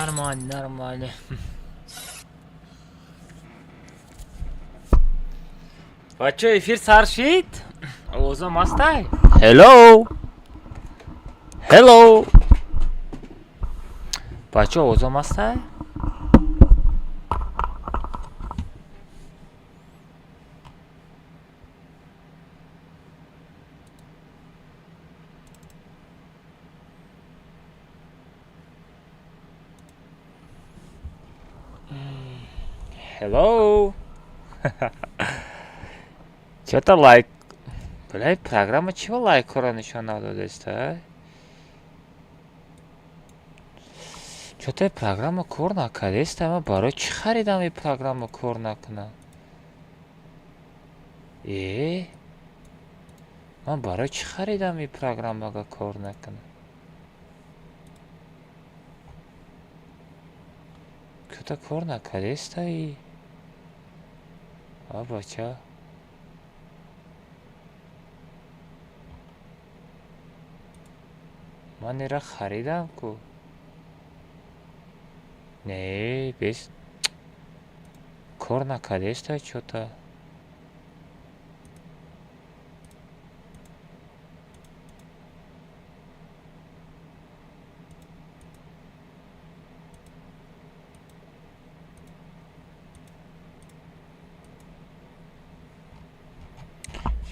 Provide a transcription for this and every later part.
Нормально, нормально. Бачо, эфир сар шид? Овозам ҳастай? Hello. Hello. Бачо, овозам ҳастай? Hello. Чё-то лайк. Бля, программа чего лайкора нишон надодеста? Чё-то программа кор накардеста? Ман барои чӣ харидам ин программа кор накунам? Э? Ман барои чӣ харидам ин программага кор накунам? Чё-то кор накардеста и? А, бача. Ман ира харидам ку. Не, без кор накардеста чё-то.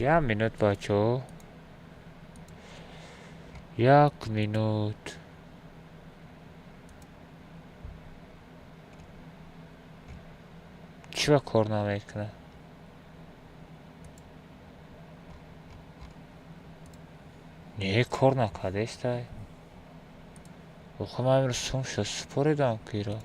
Як минут, бачо. Як минут. Чӣ кор намекунад? Не, кор накардестай. Охо, ман имрӯз сум шуд супоридам ки иро.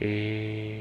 Э.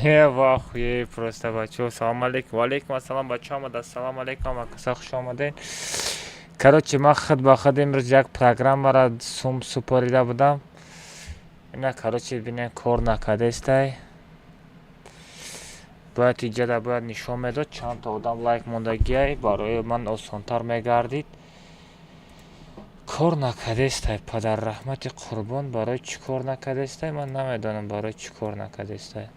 Не, вахуе просто, бачо. Салом алейкум. Ва алейкум ассалом, бачо, омада. Ассалому алейкум, акаса, хуш омадед. Короче, ман худ ба худ имрӯз як программара сум супорида будам. Ина, короче, бинем, кор накардестай. Бояд иҷада бояд нишон медод чандта одам лайк мондагиай, барои ман осонтар мегардид. Кор накардестай, падарраҳмати қурбон, барои чӣ кор накардестай? Ман намедонам, барои чӣ кор накардестай.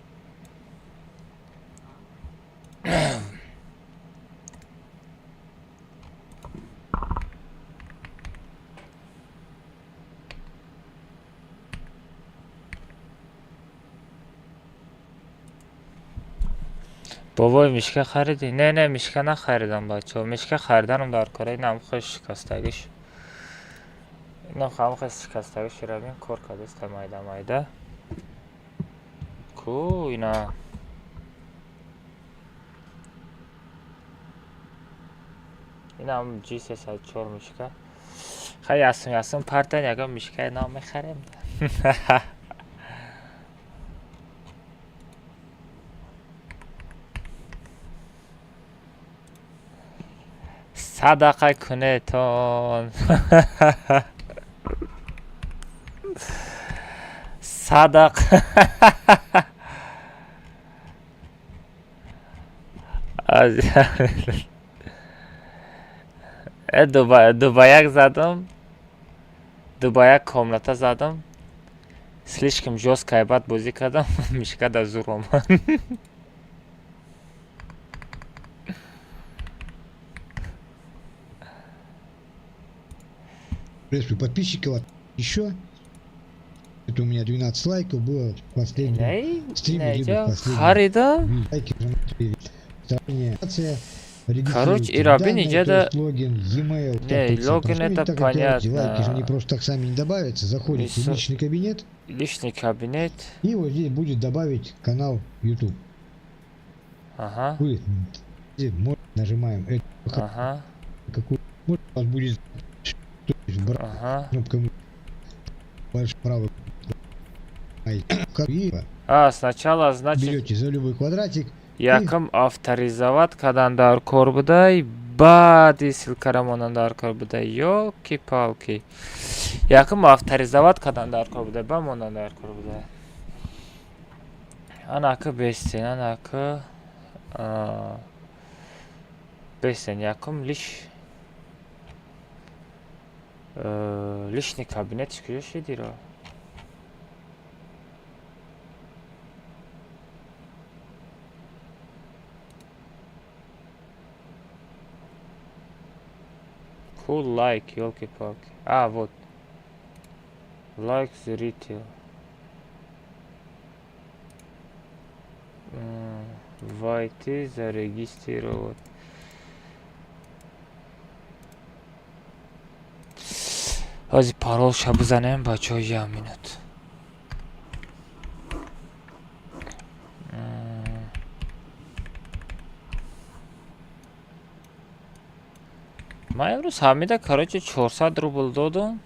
Бобои, мишка харидӣ? Не, мишка нахаридам, бачаҳо. Мишка хариданам дар кора инам хел шикастагиш. Инам ҳам хел шикастагиш равин кор кардеста майда майда. Ку ина. Инам G304 мишка. Хай, ясм ясм партан ягон мишкаи нав мехарем. Садақа кунетон. Садақ. Аз 2 ба 1 задам, 2 ба 1 комната задам. Слишком жёстко бад бозӣ кардам, мишка да зур омад. Приветствую подписчиков. Еще. Это у меня 12 лайков было в последнем стриме, либо в последнем. Харидам. Лайки. Короче, и рабин иҷада. Логин, e-mail. Не, логин это понятно. Лайки же не просто так сами не добавятся. Заходите в личный кабинет. Личный кабинет. И вот здесь будет добавить канал YouTube. Ага. Вы нажимаем эту. Ага. Какую у вас будет, ага. Кнопка правый. А, сначала, значит, берете за любой квадратик. Якам авторизовать кардан дар кор будай, баъди ссылка ра мондан дар кор будай. Ёлки-палки. Якам авторизовать кардан дар кор будай, ба мондан дар кор будай. Анака бестен, анака бестен, якум личный кабинет куҷо шидиро? Cool like, елки-палки. А, вот. Лайк зритель. Войти, зарегистрировать. Ҳозир паролша бизанем, бачаҳо, як минут. Ман имрӯз ҳамида, короче, 400 рубл додум.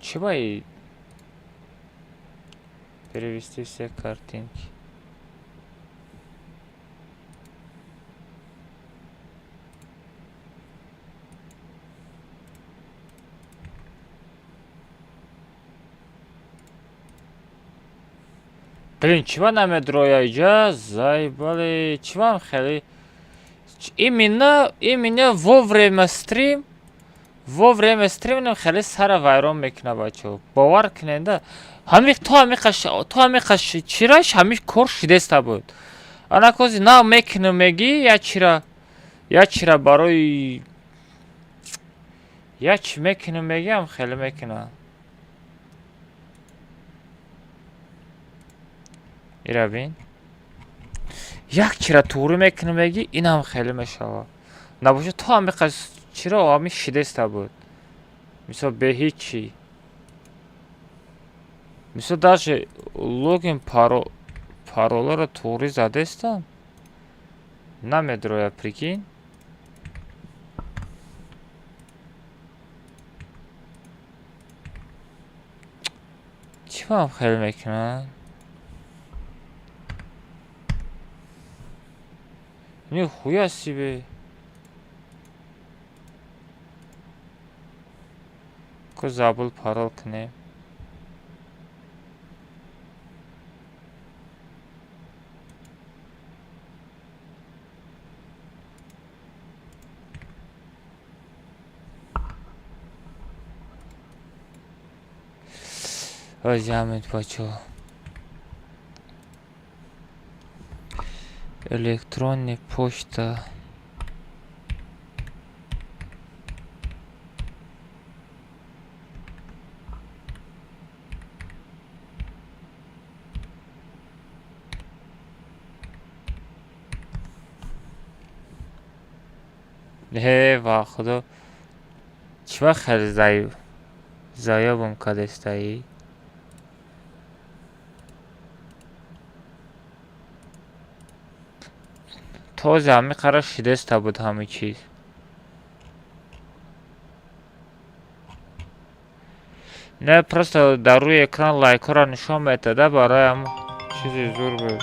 Чӣ баи перевести все картинки? Блин, чиба намедроя иҷа? Заебали. Чибам хеле именно во время стрим хеле сара вайрон мекуна, бачаҳо. Бовар куненда, ҳами то ҳамиқа чираш ҳами кор шидеста буд. Анакози нав мекунам, мегӣ, я чира барои я чӣ мекунам, мегиам, хеле мекунам. Ира бин, як чира туғрӣ мекунам, мегӣ, инам хеле мешавад. Набошад, то ҳамиқа чиро ҳами шидеста буд. Мисол, бе ҳичи. Мисол, даже логин, пароларо туғрӣ задестам, намедроя, прикинь. Чӣ бам хеле мекунанд? Нихуя себе! Ку забыл парол кунем. Озямит, бачаҳо. Электронный почта. Э, ва худо, чӣ вақт хеле заёбам кардестаӣ? Този ҳами қара шидеста буд ҳами чиз. Не, просто дар рӯи экран лайкҳоро нишон метада, барои ҳам чизи зур буд.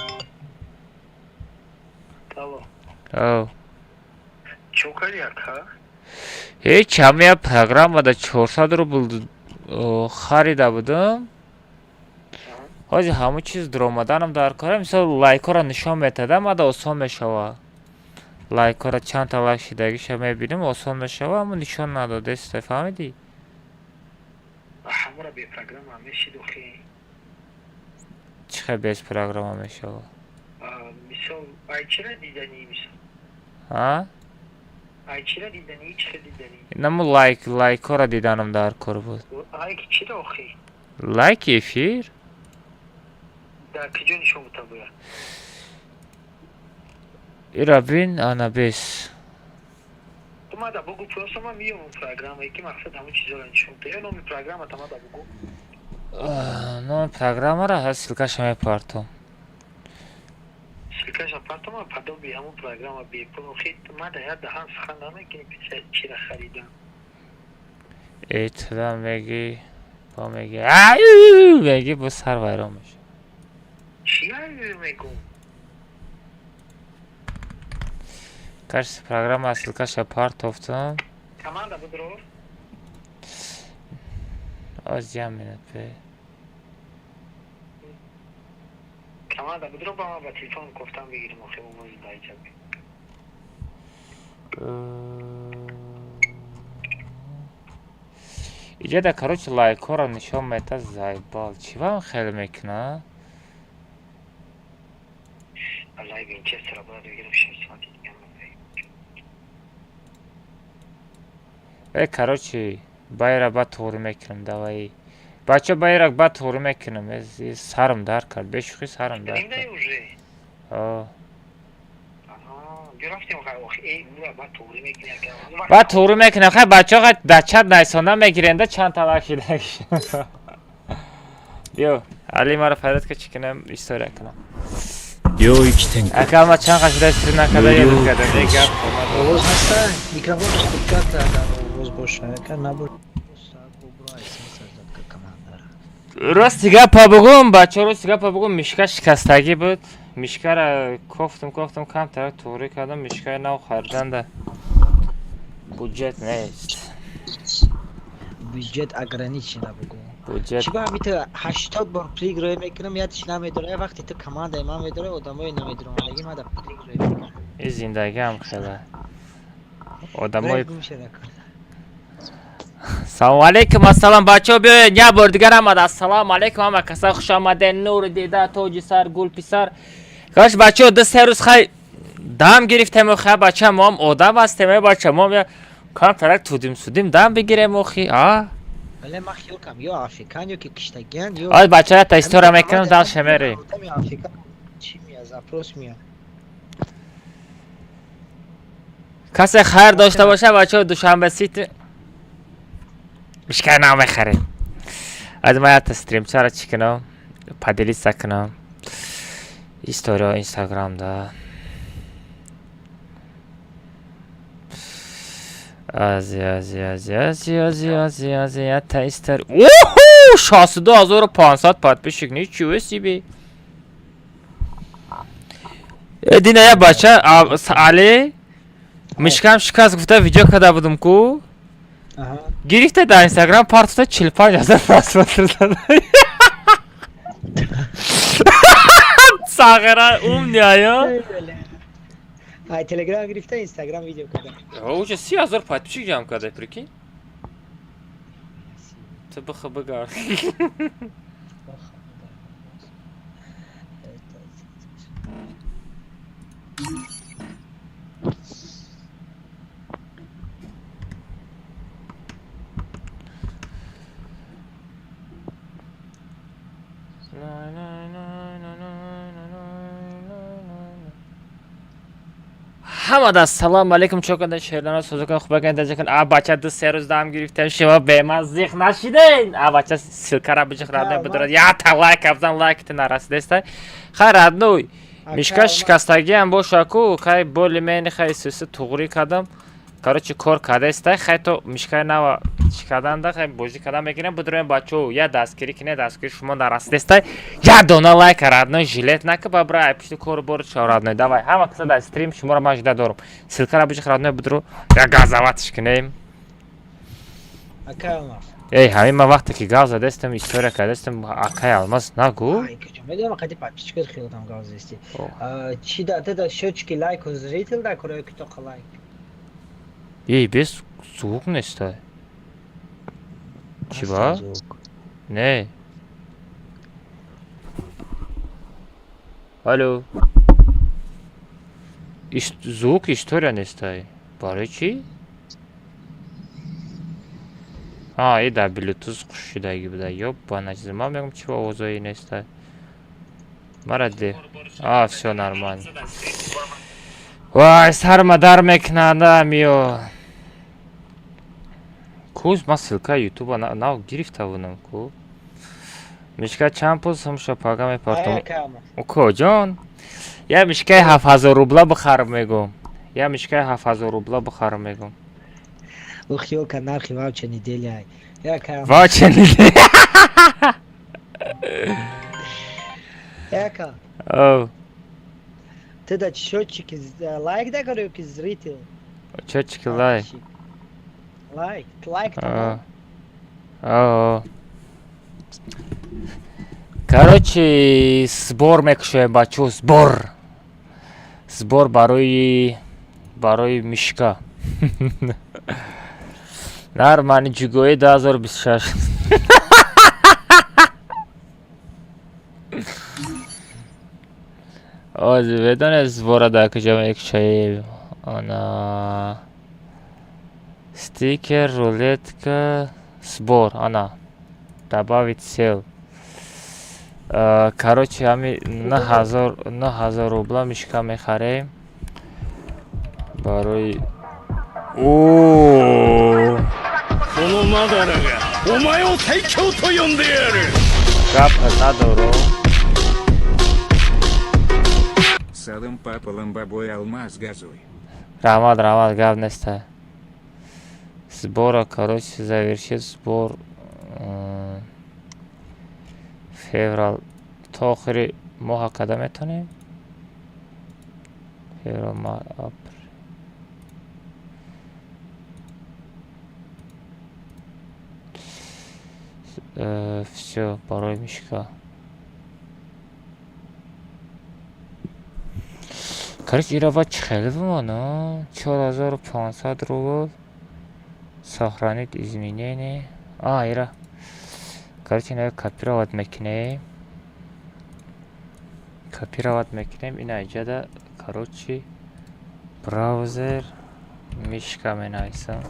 Алло. Ав. Чё кардӣ, ака? Ҳеч, ҳамая программада 400 рубл харида будам. Ҳозир ҳамон чиз дуромаданам дар кора. Мисол, лайкҳоро нишон метадам, мада осон мешава. Лайкҳоро, чандта лайк шидагиша мебинем, осон мешава, аммо нишон надодеста, фаҳмидӣ? Ҳамора бе программа мешид охи? Чӣ хел без программа мешава? Мисол, ай чира дидани, мисол? А? Ай чира дидани, чӣ хел дидани? Наму лайк, лайкҳоро диданам дар кор буд. Лайк чира охи? Лайки эфир. Дар куҷо нишон бута бояд? Ира бин, ана, бес. Ту мада бугу, просто ман миёвам программае, ки мақсад ҳамон чизоро нишон бута, ё номи программата мада бугу. Номи программаро ҳаз ссылкаша мепартом. Ссылкаша партома, подобие ҳамон программа бепул охи, мада як даҳан сухан намекунӣ, чира харидан. Этуда меги, бо меги, аю меги, бо сар вайрон мешава. Чи аю мегум? Кажется, программа, ссылкаша партофтам. Команда будро. Оз, як минут бе. Команда будро, ба ман ба телефон кофтам бигирим охи, овози даиҷаби. Иҷода, короче, лайкҳоро нишон мета, заебал. Чӣ вам хеле мекуна? Лайк винчестера бояд бигирам, 6 соати дига. Короче, байра ба туғрӣ мекунам, давай. Бача, байра ба туғрӣ мекунам. Сарам дард кард, бешӯхӣ сарам дард кард. Уже? О. Рафтем. Ба туғрӣ мекунам. Хай, бачаҳо, дар чат найсонда мегиренда, чанд та лайк шида. Биё, Али, маро файдат ка, чӣ кунам, история кунам. 領域展開。 Ака, ма чанд қашида стрим накарда, ёд кардам. Е, гап. Овоз ҳаста? Микрофон худкат дар овоз боша, ака набоша. Рости гапа бугум, бачаҳо, рости гапа бугум, мишка шикастагӣ буд. Мишкара кофтум, кофтум, камтар туғрӣ кардам, мишкаи нав хариданда буҷет нест. Бюджет ограничена бугум. Буҷет. Чӣ ба ҳами ту 80 бор проигрывай мекунам, ядиш намедора, я вақте ту командаи ман медора, одамое намедоромадаги мада проигрывай мекунам. И зиндагиам хеле одамои. Гум шуда кун. Салому алейкум, ассалом, бачаҳо, биёед, як бор дигар омад. Ассалому алейкум, ҳама каса хуш омадед, нури дида, тоҷи сар, гул писар. Кош, бачаҳо, 2-3 рӯз хай дам гирифтем, хай, бача, моам одам ҳастем, э, бача, моам я камтарак тудим судим дам бигирем охи, а? Вале ман хиёл кам, ё африкан, ё ки киштагиан, ё Ой, бача, та история мекунам, дальше мерем. Одами африкан чӣ мея, запрос мея. Касе хайр дошта боша, бачаҳо, Душанбе Сити мишкаи нав мехарем. Аз ман якта стримчара чӣ кунам, поделиться кунам история инстаграмда. Ази, ази, ази, ази, ази, ази, ази, якта истори. Оҳу, 62 500 подписчик, ничего себе! Дина я бача Али, мишкам шикаст гуфта, видео карда будум ку. Гирифта, дар инстаграм партофта, 45 000 просмотр зада. Сағира умный ая. Ай телеграм гирифта, инстаграм видео карда. Уже 30 000 подписчик ҷамъ карда, прикинь. Ту бихо бигард. Ҳамада ассалому алайкум, чоканда шерлана созакан хубакан даҷакан. А, бача, 2-3 рӯз дам гирифтем, шумо бема зиқ нашиден. А, бача, ссылкара биҷиқ, родной, бидорад якта лайк абзан, лайкти нарасидеста. Хай, родной, мишка шикастагиам боша ку, хай, боли мени, хай, суси туғрӣ кардам, короче, кор кардеста. Хай, то мишкаи нава. Чӣ карданда хай бозӣ кардан мекунем, бидроем бачаҳо, я дастгирӣ кине, дастгирӣ шумо дар аст нестай. Я дона лайка родной жилет нака бабра, ай пишти кору бору чао родной. Давай, ҳама каса дар стрим шуморо ман жда дорум. Ссылкара биҷих родной бидро, я газаватиш кинем. Акай Алмаз. Эй, ҳамин ман вақте ки гав задестам, история кардастам, акай Алмаз нагу. Ай, куҷо медонам қади подписчикот хелотам гав задести. Чи да теда счётчики лайку зритель да кураё ки тоқа лайк. Эй, без звук нестай. Чӣ ба? Не. Алло. Звук история нестай. Барои чӣ? А, и да, Bluetooth қушидаги буда. Ёбана чиз. Ман мегӯям чӣ ба овозои нестай. Мара де. А, всё нормально. Вай, сарма дар мекунада миё. Куз ман ссылка ютуба нав гирифта будам ку. Мишка чанд пул сумша пага мепартом. Укоҷон. Я мишкаи 7000 рубла бихарам мегӯм. Я мишкаи 7000 рубла бихарам мегӯм. Ӯ хиёл кард нархи ваучер неделя. Яка. Ваучер неделя. Яка. Оу. Ты да счётчики лайк да говорю ки зритель. Счётчики лайк. Лайк, лайк там. О. Короче, сбор мекушоем бачо, сбор. Сбор барои мишка. Нормально, ҷугои 2026. Ози ведонед сбора дар куҷо мекушоем? Ана стикер, рулетка, сбор, ана. Добавить сел. Короче, ҳами 9000 рубла мишка мехарем. Барои о гап надоро. Салам папалам бабой Алмаз газуй. Раҳмат, раҳмат, гап неста. Сбора, короче, завершит сбор феврал то охири моҳа када метонем? Феврал, март, апрел. Всё, барои мишка. Короче, ира баъд чӣ хеле бимона? 4500 рубл. Сохранить изменения. А, ира. Короче, ина копировать мекунем. Копировать мекунем. Ина иҷада, короче, браузер мишка менависам.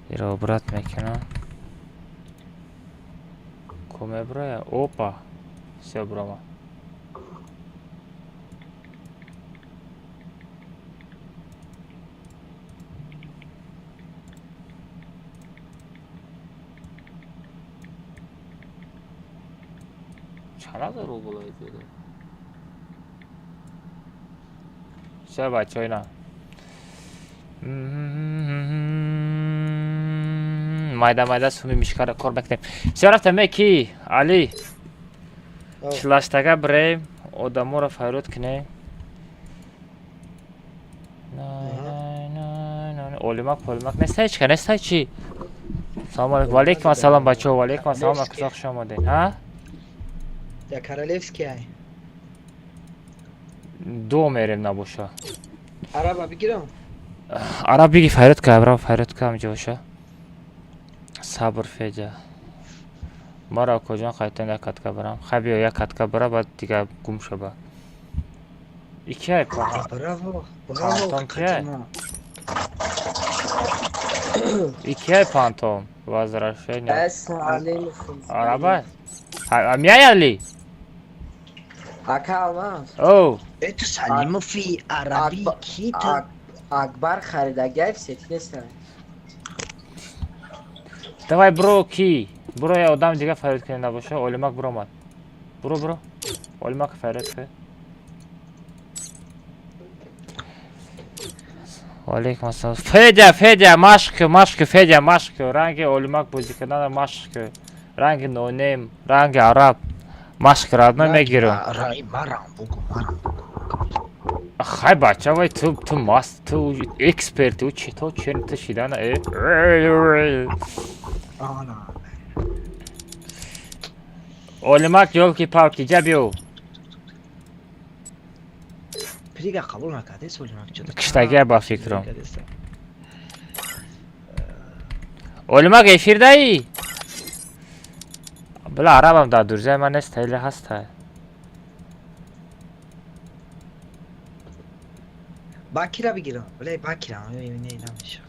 Ира обрат мекунам. Ку меброя? Опа. Всё, брома. Чанд ҳазор рубл иҷода? Всё, бачаҳо, ина. Майда майда суми мишкаро кор мекунем. Всё, рафтем, ки Али. Чилаштага бирем, одаморо фарёд кунем. Олимак, полимак нестай чика, нестай чӣ? Салом алейкум. Валейкум ассалом бачаҳо, валейкум ассалом, акса хуш омадед. Ҳа? Да королевский ай. Ду мерем набоша. Араба бигирам? Араб биги фарёд ка, араб фарёд ка ҳамҷо боша. Сабр феҷа. Мара куҷон қайтан як катка барам. Хай биё як катка бара, баъд дига гум шаба. Икияй па. Браво, браво. Пантон кияй? Икияй пантон. Возвращение. Араба? Мияй Али? Ака Алмаз. Оу. Это Салимови араби кита. Акбар харидагай в сети нестан. Давай бро ки. Бро я одам дига фарёд кунем набоша. Олимак биромад. Бро бро. Олимак фарёд кун. Ваалейкум ассалом. Федя, Федя, машқ кун, машқ кун, Федя, машқ кун. Ранги Олимак бозӣ кардана машқ кун. Ранги нонем, ранги араб. Машқ кун, родной, мегирам. Марам бугу, марам бугу. Хай, бача, вай ту маст, ту эксперт, ӯ чито чен ту шидана. Э. Ана. Олимак, ёлки-палки, ҷа биё. Прига қабул накардес, Олимак чо? Киштагия ба фикрам. Олимак, эфирдаи? Била, арабам дар дурзаи ман нест, или ҳаста? Бакира бигирам. Бале, Бакира. Не, намеша.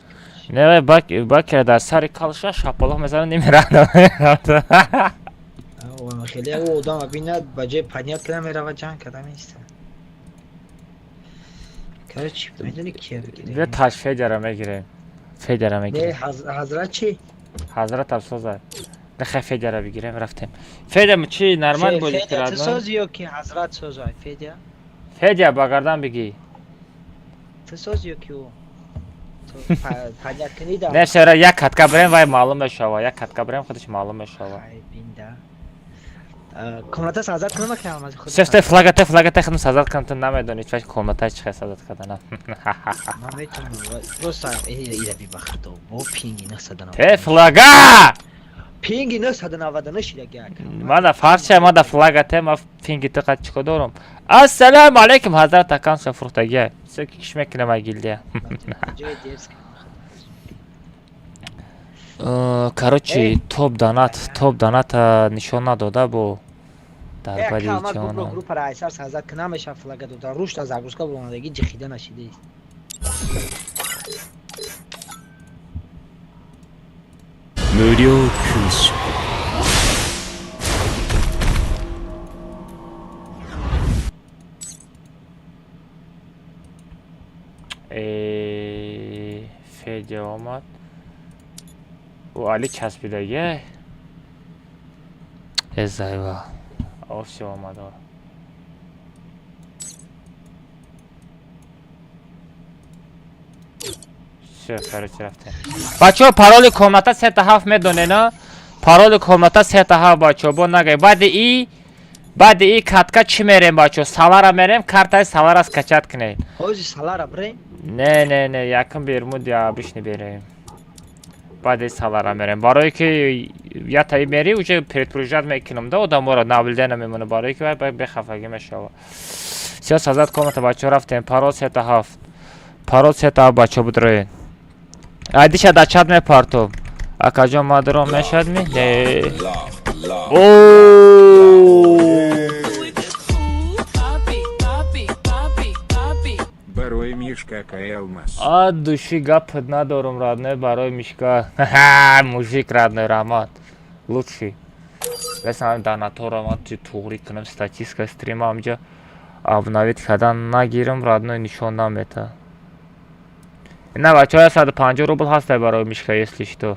Не, вай Бакира дар сари калша шапалоқ мезанад, немирад. Хеле ӯ одам бинад, ба ҷои поднять када мерава, ҷанг када меиста. Короче, медони кия бигирем? Биё, таш Федяра мегирем. Федяра Не, мегирем. Ҳазрат чӣ? Ҳазрат абсоза. Нехай, Федяра бигирем, рафтем. Федя чи нормал бозӣ Федя, ту кард? сози ё ки ҳазрат созай, Федя? Федя, ба гардан бигӣ. Ту сози ё ки ӯ? Ту поднять кунӣ да. Не, шера як катка бирем, вай маълум мешава. Як катка бирем, худаш маълум мешава. Хай, бинда. Комната сазат кунам ки алмази худ. Всё, стой, флагате, флагате худам сазат кунам, ту намедонӣ, чӣ комната чӣ хел сазат кардана. Ман метавонам, просто ира бибахто бо пинги 990. Те флага! Пинги 999 шидаги ака. Мада фарча, мада флагате, ма пинги ту қад чико дорам. Ассалому алайкум, ҳазрат акам фурӯхтагия. Всё, киш мекунам ай гилдия. Ҷои дерзкий. Короче, топ донат, топ доната нишон надода бо дар бади ҷонам. Группара айсар сазат кунам меша, флага дода. Рушда загрузка буромадаги ҷихида нашидааст. 無料空所。 Э, Федя омад. Ӯ Али часпидагия. Э, зайва. Офси омад. Всё, короче, рафтем. Бачаҳо, пароли комната сета ҳафт медонена? Пароли комната сета ҳафт, бачаҳо, бо нагай. Баъди и катка чӣ мерем, бачаҳо? Салара мерем, картаи салара скачать кунед. Ҳози салара бирем? Не, не, не, якум бермуд я обычный берем. Баъди салара мерем. Барое ки ятаи мери, уже предупреждать мекунам да одаморо, наблюдение мемона, барое ки вай бехафагӣ мешава. Всё, создать комната, бачаҳо, рафтем. Парол сета ҳафт. Парол сета ҳафт, бачаҳо, будроед. Айдиша дар чат мепартом. Акаҷон, мадуром мешавад ми? Не. О! Барои Мишка акай Алмаз. А души гап надорум, родной, барои Мишка. Мужик, родной, раҳмат. Лучший. Бесам донатора ма ти туғрӣ кунам, статистика стрима амҷа обновить кардан нагирам, родной, нишон намета. На, бачаҳо, 150 рубл ҳастай барои Мишка, если что.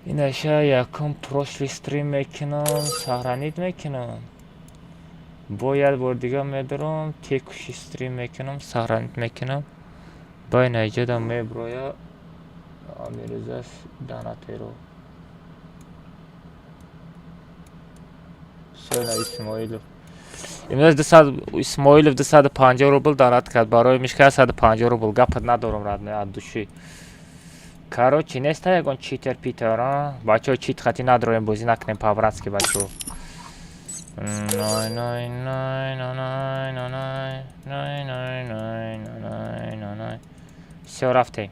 Инаша якум прошлый стрим мекунам, сохранить мекунам. Бо як бор дига медорам, текущий стрим мекунам, сохранить мекунам. Ба инаҷада меброя Амирзас донатеро. Всё, Исмоилов. Имрӯз 200 Исмоилов 250 рубл донат кард барои Мишка, 150 рубл. Гапат надорам, родной, от души. Короче, неста ягон читер питер, а? Бачаҳо, чит хати надроем, бозӣ накунем по-братски, бачаҳо. Най, най, най, най, най, най, най, най, най, най, най, най. Всё, рафтем.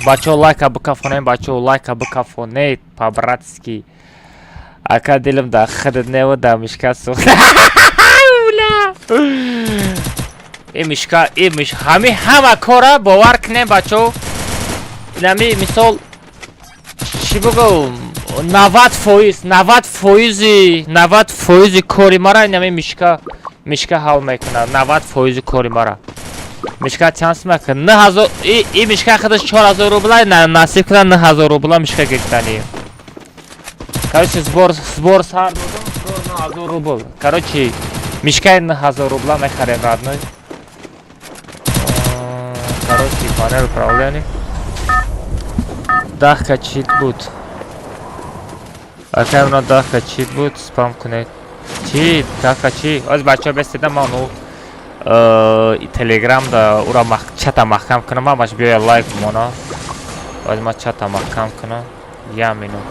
Бачаҳо, лайка бикафонем, бачаҳо, лайка бикафонед по-братски. Ака, дилам да худат нево, да Мишка сӯхт. Бля! И Мишка, и Миш, ҳами ҳама кора бовар кунем, бачаҳо. Инами мисол чӣ бугӯм, 90%, 90 фоизи, 90 фоизи кори мара инами Мишка ҳал мекунад. 90 фоизи кори мара. Мишка чанд сум мекунад? 9000. И Мишка худаш 4000 рубла насиб кунад, 9000 рубла Мишка гирифтанӣ. Короче, сбор сар додам, сбор 9000 рубл. Короче, Мишкаи 9000 рубла мехарем, родной. Панель управления. 10 ка чит буд. Акай, мона 10 ка чит буд, спам кунед. Чӣ? 10 ка чӣ? Оз, бачаҳо, бестеда, ман у телеграм да ура чата маҳкам кунам, ҳамаш биёя лайк мона. Оз ман чата маҳкам кунам. Я минут.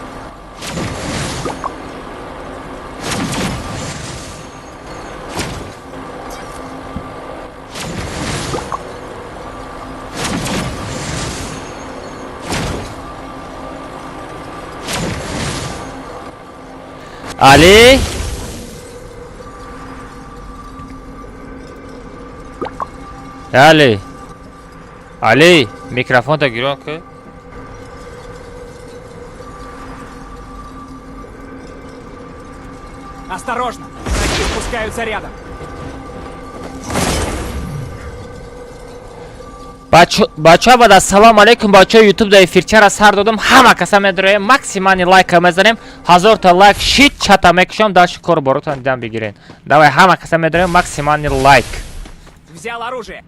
Али? Али? Али, микрофонта гирон ки. Осторожно! Враги спускаются рядом. Бачаҳо, баъд ассалому алайкум, бачаҳо, ютуб да эфирчара сар додам. Ҳама каса медроем, максимальный лайка мезанем, 1000 та лайк шит, чата мекушам, дальше кор боротон дидам бигирен. Давай, ҳама каса медроем, максимальный лайк. Взял оружие.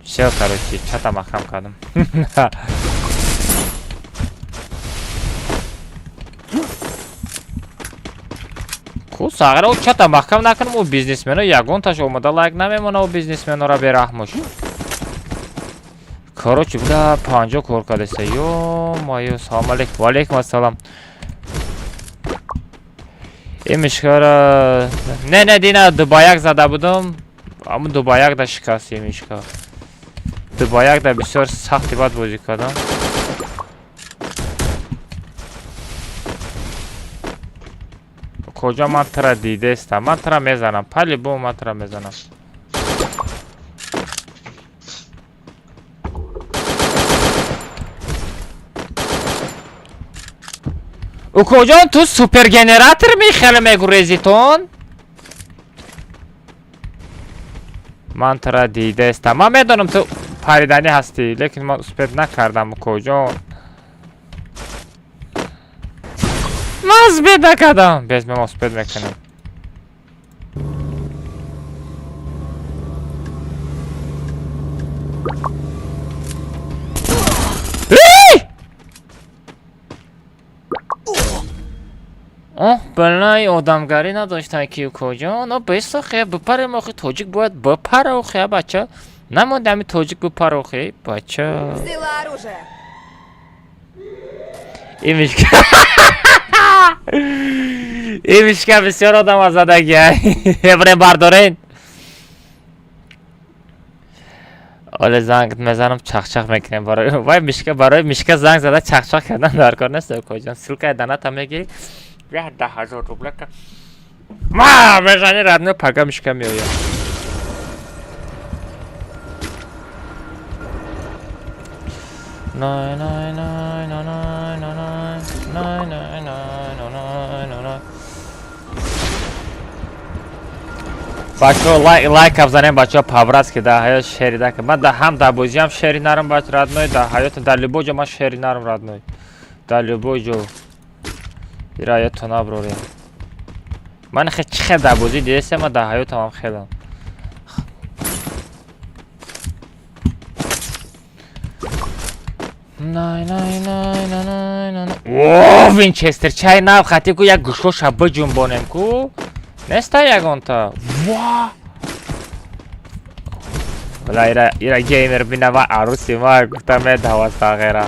Всё, короче, чата маҳкам кардам. Ку сағира, ӯ чата маҳкам накунам, ӯ бизнесмено ягонташ омада лайк намемона, ӯ бизнесменора бераҳмуш. Короче, буда 50 кор кардеса. Ё-моё, салом алейкум. Ва алейкум ассалом. Ин мишкара не, не, дина 2 ба 1 зада будам. Аммо 2 ба 1 да шикаст ин мишка. 2 ба 1 да бисёр сахти бад бозӣ кардам. Куҷо, ман тра дидестам. Ман тра мезанам. По-любому ман тра мезанам. Укоҷон, ту супергенератор мехеле мегурезитон? Ман тра дидестам. Ман медонам, ту париданӣ ҳастӣ, лекин ман успеть накардам, укоҷон. Ман успеть накардам. Без ман успеть мекунам. Эй! Оҳ, балай одамгарӣ надоштан ки, укоҷон. О, бесохе, бипарем охи, тоҷик бояд бипара охи, а бача. Намонда ами тоҷик бипара охи, бача. Взяла оружие. Ин мишка бисёр одама задагия. Ебрем, бардорен. Оле занг мезанам, чахчах мекунем барои вай мишка, барои мишка занг зада чахчах кардан дар кор нест, укоҷон. Ссылкаи доната мегирӣ, як 10 000 рубля ка ма мезани, родной, пага мишка меояд. Най най най най най най най най най най най най най. Бачаҳо, лайк бзанем, бачаҳо, по-братски. Дар ҳаёт шери дака. Ман да ҳам дар бозиам шери нарм, бач, родной, дар ҳаёт, дар любой ҷо ман шери нарм, родной. Дар любой ҷо. Ира ҳаётто наброрем. Ман хе чӣ хел дар бозӣ дидесем, ман дар ҳаётам ҳам хелам. Най най най най най най най. О, Винчестер, чай нав хати ку, як гӯшоша биҷунбонем ку. Неста ягонта. Ва! Бла, ира геймер бинава, аруси ма гуфта медава сағира.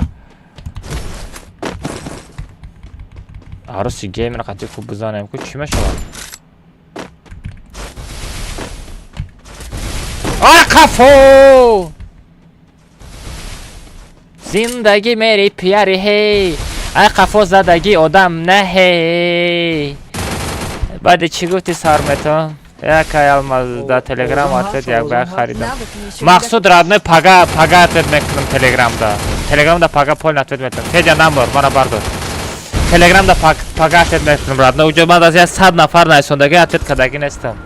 Аруси геймер қати ку бизанем ку, чӣ мешавад? Ай, қафо! Зиндагӣ мери пияри ҳей. Ай, қафо задагӣ одам не ҳей. Баъди чӣ гуфти сармето? Якай алмаз да телеграм ответ як ба як харидам. Навык еще не Мақсуд, родной, пага пага ответ мекунам телеграмда. Телеграмда пага полный ответ метам. Федя, намор, мана бардор. Телеграмда пага ответ мекунам, родной. Уҷо ман аз 100 нафар найсондагӣ ответ кардагӣ нестам.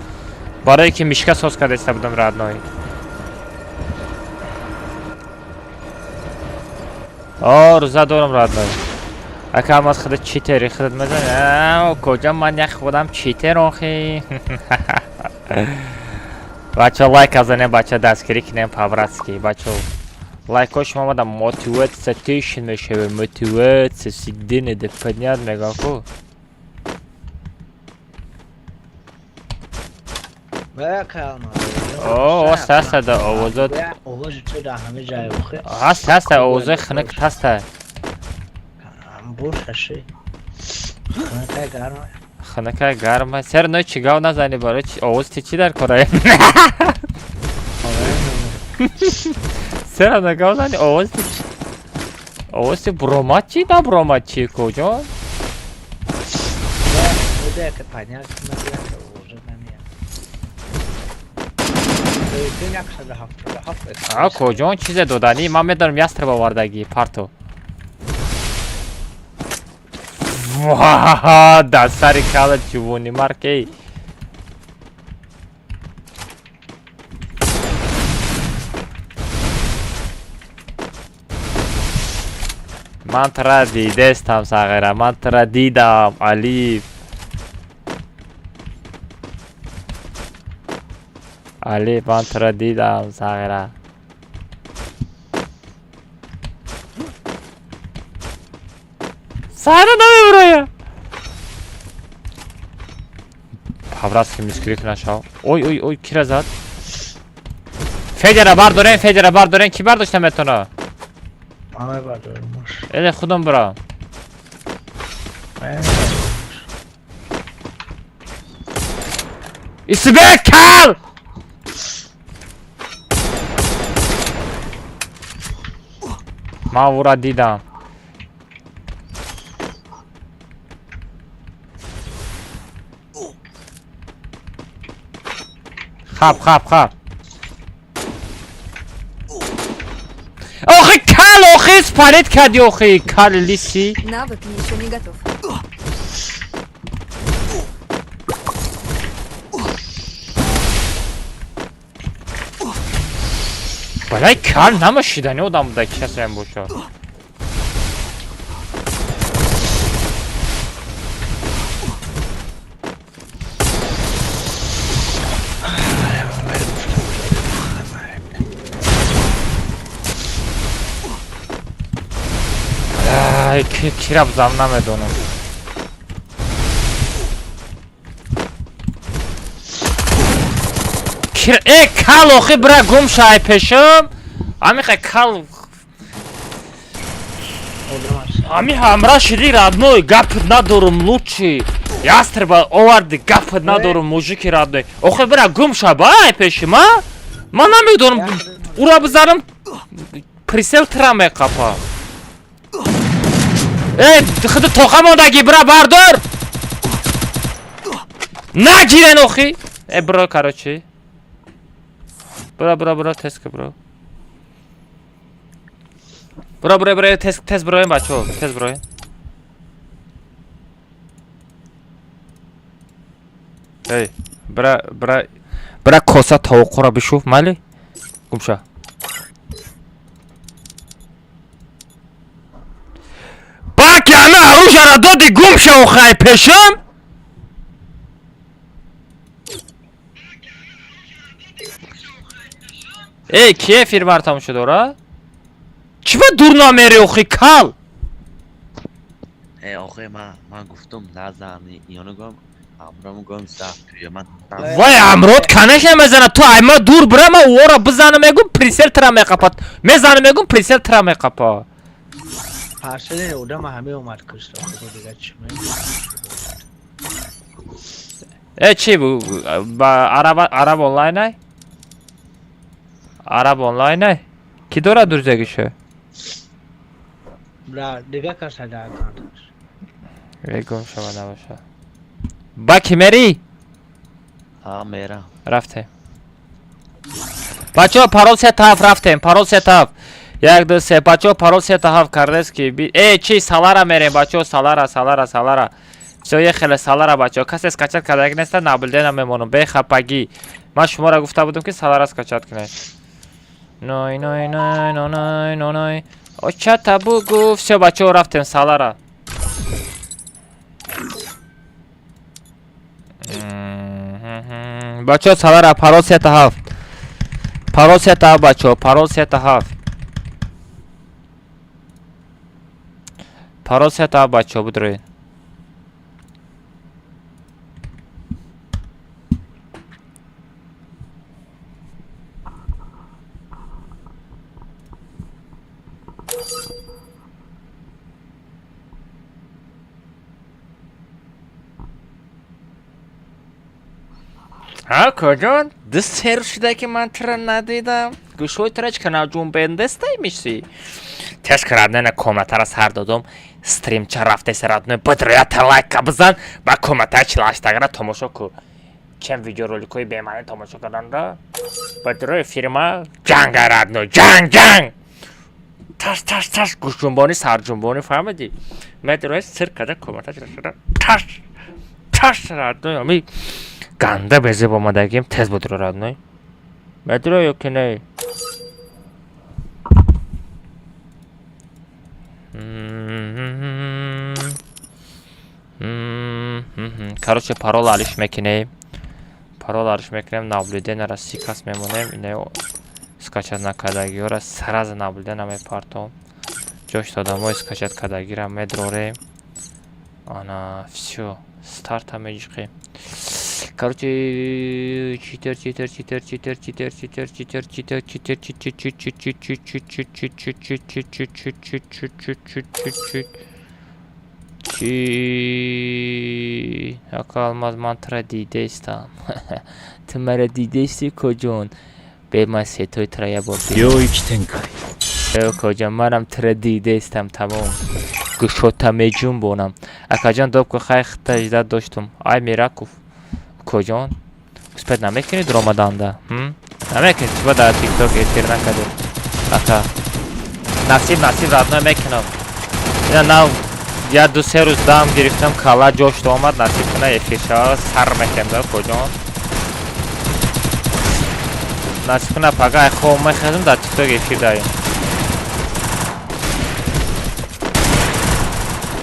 Барое ки мишка соз карда будам, родной. О, рӯза дорам, родной. Ака, аз худа читери худат мезани? Куҷа, ман як худам читер охи. Бачо, лайк азанем, бачо, дастгирӣ кунем по-братски, бачо. Лайкҳои шумо омада мотиватсия тишин мешаве, мотиватсия всегда не поднять мегам ку. О, аста аста да овозот. Овози ту да ҳама ҷай охе. Аста аста овозои хунук таста. Бошаши. Хунукай гарма. Хунукай гарма. Сер ной чӣ гав назани барои овоз ти чӣ дар кора? Сера нагав зани овоз ти чӣ? Овоз ти буромад чӣ на буромад чӣ куҷо? А куҷон чизе доданӣ? Ман медонам ястреб овардагӣ парту. Ва, дар сари кала ҷувони маркей. Ман тура дидестам сағира, ман тура дидам, Алиф. Алиф, ман тура дидам, сағира. Сағира намебуроя. По-братски мискрик нашав. Ой, ой, ой, кира зад? Федера бардорен, Федера бардорен, ки бардошта метона? Ман бардорам. Эле худам бира. Исбек кал! Ман ура дидам. Хап, хап, хап. Охи кал, охи спалит кади, охи кал лиси. Навык еще не готов. Балай кал намашидани одам буда касем боша. Ай, кира бзам намедонам. Кира, кал охи бира гум шай пешам. Амиха кал. Ами ҳамра шиди родной, гап надорум лучший. Ястреба оварди гап надорум мужики родной. Охи бира гум ша бай пешим, а? Ман намедонам. Ура бизанам присел тра меқапа. Эй, худи тоқа мондагӣ, бира бардор! Нагирен охи! Э, бро, короче. Бро, бро, бро, тез ка, бро. Бро, бро, бро, тез, тез броем, бачо, тез броем. Эй, бра, бра, бра коса тавоқора бишуф, майли? Гумша. Баки ана оружиеро доди гум шав хай пешам? Эй, кие фирмар тамошо дора? Чӣ ба дур намери охи кал? Э, охи ман гуфтум назани, ёну гум, амром гум саф ман. Вай амрот конечно мезана, ту ай ма дур бира ма ора бизанам мегум присел тра меқапад. Мезанам мегум присел тра меқапа. Парсели одам ҳаме омад кушт, охи дига чӣ ме? Э, чӣ ба араб араб онлайн ай? Араб онлайн ай? Ки дорад дурзагиша? Бра, дига каса да аккаунташ. Э, гум шава набоша. Ба ки мери? Ҳа, мерам. Рафтем. Бачаҳо парол се тараф рафтем, парол се тараф. 1 2 3 бачаҳо парол се тараф кардес ки э чи салара мерем бачаҳо салара салара салара. Всё ехеле салара бачаҳо. Касе скачат кардаги неста наблюдена мемонам бехапагӣ. Ман шуморо гуфта будам ки салара скачат кунед. Ной ной ной ной ной ной ной. Очата бугу. Всё бачаҳо рафтем салара. Бачаҳо салара парол се тараф. Парол се тараф бачаҳо, парол се тараф. Парол сета бачаҳо бидроед. Ҳа, коҷон, ду се рӯз шуда ки ман тура надидам. Гӯшҳои тура чӣ канал ҷунбендестай мишӣ? Тез кардана комнатара сар додум. Стримча рафтеса родной, бидроята лайка бизан ва комнатаи чилаштагара тамошо ку. Чем видеороликҳои бемаъни тамошо карданда бидрои фирма ҷанга родной, ҷанг ҷанг. Таш таш таш гӯшҷунбонӣ сарҷунбонӣ фаҳмидӣ? Медрои сир карда комната чилаштагара таш таш родной ами ганда безеб омадагим тез будро родной. Медро ё ки не? Короче, парол алиш мекунем. Парол алиш мекунем, наблюдениеро си кас мемонем, инаё скачать накардагиҳоро сразу наблюдения мепартом. Ҷош додамои скачать кардагиро медрорем. Ана, всё, старта меҷиқем. Короче, читер, читер, читер, читер, читер, читер, читер, читер, читер, читер, читер, читер, читер, читер, читер, читер, читер, читер, читер, чи ака Алмаз, ман тура дидаистам. Ту мара дидаисти, коҷон? Бе ман сетои тура як бор 領域展開 коҷон, манам тура дидаистам, тамом. Гӯшота меҷунбонам. Акаҷон, добку хай хита ждать доштум. Ай Мираков. Коҷон? Успеть намекунӣ дуромаданда? Намекунӣ, чиба дар тикток эфир накардӣ? Ака. Насиб, насиб родной мекунам. Ина нав я ду се рӯз дам гирифтам, кала ҷошт омад, насиб куна эфир шава, сар мекунем да коҷон. Насиб куна пага ай хоб мехезам дар тикток эфир даем.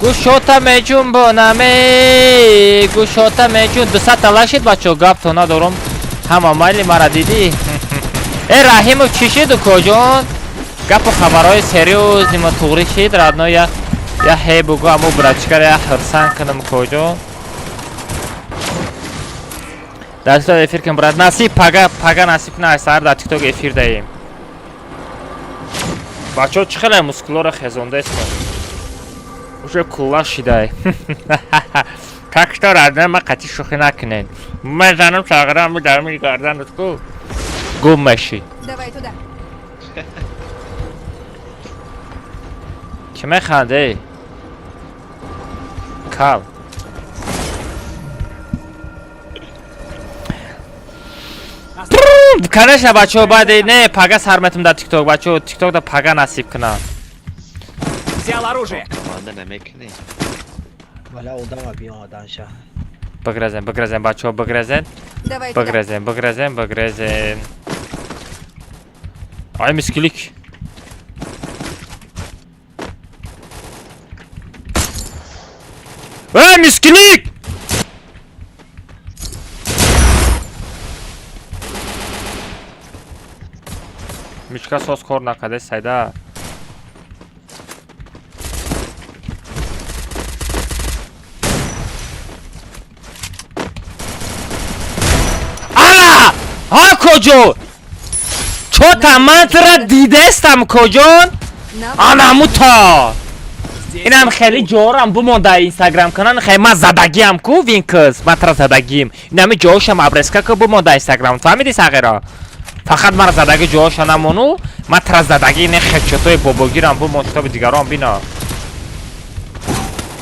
Гӯшота меҷунбонам, эй, гӯшота меҷун. 200 лашид бачо, гапто надорум. Ҳама майли мара дидӣ? Э, Раҳимов чӣ шиду коҷон? Гапу хабарҳои серьёзни ма туғрӣ шид, родной я я ҳе бугу аму братчикара я хирсан кунам коҷон. Дар тикток эфир кун брат. Насиб пага пага насиб куна ай саҳар дар тикток эфир даем. Бачаҳо чӣ хеле мускулоро хезондаестон. Уже кулла шидай. Так что родной ма қатъи шӯхӣ накунед. Мезанам сағирам дарми гарданат ку. Гум мешӣ. Давай туда. Чӣ механде? Кал. Конечно, бачаҳо баъде не пага сар метам дар тикток, бачаҳо тикток да пага насиб кунанд. Взял оружие. Команда намекунӣ? Валя одама биомадан ша. Бигрезен, бигрезен, бачаҳо, бигрезен. Давай туда. Бигрезен, бигрезен, бигрезен. Ай мискилик. Эй, мискилик! Мишка сос кор накарде сайда. Ана! Ҳа коҷо? Чота ман тура дидаистам коҷон? Анамута! Инам хеле ҷорам бумон дар инстаграм канал, хеле ман задагиам ку винкс, ман тура задагим. Инами ҷоошам обрезка ку бумон дар инстаграм. Фаҳмиди сағира? Фақат мара задаги ҷоаша намону, ман тура задаги не хечотои бобогирам бумон китоби дигарон бина.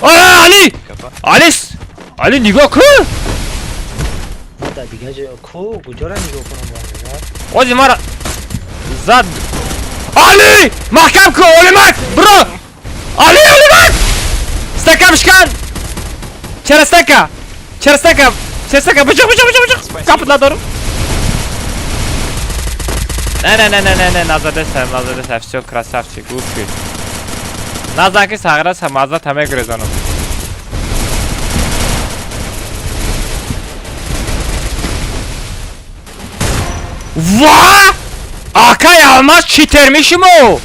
А, Али! Алис! Али нигоҳ кун! Ма дар дигар ҷо ку куҷора нигоҳ кунам ба? Ози мара зад. Али! Маҳкам ку, Олимак! Бро! Али, Олимак! Стакам шикан! Чара стака? Чара стака? Чара стака? Бучуқ, бучуқ, бучуқ, бучуқ! Капот надорум. Не, не, не, не, не, не, назадесам, назадесам, всё, красавчик, лучший. Назан ки сағира самаза таме грезанам. Ва! Акай Алмаз читер мишимо?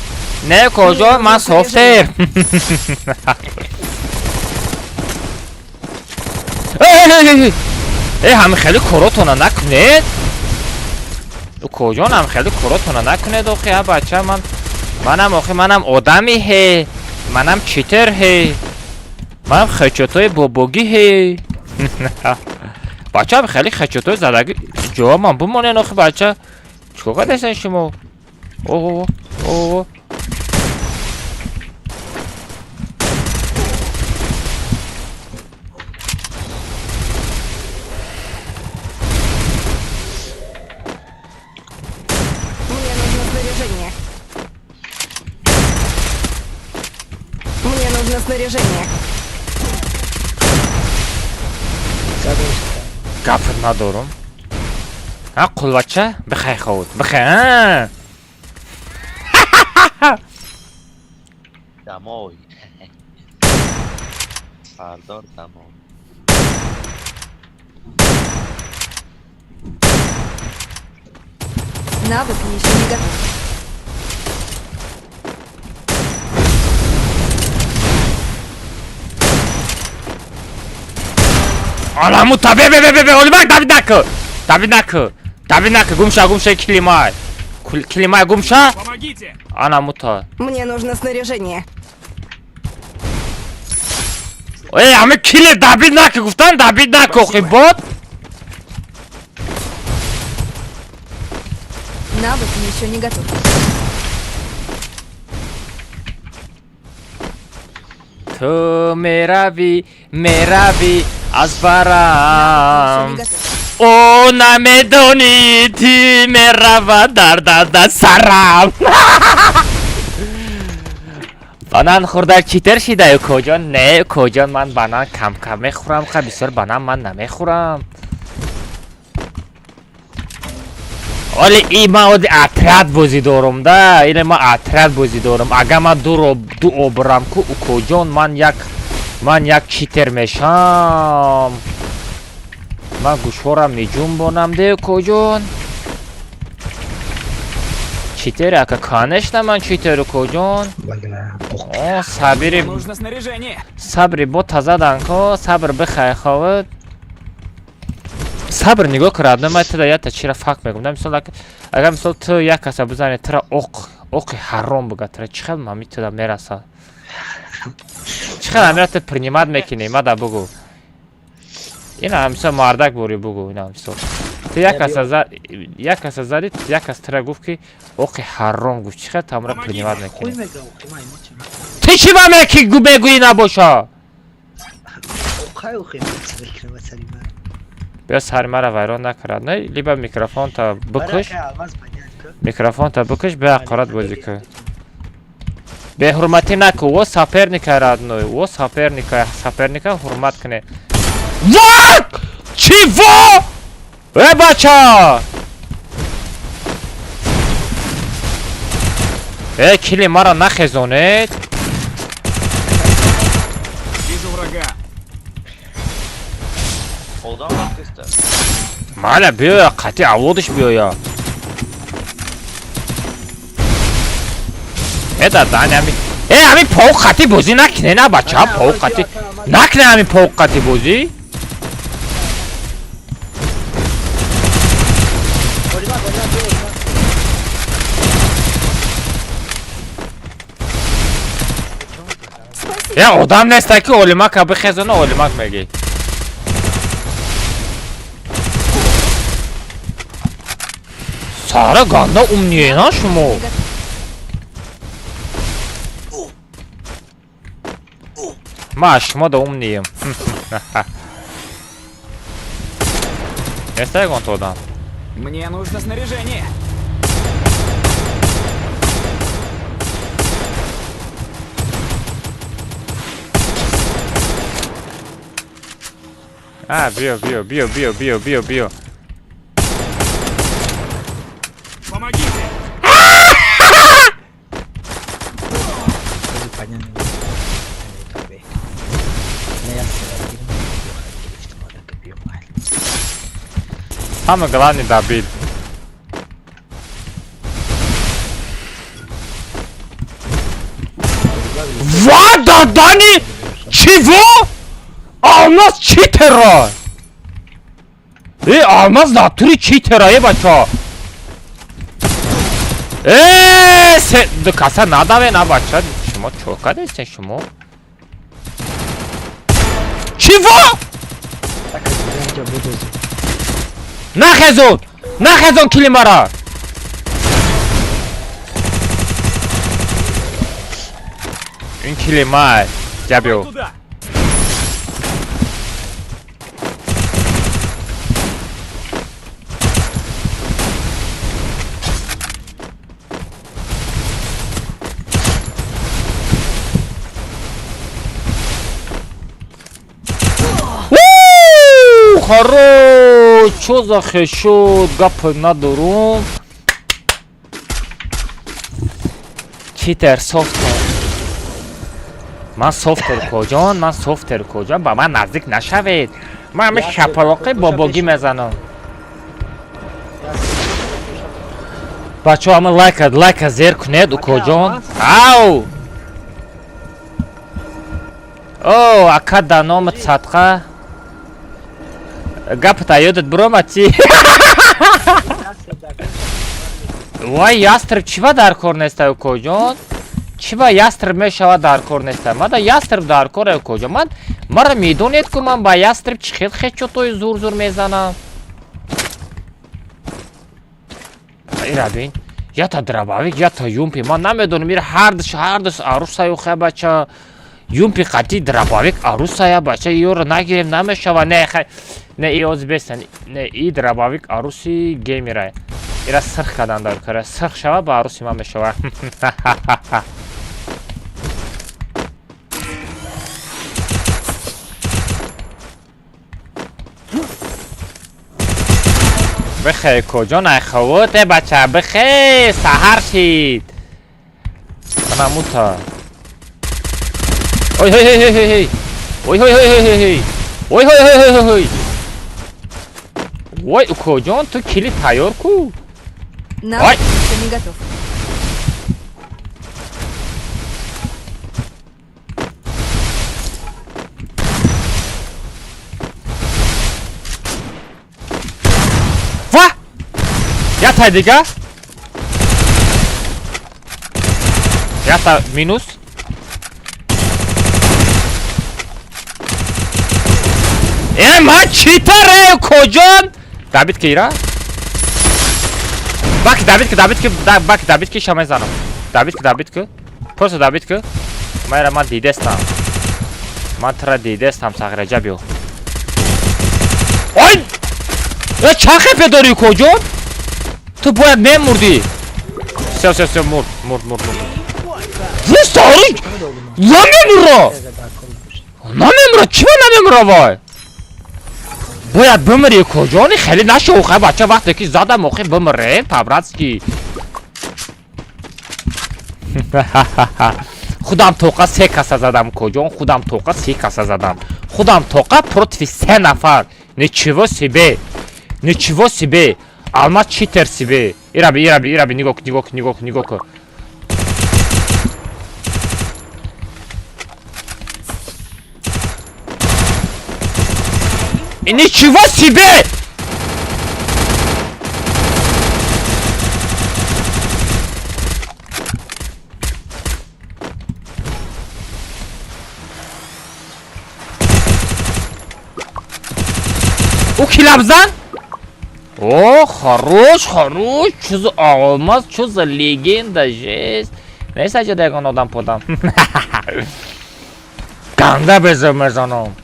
Не, кожо, ман софтер. Э, ҳами хеле коротона накунед. Укоҷон, ҳам хеле коротона накунед, охи, а бача, ман манам, охи, манам одами ҳе, манам читер ҳе, манам хечотои бобогӣ ҳе. Бача, ҳами хеле хечотои задаги ҷоаман бимонен, охи, бача. Чикор кардастен шумо? О, о, Мне нужно снаряжение. Мне нужно снаряжение. Гап надорам. А қулвача бихай ховуд. Бихай. А. Домой. Сардор домой. Навык еще не готов. Аламута бе бе бе бе бе олимак давид наку. Давид наку. Давид наку гумша гумша килимай. Килимай гумша. Помогите! Анамута. Мне нужно снаряжение. Эй, ами киле давид наку гуфтан давид наку охи бот. Навык еще не готов. Ту мерави, мерави аз барам. Навык еще не готов. О, намедонӣ ти мерава дар дарда сарам. Банан хӯрда читер шида, укоҷон? Не, укоҷон, ман банан кам-кам мехӯрам, ха бисёр банан ман намехӯрам. Оли и ман оди отряд бозӣ дорам да, ине ман отряд бозӣ дорам. Агар ман ду обрам ку, укоҷон, ман як читер мешам. Ман гӯшҳорам меҷунбонам де, укоҷон. Читер, ака, конечно, ман читер, укоҷон. О, сабири Нужно снаряжение. Сабри бо тазадан ко, сабр бихай ховад. Сабр нигоҳ кун, родной, ман туда якта чира факт мегӯм. Мисол, агар мисол ту як каса бизани, тура оқ, оқи ҳаром буга, тура чӣ хел мами туда мерасад? Чӣ хел амира ту принимать мекунӣ? Мада бугӯ. Ина мисол мардак бори бугӯ, ина мисол. Ту як каса за як каса зади, як кас тура гуфт ки оқи ҳаром гуфт, чӣ хел тамра принимать Хуй мекунӣ? мегам, охи, ман имо чӣ? Ту чӣ ба меки мегӯӣ набоша? Охай, охи, ман чӣ мекунам сари ман? Биё сари мара вайрон накард. Не, либо микрофонта бикуш, Барака алмаз понять ку. микрофонта бикуш, бе ҳақорат бозӣ кун. Беҳурматӣ наку, во соперника, родной, во соперника, соперника ҳурмат кунед. Вот! Чего? Э, бача! Э, кили мара нахезонед. Вижу врага. Одам рафтеста. Маля биёя, қатъи авлодиш биёя. Э, дадани ами. Э, ами пов қатъи бозӣ накне, на бача, пов қатъи. Накне ами пов қатъи бозӣ. Олимак, олимак, биё, олимак. Э, одам неста ки олимака бихезона, олимак мегӣ. Сара ганда умнее на шумо. Ма аз шумо да умнием. Неста ягон одам. Мне нужно снаряжение. А, биё, биё, биё, биё, биё, биё, биё. Помогите! Хеле понятно. Наметобе. Не, я сера гирам, биё, хай гирифтам, адака биё, майли. Самое главное добил. Ва, дадани! Чего? А у нас читера! Э, алмаз натури читерае, бача. Э, се ду каса надаве на, бача. Шумо чо кардестен шумо? Чиво? Нахезон! Нахезон килимара! Ин килимай. Ҷабиё. Хорош! Чо за хешот? Гап надорум. Читер, софтер. Ман софтер куҷон? Ман софтер куҷон? Ба ман наздик нашавед. Ман ҳами шапалоқи бобогӣ мезанам. Бачаҳо, ҳама лайка, лайка зер кунед, укоҷон. Ау! О, ака да номат садқа. Гапата ёдат биромад чи? Вай, ястреб чива дар кор неста, укоҷон? Чива ястреб мешавад дар кор неста? Мада ястреб дар кор, укоҷон. Ман мара медонед ку ман ба ястреб чӣ хел хечотои зур зур мезанам. Ира бин. Ята дробовик, ята юмпи. Ман намедонам, ира ҳардуш ҳардуш арусаю хе бача. Юмпи қати дробовик арусая бача. Ёро нагирем намешава. Не, хай. Не, и оз бестан. Не, и дробовик аруси геймера. Ира сирх кардан дар кора. Сирх шава ба аруси ман мешава. Бихе, куҷо найховут, э бача, бихе, саҳар шид. Анамута. Ой ой ой ой ой. Ой ой ой ой ой. Ой ой ой ой ой. Ой, укоҷон, ту кили тайёр ку? Навык еще не готов. Ва! Ята дига? Ята минус? Э, ман читаре, укоҷон? Давид ки ира? Баки, Давид ки, Давид ки, баки, Давид ки ша мезанам. Давид ки, Давид ки. Просто Давид ки. Ман ира ман дидестам. Ман тра дидестам, сағираҷа биё. Ой! Э, чанд хепе дорӣ, укоҷон? Ту бояд мемурдӣ. Всё, всё, всё, мурд, мурд, мурд, мурд. Вустарик! Намемура! Намемура, чима намемура вай? Бояд бимирӣ, укоҷони, хеле нашо, хай бача, вақте ки задам, охи бимире, по-братски. Худам тоқа се каса задам, укоҷон, худам тоқа се каса задам. Худам тоқа против се нафар. Ничего себе. Ничего себе. Алмаз читер себе. Ираби, ираби, ираби, нигоҳ, нигоҳ, нигоҳ, нигоҳ. Ничего себе! У килабзан? О, хорош, хорош. Чё за алмаз, чё за легенда, жесть. Не саҷа ягон одам подам. Ганда беза мезанам.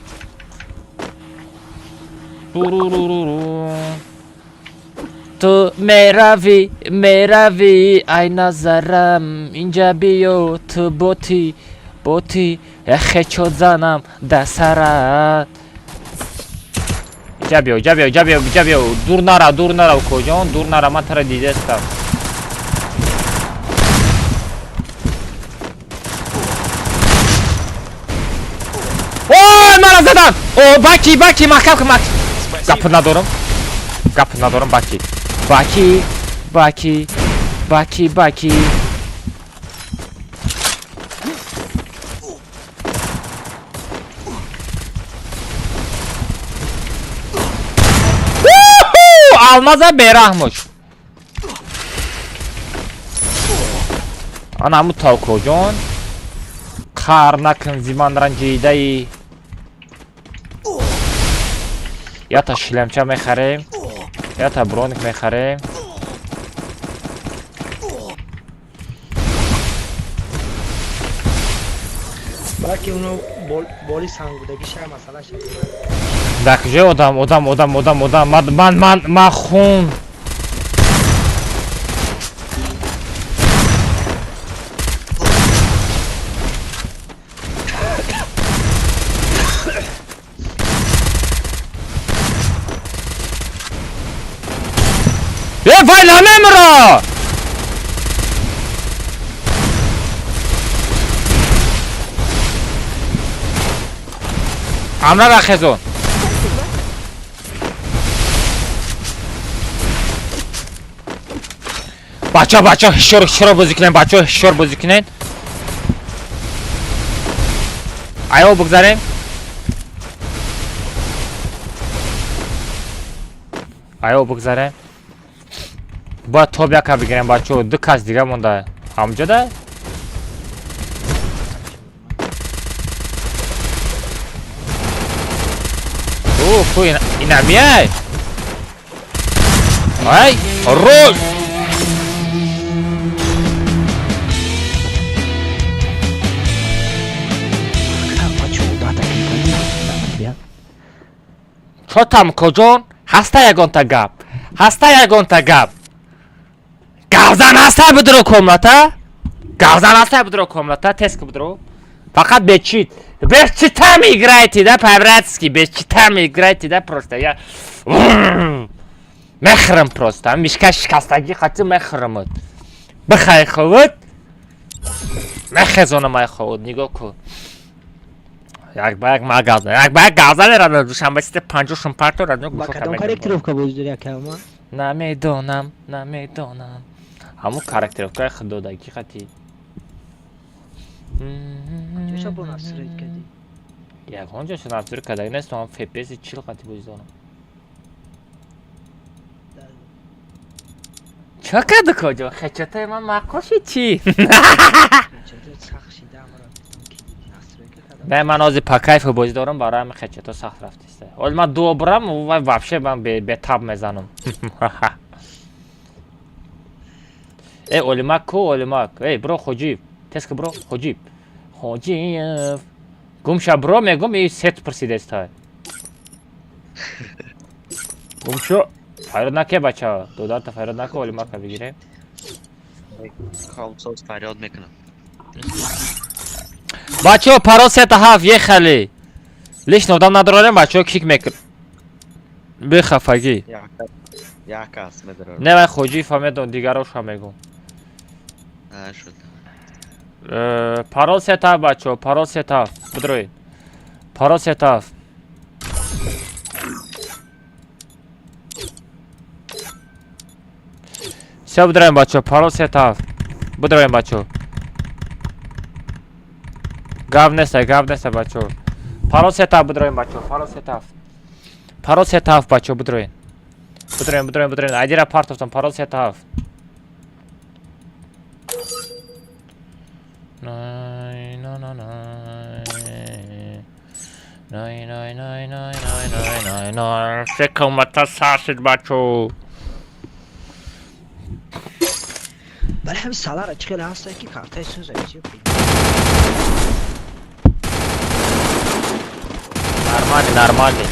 Ту меравӣ, меравӣ, ай назарам, инҷа биё, ту боти, боти, хечот занам да сарат. Инҷа биё, инҷа биё, инҷа биё, инҷа биё. Дур нара, дур нара, укоҷон, дур нара, ман тара дидестам. Ой, мара задан! О, баки, баки, маҳкам кун, маҳкам. Гап надорам. Гап надорам, баки. Баки, баки, баки, баки. Алмаза бераҳмуш. Ана ҳамун тавкоҷон. Қар накун зи ман ранҷидаи. Ята шлемча мехарем, ята броник мехарем. Балки уно боли сангудагӣ ша масъала шад. Дар куҷои одам, одам, одам, одам, одам, ман, ман, ман, ман хун. Э, вай намемра! Амра хезон. Бача, бача, ҳушёр, ҳушёр бозӣ кунед, бача, ҳушёр бозӣ кунед. Аё бигзарем. Аё бигзарем. Бояд тоб яка бигирем, бачаҳо, ду кас дига монда. Ҳамҷода? О, ку инамияй? Ай, рӯз! Чо там коҷон? Ҳаста ягонта гап? Ҳаста ягонта гап? Гавзан ҳаста бидро комната? Гавзан ҳаста бидро комната? Тез ки бидро. Фақат без чит. Без читами играйте, да, по-братски, без читами играйте, да, просто. Я мехӯрам просто. Мишка шикастагӣ хати мехӯрамад. Бихай ховуд. Мехезонам ай ховуд, нигоҳ кун. Як ба як ма гавзан. Як ба як гавзан мерадам душанбе сите панҷошум парто радно Ба гӯшо кадом корректировка бозӣ дорӣ акама? Намедонам, намедонам. Ҳамун корректировкаи худдодагӣ хати. Ҷоша бо настройка кардӣ? Ягон ҷоша настройка кардагӣ нест, ман FPS 40 хати бозӣ дорам. Чо карди коҷо? Хечатаи ман маъқул шид чӣ? Сахт шида амро настройка кардам. Не, ман ҳозир по кайфу бозӣ дорам, барои ҳамин хечато сахт рафтиста. Ҳоли ман ду обрам, вай вообще ман бетаб мезанам. Э, Олимак ку, Олимак. Эй, бро, Хоҷиев. Тез ки бро, Хоҷиев. Хоҷиев. Гумша бро мегум, и сет пурсидеста. Гумшо. Фарёд наке, бача. Додарта фарёд наке, Олимака бигирем. Камсоз фарёд мекунам. Бачаҳо, парол сета ҳафт, ехали. Лишний одам надорем, бачаҳо кик мекун. Бехафагӣ. Як кас медорам. Не, вай Хоҷиев ҳам медон, дигарош ҳам мегум. Шуд. Парол сета ҳафт, бачаҳо, парол сета ҳафт. Бидроед. Парол сета ҳафт. Всё, бидроем, бачаҳо, парол сета ҳафт. Бидроем, бачаҳо. Гап неста, гап неста, бачаҳо. Парол сета ҳафт, бидроем, бачаҳо, парол сета ҳафт. Парол сета ҳафт, бачаҳо, бидроем. Бидроем, бидроем, бидроем. Айдира партофтам, парол сета ҳафт. Най, на, на, най. Най, най, най, най, най, най, най, най. Секалмата саршид, бачаҳо. Бале ҳамин салара чӣ хеле ҳаста ки картаи сӯза чӣ? Нормально, нормально.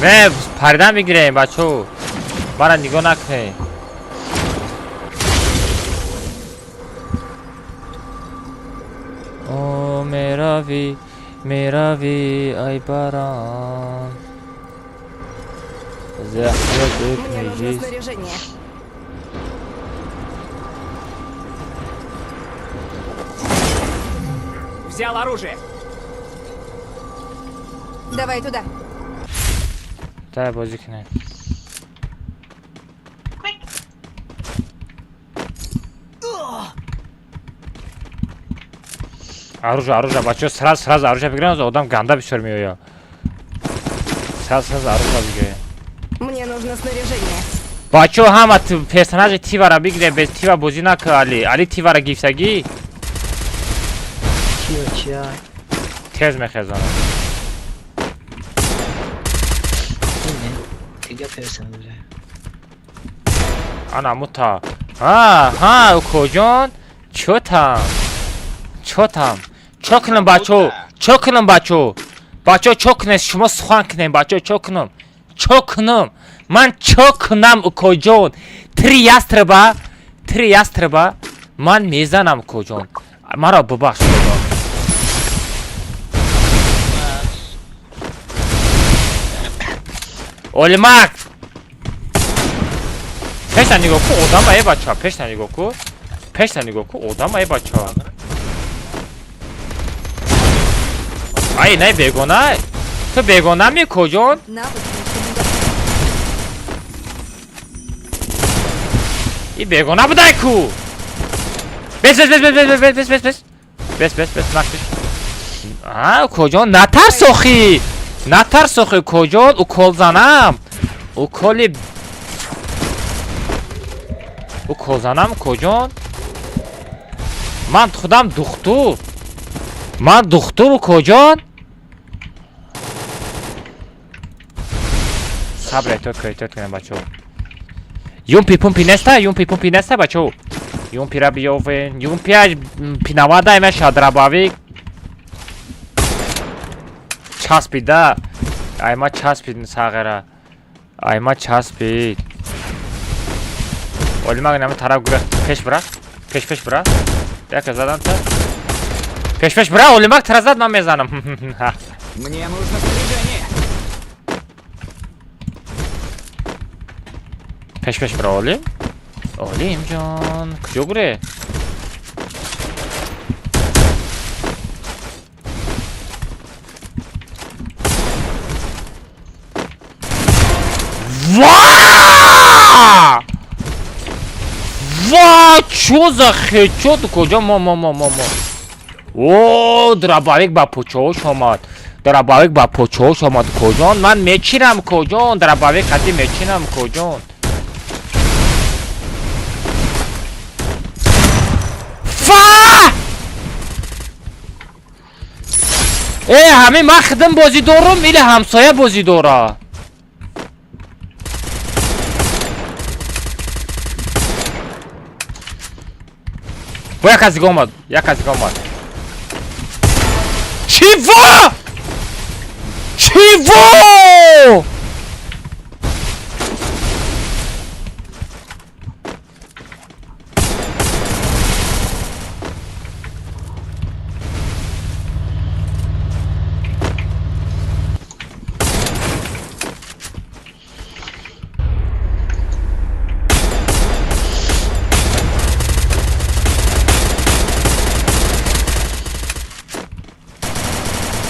Не, паридан бигирем, бачо. Мара нигоҳ накунед. О, мерави, мерави, ай баран. Мне нужно снаряжение. Взял оружие. Давай туда. Дай бозӣ кунем. Оружие, оружие, бачо, сразу, сразу оружие бигирем, одам ганда бисёр меояд. Сразу, сразу оружие бигирем. Мне нужно снаряжение. Бачо, ҳама персонажи Тивара бигире, без Тива бозӣ нака, Али. Али Тивара гифтагӣ? Тива чия? Тез мехезонад. Дига персонажа. Ана мута. Ҳа, ҳа, укоҷон. Чё там? Чё там? Чё кунам, бачо? Чё кунам, бачо? Бачо, чё кунем? Шумо сухан кунем, бачо, чё кунам? Чё кунам? Ман чё кунам, укоҷон? Три ястреба, три ястреба ман мезанам, укоҷон. Маро бубахш, худо. Олимак! Пешна нигоҳ ку, одама э бача, пешна нигоҳ ку. Пешна нигоҳ ку, одама э бача. Ай, най бегона. Ту бегона ми куҷон? Навык еще не готов. И бегона будай ку. Бес, бес, бес, бес, бес, бес, бес, бес, бес. Бес, бес, бес, накш. А, куҷон? Натарс охи. Натарс охи, куҷон? Укол занам. Уколи укол занам, куҷон? Ман худам духтур. Ман духтур, куҷон? Сабр эҳтиёт кун, эҳтиёт кунем, бачаҳо. Юмпи пумпи неста, юмпи пумпи неста, бачаҳо. Юмпира биёвен. Юмпия пинавада има шадрабавик. Часпида. Айма часпид сағира. Айма часпид. Олимак нами тараф гурехт. Пеш бира. Пеш пеш бира. Яка задан та. Пеш пеш бира, Олимак тара зад, ман мезанам. Мне нужно снаряжение. Пеш пеш бира, Олим. Олим ҷон, куҷо гуре? Ва! Ва, чё за хечо ту куҷо? Мо мо мо мо мо. О, дробовик ба пучош омад. Дробовик ба пучош омад, куҷон? Ман мечирам, куҷон? Дробовик қати мечирам, куҷон? Фа! Э, ҳамин ман хидм бозӣ дорум или ҳамсоя бозӣ дора? Бо як аз дига омад, як аз дига омад. Чего? Чего?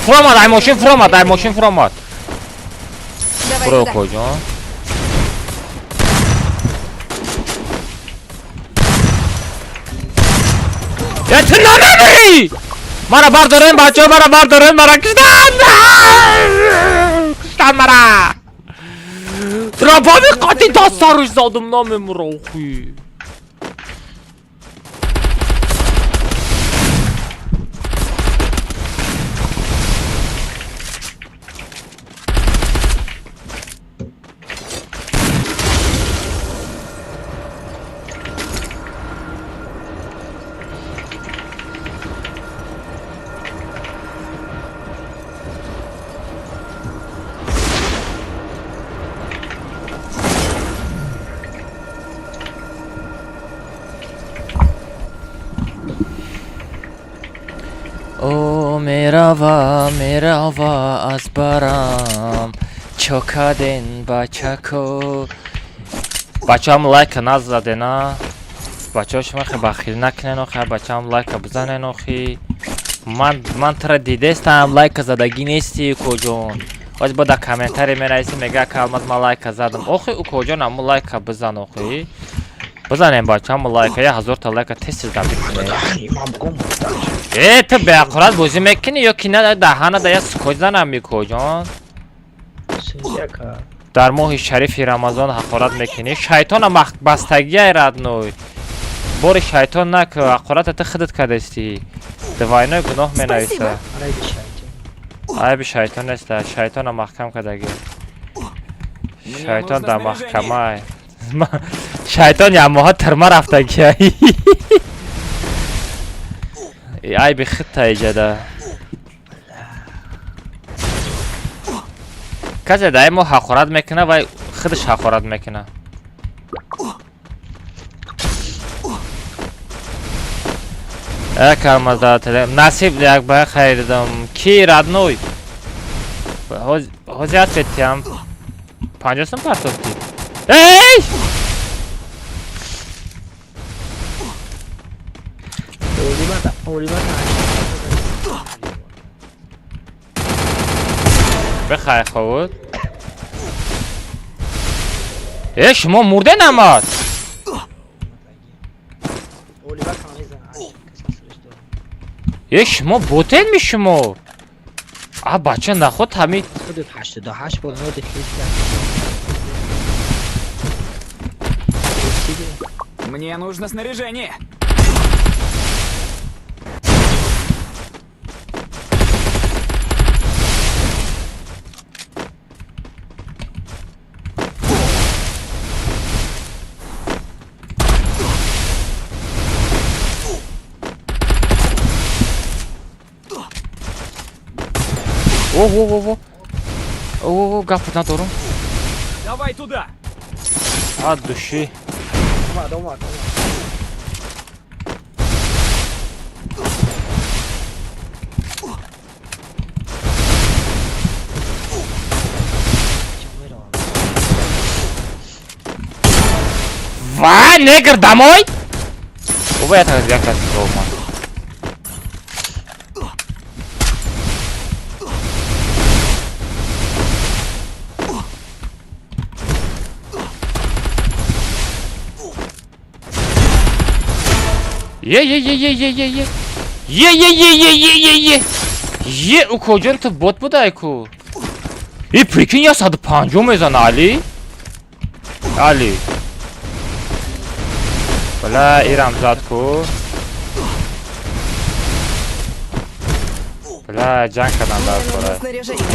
Фуромад, ай мошин фуромад, ай мошин фуромад. Давай Буро, туда. куҷон? Э, ту намемирӣ! Мара бардорем, бачаҳо, мара бардорем, мара киштан! Киштан мара! Дробови қати дастаруш задум, намемура, охи. Мерава, мерава аз барам. Чокаден бачако. Бачаам лайка назадена. Бачаҳо, шумо хе бахил накунен охи, бачаам лайка бизанен охи. Ман тура дидестам, лайка задагӣ нести, укоҷон. Оз бо дар комментарий менависӣ, мега калмаз, ман лайка задам. Охи, укоҷон, аму лайка бизан охи. Бизанем, бачаам, лайка, 1000 та лайка тез тез забит кунем. Э, ту беақурат бозӣ мекунӣ ё ки на? Даҳана да я скотч занам, укоҷон. Дар моҳи шарифи Рамазон ҳақорат мекунӣ. Шайтона бастагиай, родной. Бори шайтон наку, ҳақората ту худат кардастӣ. Двойной гуноҳ менависа. Айби шайтон неста, шайтона маҳкам кардагӣ. Шайтон дар маҳкамай. Шайтон як моҳа тирма рафтагиай. Айби худта иҷада. Касе дар мо ҳақорат мекунад, вай худаш ҳақорат мекунад. Насиб як ба харидам. Ки, родной? Ҳозир ответиам. 50 сум партофтӣ. Эй! Бихай ховуд. Э, шумо мурде намад? Э, шумо ботен ми шумо? А бача, наход ҳами 88 бор ноди. Мне нужно снаряжение. О, о, о, о, о, гап надорум. Давай туда. От души. Омад, омад, омад. Ва, негр, домой! Оба, я так, я как дома. Е, е, е, е, е, е, е. Е, е, е, е, е, е, е. Е, укоҷон, ту бот будай ку. И прикинь, 150 мезана, Али. Али. Бля, ирам зад ку. Бля, ҷанг кардам дар Мне нужно кора. снаряжение.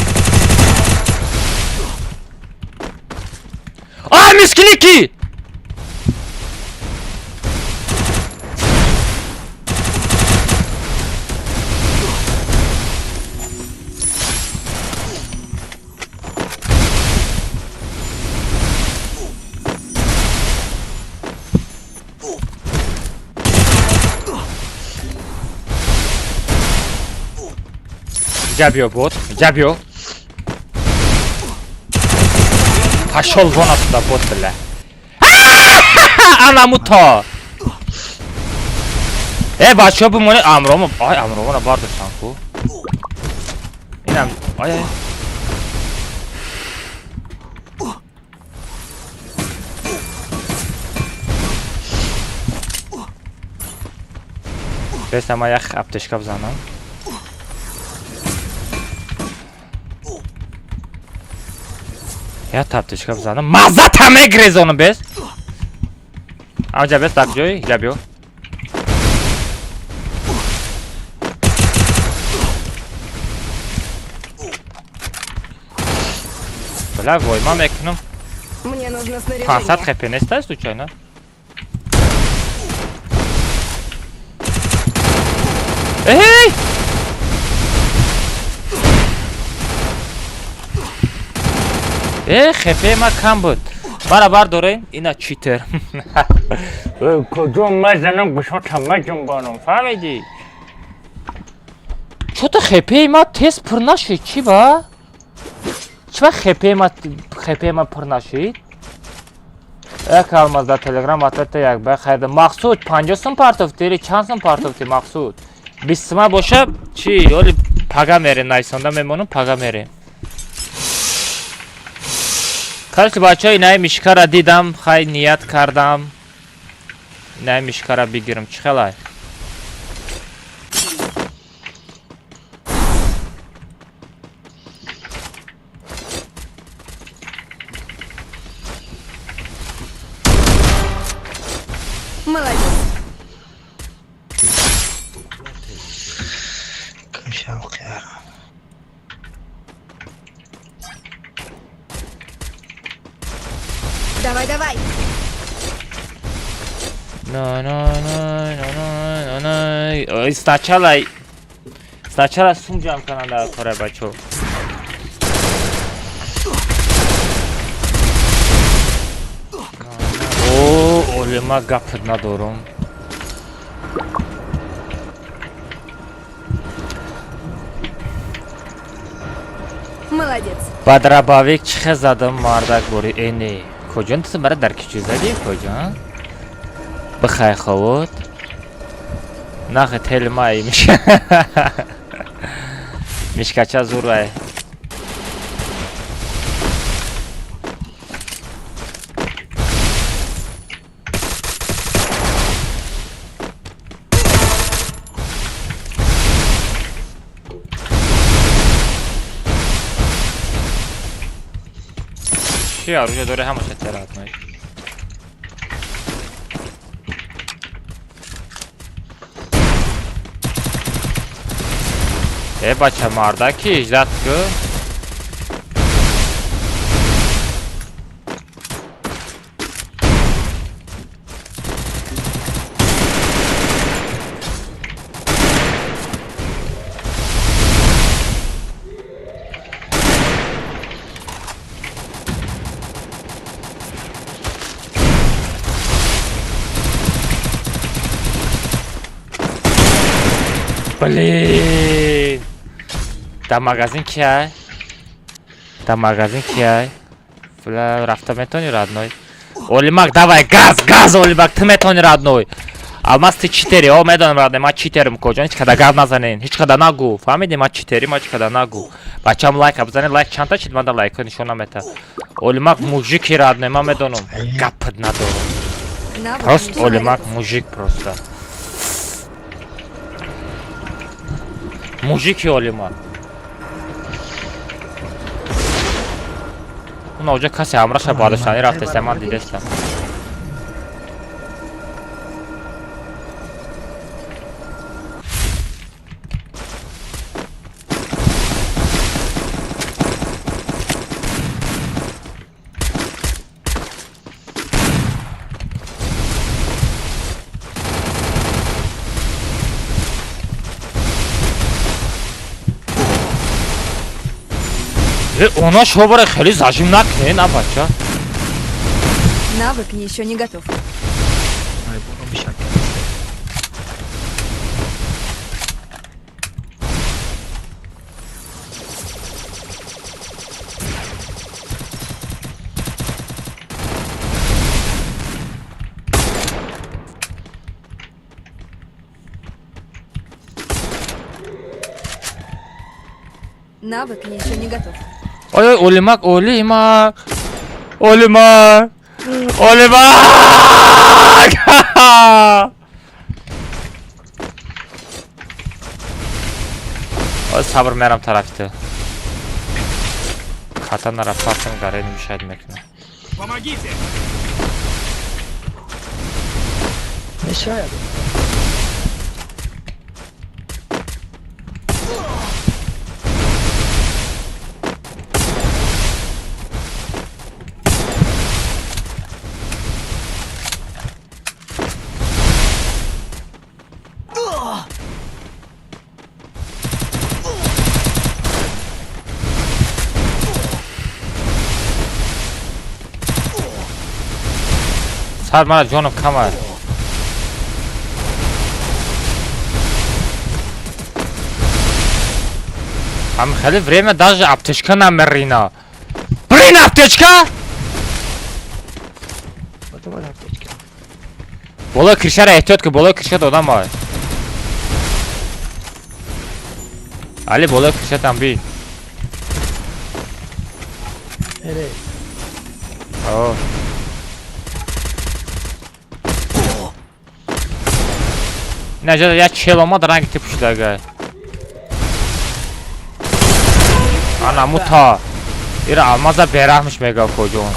А, мисклики! Ҷа биё, бот, ҷа биё. Пошёл вон оттуда, бот, бля. Анамуто. Э, бачаҳо, бимонед, амромо. Ай, амромона бардоштам ку. Инам, ай, ай. Беста, ман як аптечка бизанам. Як аптечка бизанам. Маззата мегрезонам бес. Амҷа бес, дар ҷой, ҷа биё. Бля, вой, ман мекунам. Мне нужно 500 снаряжение. Хп нестай случайно? Эй! Э, хп ма кам буд. Мара бардорем, ина читер. Э, куҷо мазанам, гӯшотам маҷунбонам, фаҳмидӣ? Чё-то хпи ма тез пур нашид, чӣ ба? Чӣ ба хпи ма пур нашид? Як алмаз дар телеграм атлета як бай харида. Мақсуд, 50 сум партофти или чанд сум партофти, Мақсуд? 20 сума боша, чӣ? Оли пага мерем, найсонда мемонам, пага мерем. Короче, бачаҳо, инаи мишкара дидам, хай ният кардам. Инаи мишкара бигирам, чӣ хелай? Молодец. Кам шавқи. Давай, давай. На на на на на на на. Ой, сначала сум ҷамъ кунам дар кора, бачо. О, олима, гапат надорум. Молодец. Ба дробовик чӣ хел задам, мардак бори эне. Куҷон ту мара дар кичу задӣ, куҷон? Бихай ховуд. Нахи телмай миш. Мишкача зурай. Чӣ оружие дори ҳамаша терат май. Э, бача, мардаки ждат ку. Блин. Дар магазин кияй? Дар магазин кияй? Бля, рафта метавонӣ, родной? Олимак, давай, газ, газ, Олимак, ту метавонӣ, родной. Алмаз, ты читери, о, медонам, родной, ман читерим, коҷон, ҳеҷ када гап назанен, ҳеҷ када нагу, фаҳмидӣ, ман читери, ман ҳеҷ када нагу. Бачам лайка бизанед, лайк чандта чид, ман лайкҳо нишон намета. Олимак мужики, родной, ман медонам, гапат надорам. Навык Просто еще не Олимак готов. мужик просто. Мужики Олимак. Уна оҷа касе ҳамраша бардоштанӣ рафтеста, ман дидестам. Э, она шобара хеле зажим накне, на бача. Навык еще не готов. Ай, бурум шакар. Навык еще не готов. Ой, ой, Олимак, Олимак. Олимак. Олимак! Ой, сабр мерам тарафи ту. Катанара партам гарени мушоҳид мекунам. Помогите! Мешояд. Сар мара ҷоном камар. Ҳам хеле время даже аптечка намерина. Блин, аптечка! Ото аптечка. Болои крышара эҳтиёт ки, болои крыша одам ай. Али, болои крышатам би. Эре. О. Наҷа як чел омад, ранги ти пӯшидага. Ана мута. Ира алмаза бераҳмиш мега, коҷон.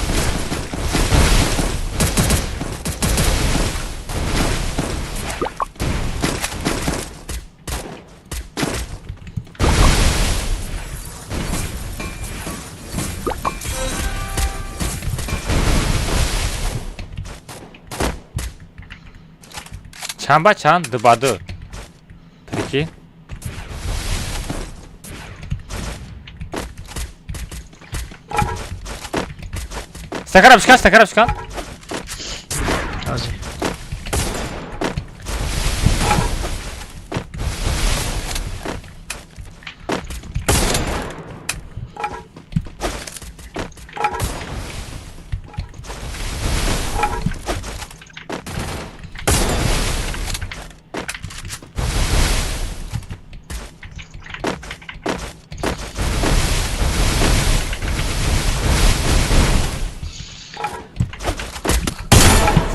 Чанд ба чанд? Ду ба ду. Прикинь. Стакара бишкан, стакара бишкан. Ҳозир.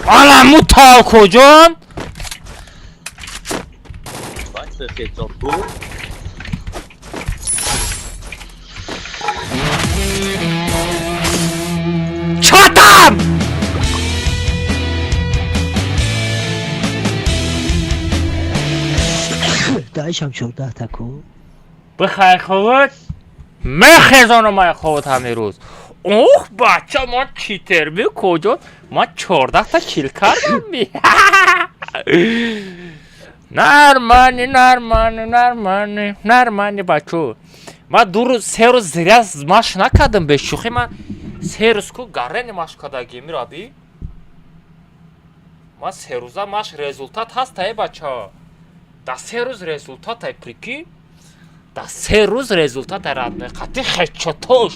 Ана мута, коҷон. Бача, хечон буд. Чё там? Даишам 14 та ку. Бихай ховат. Мехезонам ай ховат ҳамин рӯз. Ох, бача, ман читерби, коҷон? Ман 14 та кил кардам ми. Нормально, нормально, нормально, нормально, бачо. Ман 2 рӯз, 3 рӯз зря машқ накардам, бешӯхӣ. Ман 3 рӯз ку гарени машқ кардагӣ, мираби. Ман 3 рӯза машқ, результат ҳаста, э бача. Дар 3 рӯз результат ай, прикинь. Дар 3 рӯз результат ай, родной. Хати хечотош.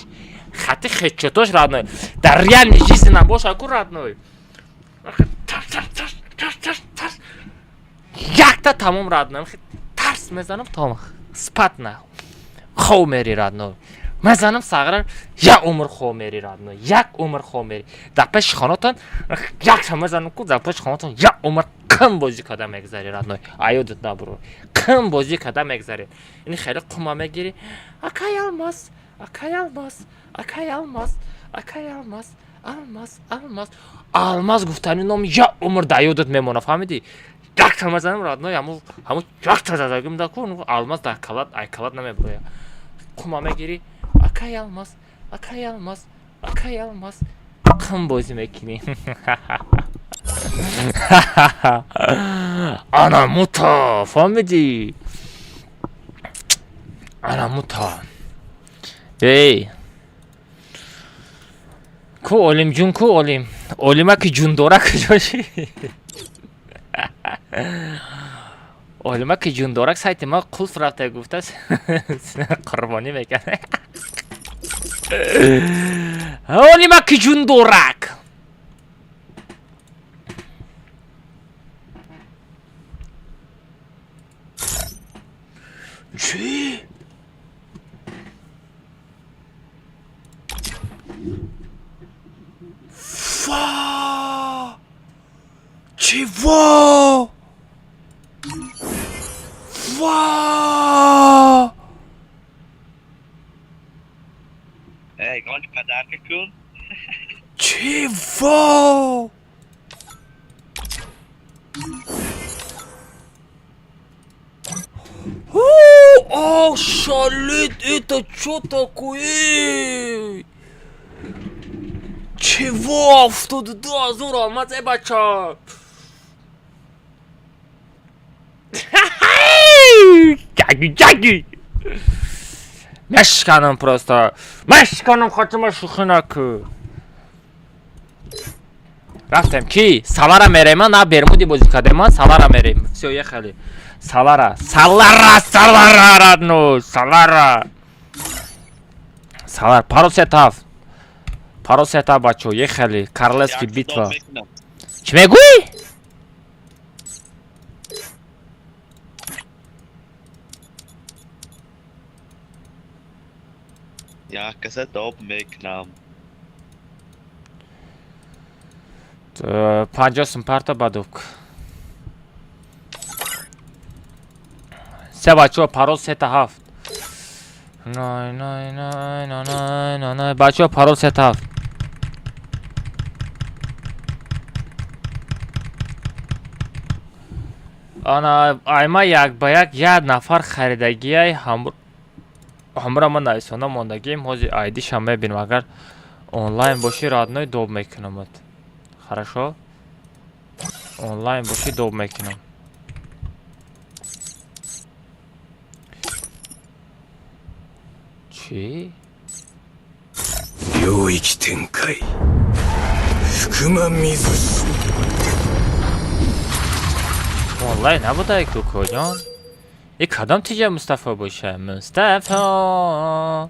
Хати хечотош, родной. Дар реальной жизни набоша ку, родной. Тарс, тарс, тарс, тарс, тарс, тарс. Якта тамом, родной. Тарс мезанам, тамом. Спать на. Хов мери, родной. Мезанам сағра, як умр хов мери, родной. Як умр хов мери. Дар пеши хонатон якта мезанам ку, дар пеши хонатон як умр қим бозӣ карда мегзари, родной. Аёдат набуро. Қим бозӣ карда мегзари. Ин хеле қума мегирӣ. Акай Алмаз, акай Алмаз, акай Алмаз, акай Алмаз, Алмаз, Алмаз. Алмаз гуфтани ном як умр дар ёдат мемонад, фаҳмидӣ? Якта мезанам, родной, ҳаму якта задагим да ку, Алмаз дар калат, ай калат намебурояд. Қума мегирӣ, акай Алмаз, акай Алмаз, акай Алмаз. Қим бозӣ мекунӣ. Ана мута, фаҳмидӣ? Ана мута. Эй. Ку Олимҷун, ку Олим? Олима ки ҷундора куҷоши? Олима ки ҷундорак сайти ма қулф рафта гуфтааст, қурбонӣ мекард. Олима ки ҷундорак. Чӣ? Фа! Чего? Фа! Эй, гонч подарка кун. Чего? О, шалит, это что такое? Чего? 72 000 алмаз, э бача. Ҷаги, ҷаги. Мешканам просто. Мешканам, хотима, шӯхӣ накун. Рафтем ки? Салара мерем, на Бермуди бозӣ кардем, Салара мерем. Всё, ехали. Салара, Салара, Салара, родной, Салара. Салар, парол сетав. Парол сетав, бачо, ехали. Карлески битва. Чӣ мегӯӣ? Як каса доб мекунам. 50 сум парта бадук. Се бачо, парол 3-7. Най най най най най най най. Бачо, парол 3-7. Ана айма як ба як як нафар харидагиай ҳамра ман нависонда мондагием. Ҳозир айдишам мебинам, агар онлайн бошӣ родной доб мекунамат. Хорошо? Онлайн бошӣ доб мекунам. Чӣ? 領域展開福間水 Онлайн набудай ку коҷон? И кадом тиҷа Мустафо боша? Мустафо.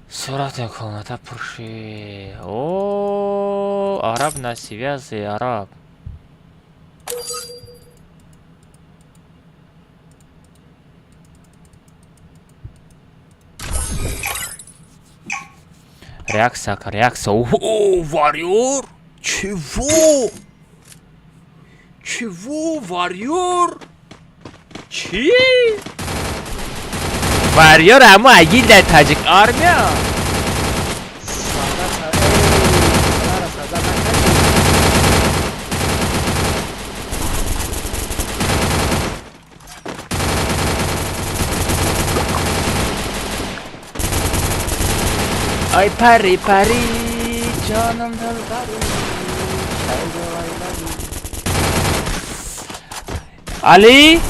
Сурати комната пурши. О, араб на связи, араб. Реакция, реакция. О, варьор! Чего? Чего, варьор? Чи? Варьор, ама агил дар таҷик армия. Ай пари пари ҷонам дилбари. Али?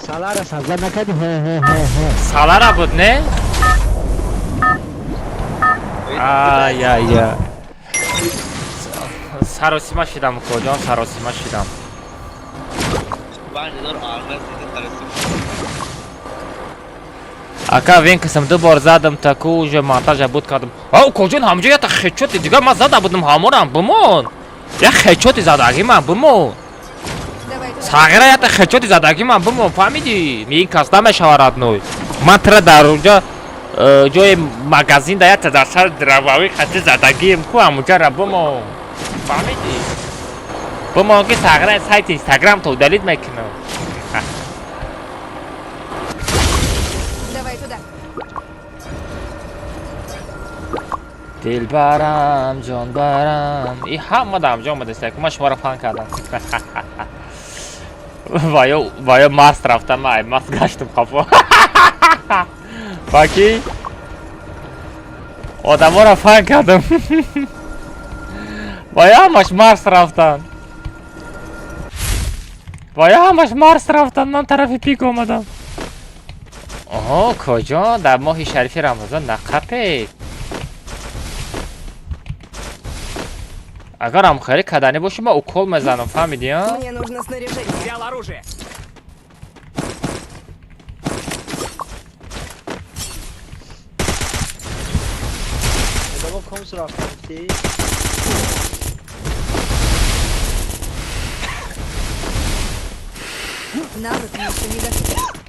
Салара сазда накарди? Ҳо ҳо ҳо ҳо. Салара буд, не? Ай ай ай. Саросима шидам, коҷон, саросима шидам. Ака вин кисм ду бор задам, таку уже монтажа буд кардам. А коҷон, ҳамҷо ята хечоти дигар ман зада будам, ҳаморам бимон. Я хечоти задаги ман бимон. Сағира ята хечоти задаги ман бимон, фаҳмидӣ? Ин кас намешава родной. Ман тира дар унҷа ҷои магазин да ята дар сар дравави хати задагием ку ҳамунҷара бимон. Фаҳмидӣ? Бимон ки сағира сайти Инстаграм то удалить мекунам. Давай туда. Дилбарам, ҷонбарам. И ҳама дар ҳамҷо омадаст, ку ман шуморо фан кардам. Ва ё маст рафтам, ай маст гаштам қафо. Баки одаморо фан кардам. Ва ё ҳамаш марс рафтанд. Ва ё ҳамаш марс рафтанд, ман тарафи пик омадам. Оҳо, коҷон, дар моҳи шарифи Рамазон нақапед. Агар ҳамхелӣ каданӣ бошӣ, ман укол мезанам, фаҳмидӣ, а? Мне нужно снаряжение. Взял оружие. Одамо комс рафтам, гуфтӣ? Навык еще не готов.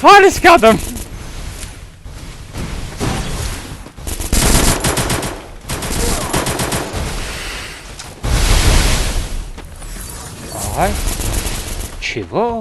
Фалиш кардам. Ай. Чего?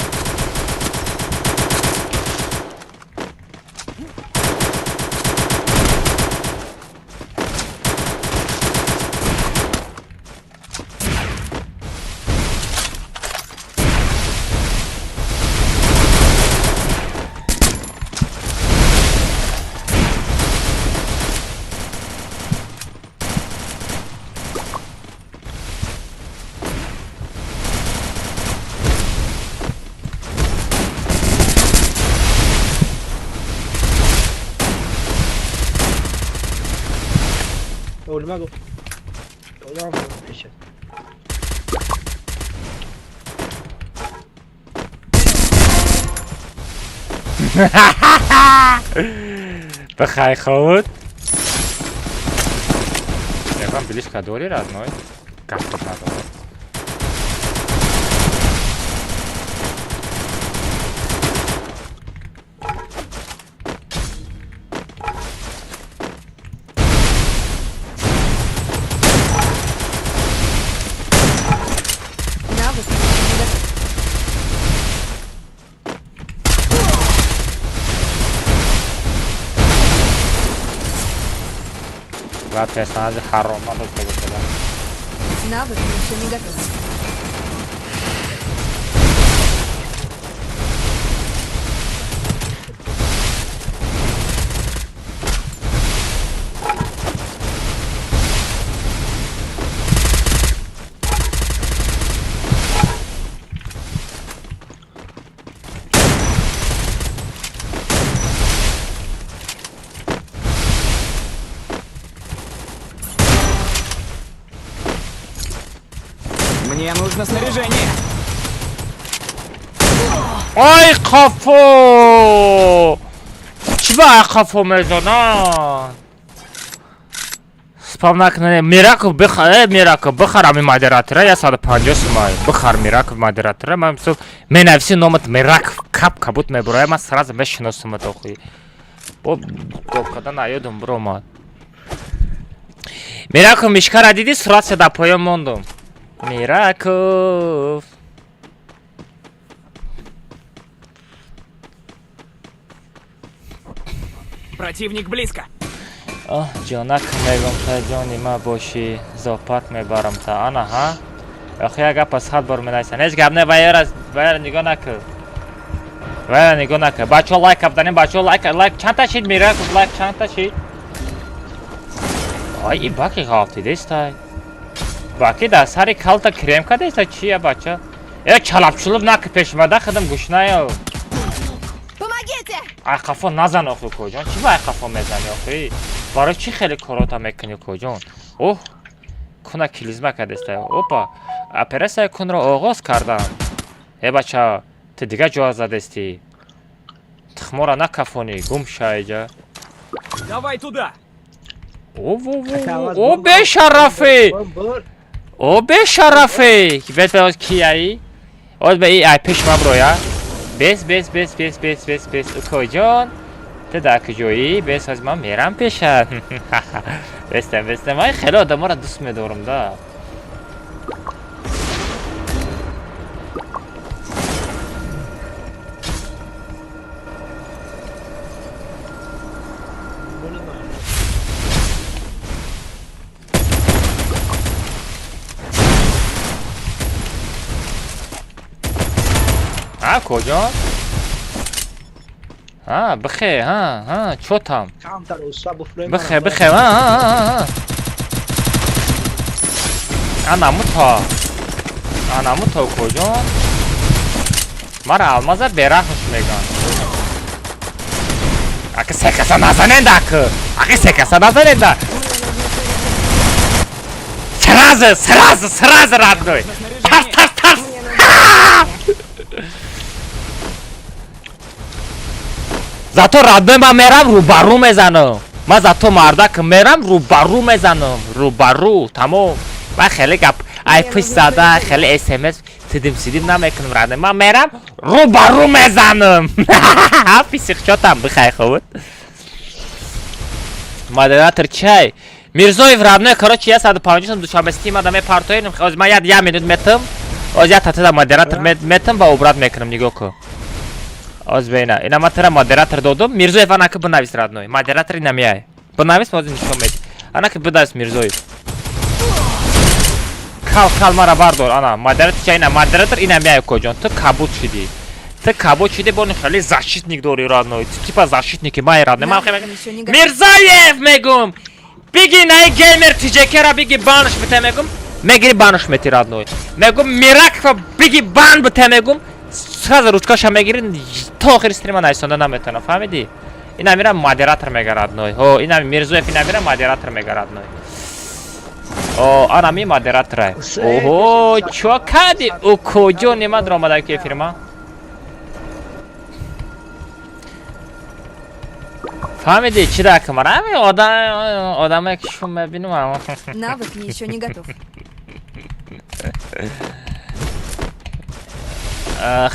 Олма гуфт. Одам пеша. Бихай худ. Ягон близко дори, родной? Как тут надо? Навык еще не готов. Ва персонажи ҳарома дошта бошад. Навык еще не готов. Мне нужно снаряжение. Ай қафо! Чӣ ба ай қафо мезанад? Спам накунед. Мираков бихар, Мираков бихар ами модератора 150 сумай. Бихар Мираков модератора. Ман мисол менависи номат Мираков кап кабут мебурая, ман сразу мешиносумат охи. Бо гов кардан аёдум биромад. Мираков мишкара дидӣ, суратша дар поён мондум. Мираков. Противник близко. Оҳ, ҷонак, мегум та ҷони ма бошӣ, зоопарк мебарам та. Ана ҳа? Охи як гапа 100 бор менависам. Ҳеҷ гап не, ваяра нигоҳ накун. Ваяра нигоҳ накун. Бачаҳо лайк кабданем, бачаҳо лайк, лайк чандта шид Мираков, лайк чандта шид? Ай, и баки ғафтидестай. Баки дар сари калта крем кадеста чия бача? Э, чалабчулуб наки пешмада худам гушнаё. Помогите! Ай қафо назан охи коҷон. Чӣ ба ай қафо мезанӣ охи? Барои чӣ хеле корота мекунӣ коҷон? Оҳ, куна килизма кадеста. Опа, оператсияи кунро оғоз кардам. Э бача, ту дига ҷоа задестӣ. Тухмора накафонӣ, гум ша иҷа. Давай туда. О, бешарафе! О, бешарафе! Бес бес кияи? Оз ба и ай пеш ма броя. Бес бес бес бес бес бес бес укоҷон. Ту дар куҷоӣ? Бес аз ман мерам пеша. Бестам бестам. Ман хеле одаморо дӯст медорам да. Ҳа коҷон? Ҳа бихе, ҳа, ҳа, чотам. Камтар уста буфрӯи. Бихе, бихе, ҳа, ҳа, ҳа, ҳа. Анамуто. Анамуто коҷон? Мара алмаза бераҳмш меган. Аки се каса назаненда аки. Аки се каса назаненда. Сразу, сразу, сразу родной. Тарс, тарс, тарс. Зато родной ман мерам рӯбарӯ мезанам. Ман зато мардак мерам рӯбарӯ мезанам. Рӯбарӯ, тамом. Ман хеле гап ай пиш зада, хеле смс тидим сидим намекунам родной. Ман мерам рӯбарӯ мезанам. Писихчотам бихай хуб. Модератор чай. Мирзоев родной, короче, 150 сум душанбе стим ада мепартоинам. Ҳозир ман як минут метам. Ҳозир як татада модератор метам ба обрат мекунам, нигоҳ кун. Оз бейна. Ина ман тара модератор додум. Мирзоев анаки бинавис родной. Модератор ина меай. Бинавис, ҳозир нишон медиҳ. Анаки бинавис Мирзоев. Кал кал мара бардор. Ана модератор ча ина модератор ина меай коҷон. Ту кабуд шидӣ. Ту кабуд шидӣ, бо хеле защитник дорӣ родной. Ту типа защитники май родной. Ман хеле Мирзоев мегум. Биги наи геймер тиҷекера биги банш бите мегум. Мегири банш мети родной. Мегум Миракова биги бан бите мегум. Сразу ручкаша мегири то охири стрима найсонда наметавонам, фаҳмидӣ? Ина мира модератор мега родной. Ҳо, ина Мирзоев ина мира модератор мега родной. О, анами модератора. Ого, чо кади? О, куҷо нема даромада ки эфирма? Фаҳмидӣ чӣ дар камара? Ҳамин одам, одаме ки шум мебинам. Навык еще не готов.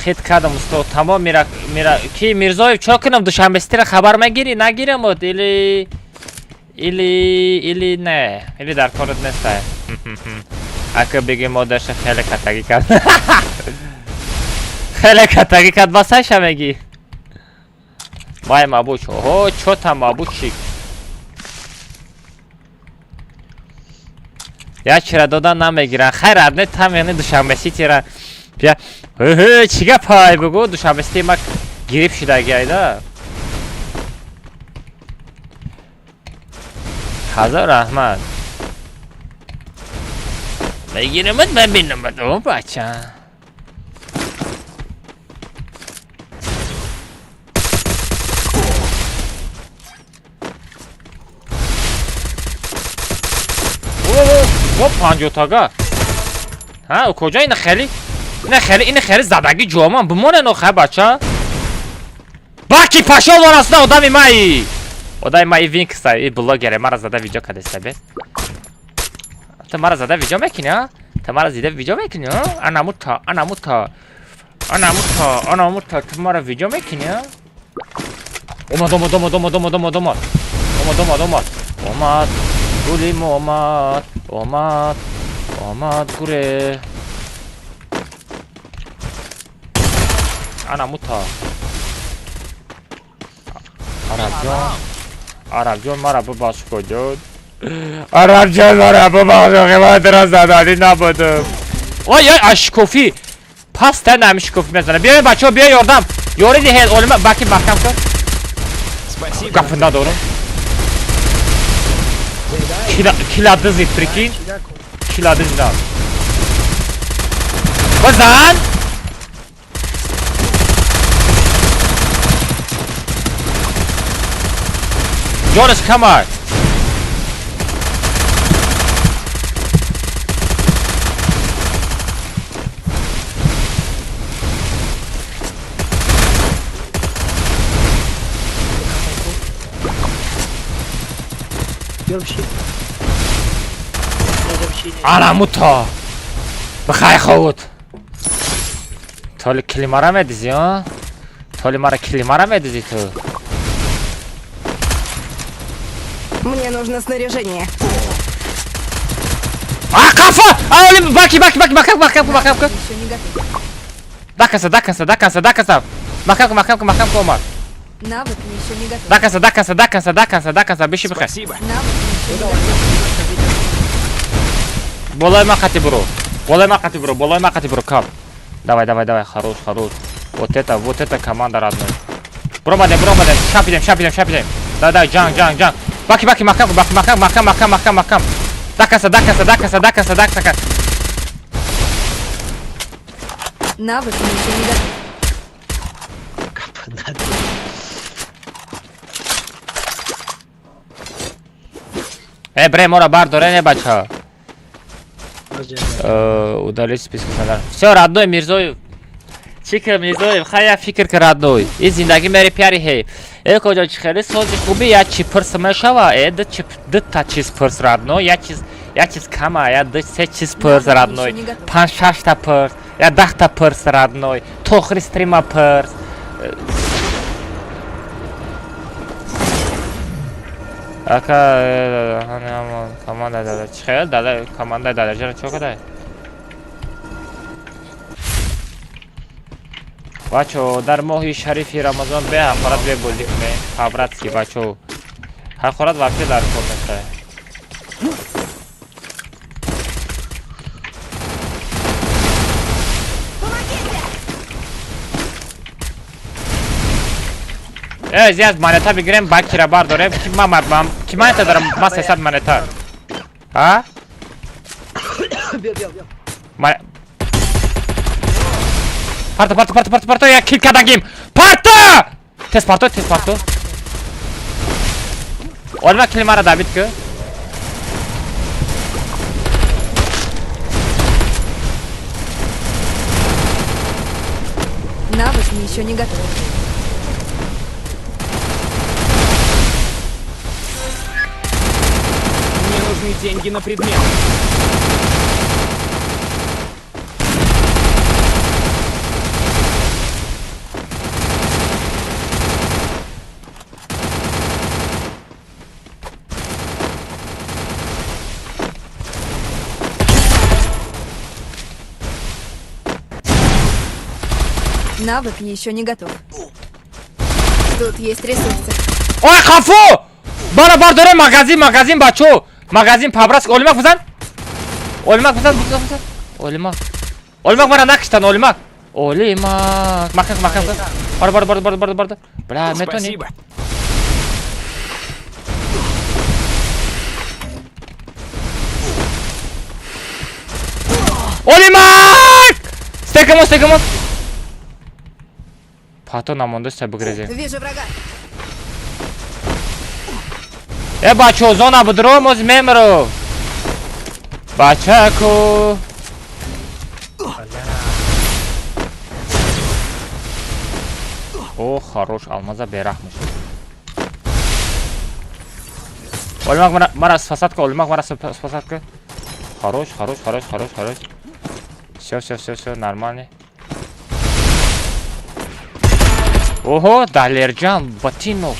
Хит кардам, устод. Тамом мира мира ки Мирзоев чо кунам душанбестира хабар мегирӣ? Нагирам или или не? Или дар корат нестай. Ака бигем модарша хеле катагӣ кард. Хеле катагӣ кард, басаша мегӣ. Вай мабуч. Ого, чо там мабучик? Я чира додан намегиран. Хайр, адне там яъне Душанбе Ситира. Бия. Ҳе, чӣ гапай бугу? Душанбе Сити ма гириф шудаги айда. Ҳазор раҳмат. Мегирамад, мебинамад. О, бача. О, панҷотага. Ҳа, куҷо ина хеле? Ина хеле, ина хеле задаги ҷоман. Бимонен охай бача. Баки пашол варасна одами маи. Одами маи винкса, и блогере мара зада видео кадаста бес. Ту мара зада видео мекунӣ, а? Ту мара зида видео мекунӣ, а? Анамута, анамута. Анамута, анамута, ту мара видео мекунӣ, а? Омад, омад, омад, омад, омад, омад, омад. Омад, омад, омад. Омад. Гулим омад, омад, омад гуре. Анамута. Арабҷон. Арабҷон мара бубахш куҷон. Арабҷон мара бубахш, ман туро заданӣ набудам. Ой, ой, ашкофӣ. Пас та намишкофӣ мезанам. Биёед бачаҳо, биё ёрдам. Ёрӣ диҳед, олима баки маҳкам кун. Гапи надорам. Киладызид, прикинь. Киладызидам. Бизан! Ҷонаш камай. Анамута. Бихай ховуд. Толи килимара медизи, а? Толи мара килимара медизи ту. Мне нужно снаряжение. А, кафа! А, оли, баки, баки, баки, маҳкам, маҳкам, маҳкам. Дакаса, дакаса, дакаса, дакаса. Маҳкам, маҳкам, маҳкам, омад. Навык еще не готов. Дакаса, дакаса, дакаса, дакаса, дакаса, биши бихай. Спасибо. Болои ма қати буро. Болои ма қати буро, болои ма қати буро, кап. Давай, давай, давай, хорош, хорош. Вот это команда родной. Буромадем, буромадем. Шапидем, шапидем, шапидем. Давай, давай, ҷанг, ҷанг, ҷанг. Баки, баки, маҳкам, маҳкам, маҳкам, маҳкам, маҳкам, маҳкам. Дакаса, дакаса, дакаса, дакаса, дакаса. Навык еще не готов. Э, бре, мора бардоре, не бача. Удалить список надар. Всё, родной Мирзоев. Чӣ Мирзоев, хая фикр ка родной. И зиндагӣ мери пиари ҳей. Э, куҷо чӣ хеле сози хуби я чи пирс мешава? Э, ду чи ду та чиз пирс родной, я чиз кама, я ду се чиз пирс родной. Панҷ шаш та пирс, я 10 та пирс родной. Тохри стрима пирс. Ака, команда дада. Чӣ хел дада, команда дадаҷаро чо кадай? Бачо, дар моҳи шарифи Рамазон бе ҳақорат бебозӣ кунем. По-братски, бачо. Ҳақорат вообще дар кор нестай. Э, зиаз монета бигирем, бакира бардорем. Ки ма ки монета дорам? Ма 300 монета. А? Биё, биё, биё. Парто, парто, парто, парто, парто, я кил кардагим. Парто! Тез парто, тез парто. Олма килимара дабит ки. Навык еще не готов. Мне нужны деньги на предмет. Навык еще не готов. Тут есть ресурсы. Ой, хафу! Бара бардоре магазин, магазин, бачо! Магазин пабраск, олимак бизан! Олимак бизан, бизан, бизан. Олимак. Олимак бара накиштан, олимак. Олимак. Макам, макам. Бар, бар, бар, бар, бар, бар. Бля, метони. Спасибо. Олимак! Стекамо, стекамо. Пато намондаста бигрезем. Вижу врага. Э, бачо, зона будро, моз мемро. Бачаку. О, хорош, алмаза берахмуш. Олимак, мара спасатка, олимак, мара спасатка. Хорош, хорош, хорош, хорош, хорош. Все, все, все, все, нормально. Ого, Далерджан, ботинок.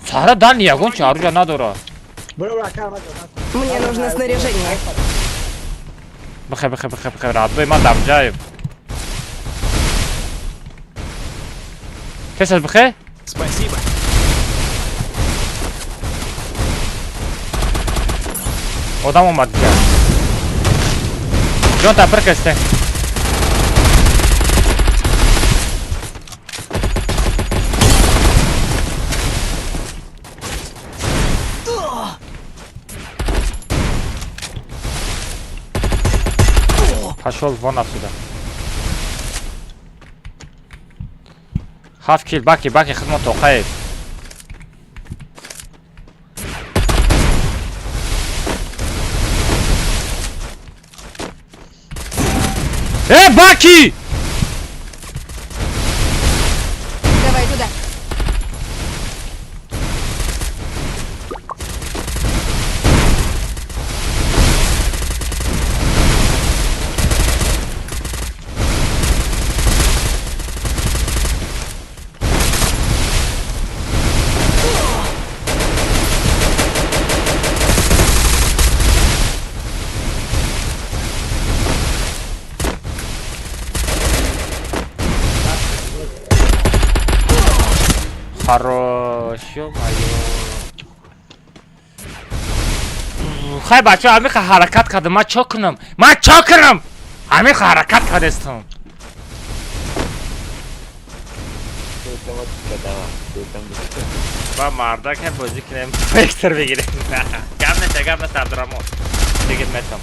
Сара дан ягон чаруҷа надора. Мне нужно снаряжение. Бихе, бихе, бихе, бихе, радой ман дамҷаем. Кесас бихе? Спасибо. Одам омад дигар. Ҷон та пир касте. Пошел вон отсюда. Хаф кил, баки, баки, хидмат тоқаев. Э, баки! Давай туда. Хорош, ё-моё. Хай, бачо, амиха ҳаракат кардам, ман чо кунам? Ман чо кунам? Амиха ҳаракат кардестам. Ба мардак ҳай бозӣ кунем, вектор бигирем. Гап нест, гап нест, Абдураҳмон. Дигит метам.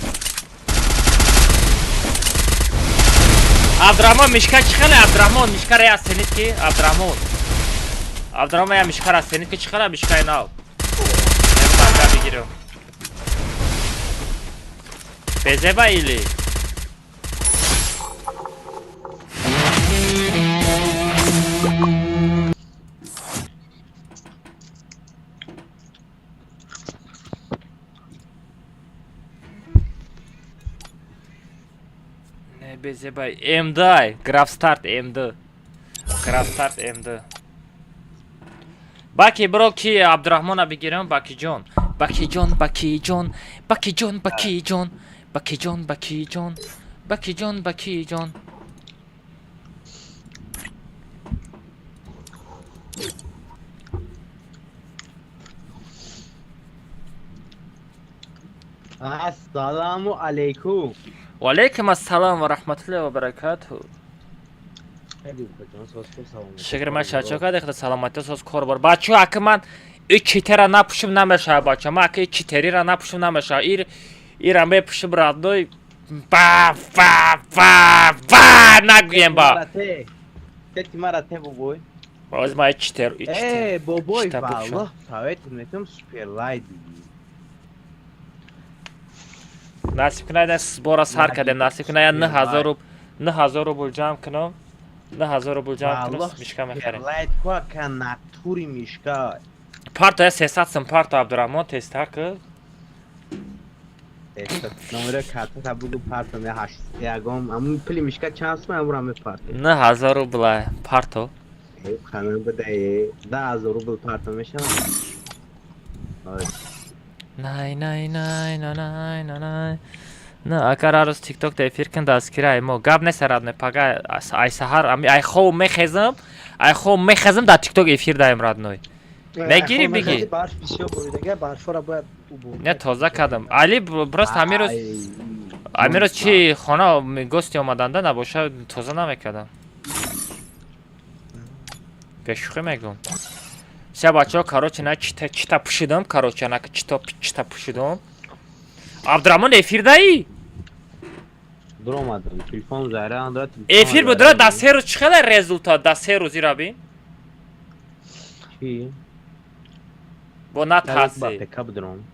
Абдураҳмон, мишка чӣ хеле? Абдураҳмон, мишкара я сенит ки? Абдураҳмон. Абдураҳмон, я мишкара сенит ки чӣ хеле мишкаи нав? Ман бигирам. Безеба или? Не безеба. МД, Граф Старт МД. Граф Старт МД. Баки бро ки Абдурахмона бигирам, Баки ҷон. Баки ҷон, Баки ҷон, Баки ҷон, Баки ҷон, Баки ҷон, Баки ҷон, Баки ҷон, Баки ҷон. Ассаламу алейкум. Ва алейкум ассалом ва раҳматуллоҳи ва баракатуҳ. Шукр ман шачо карда худа саломатӣ соз кор бор. Бачо, ака ман и читера напушим намешава, бачо. Ман ака и читерира напушим намешава. Ир ира мепушим родной. Ба ба ба ба нагӯем ба. Тети мара те бобой. Боз ман и читер, и читер. Э, бобой, Чита пушам. валлоҳ, совету метам супер лайт биги. Насиб кунад, бора сар кардем, насиб кунад, я 9000 рубл, 9000 рубл ҷамъ кунам, 9000 рубл ҷамъ кунам, мишка мехарем. Лайт ка ка натури мишка. Парто, я 300 сум парто, Абдурахмон, тезтар ки. Номера карта та бугу парто, не ҳашт ягон амун пули мишка чанд сум амура мепарто. 9000 рубла парто. Хана буда, 10,000 рубл парто мешавад. Най най най най най най най. На, агар ҳар рӯз тикток да эфир кун, дастгирай мо гап нест, родной. Пага ай саҳар ами ай хов мехезам, ай хов мехезам, дар тикток эфир даем, родной. Мегирӣ, бигӣ. Барф бисёр боридага, барфора бояд убур. Не, тоза кардам. Али, просто ҳамин рӯз чи хона гости омаданда набоша, тоза намекардам. Бешӯхӣ мегӯм. Ся, бачаҳо, короче, на чита чита пӯшидам, короче, на чита чита пӯшидам. Абдураҳмон, эфир даӣ? Дуромадам, телефон заря надорад. Эфир будра, да 3 рӯз чӣ хеле результат, да 3 рӯз ира бин. Чӣ? Бо на Ба таси. ПК будуром.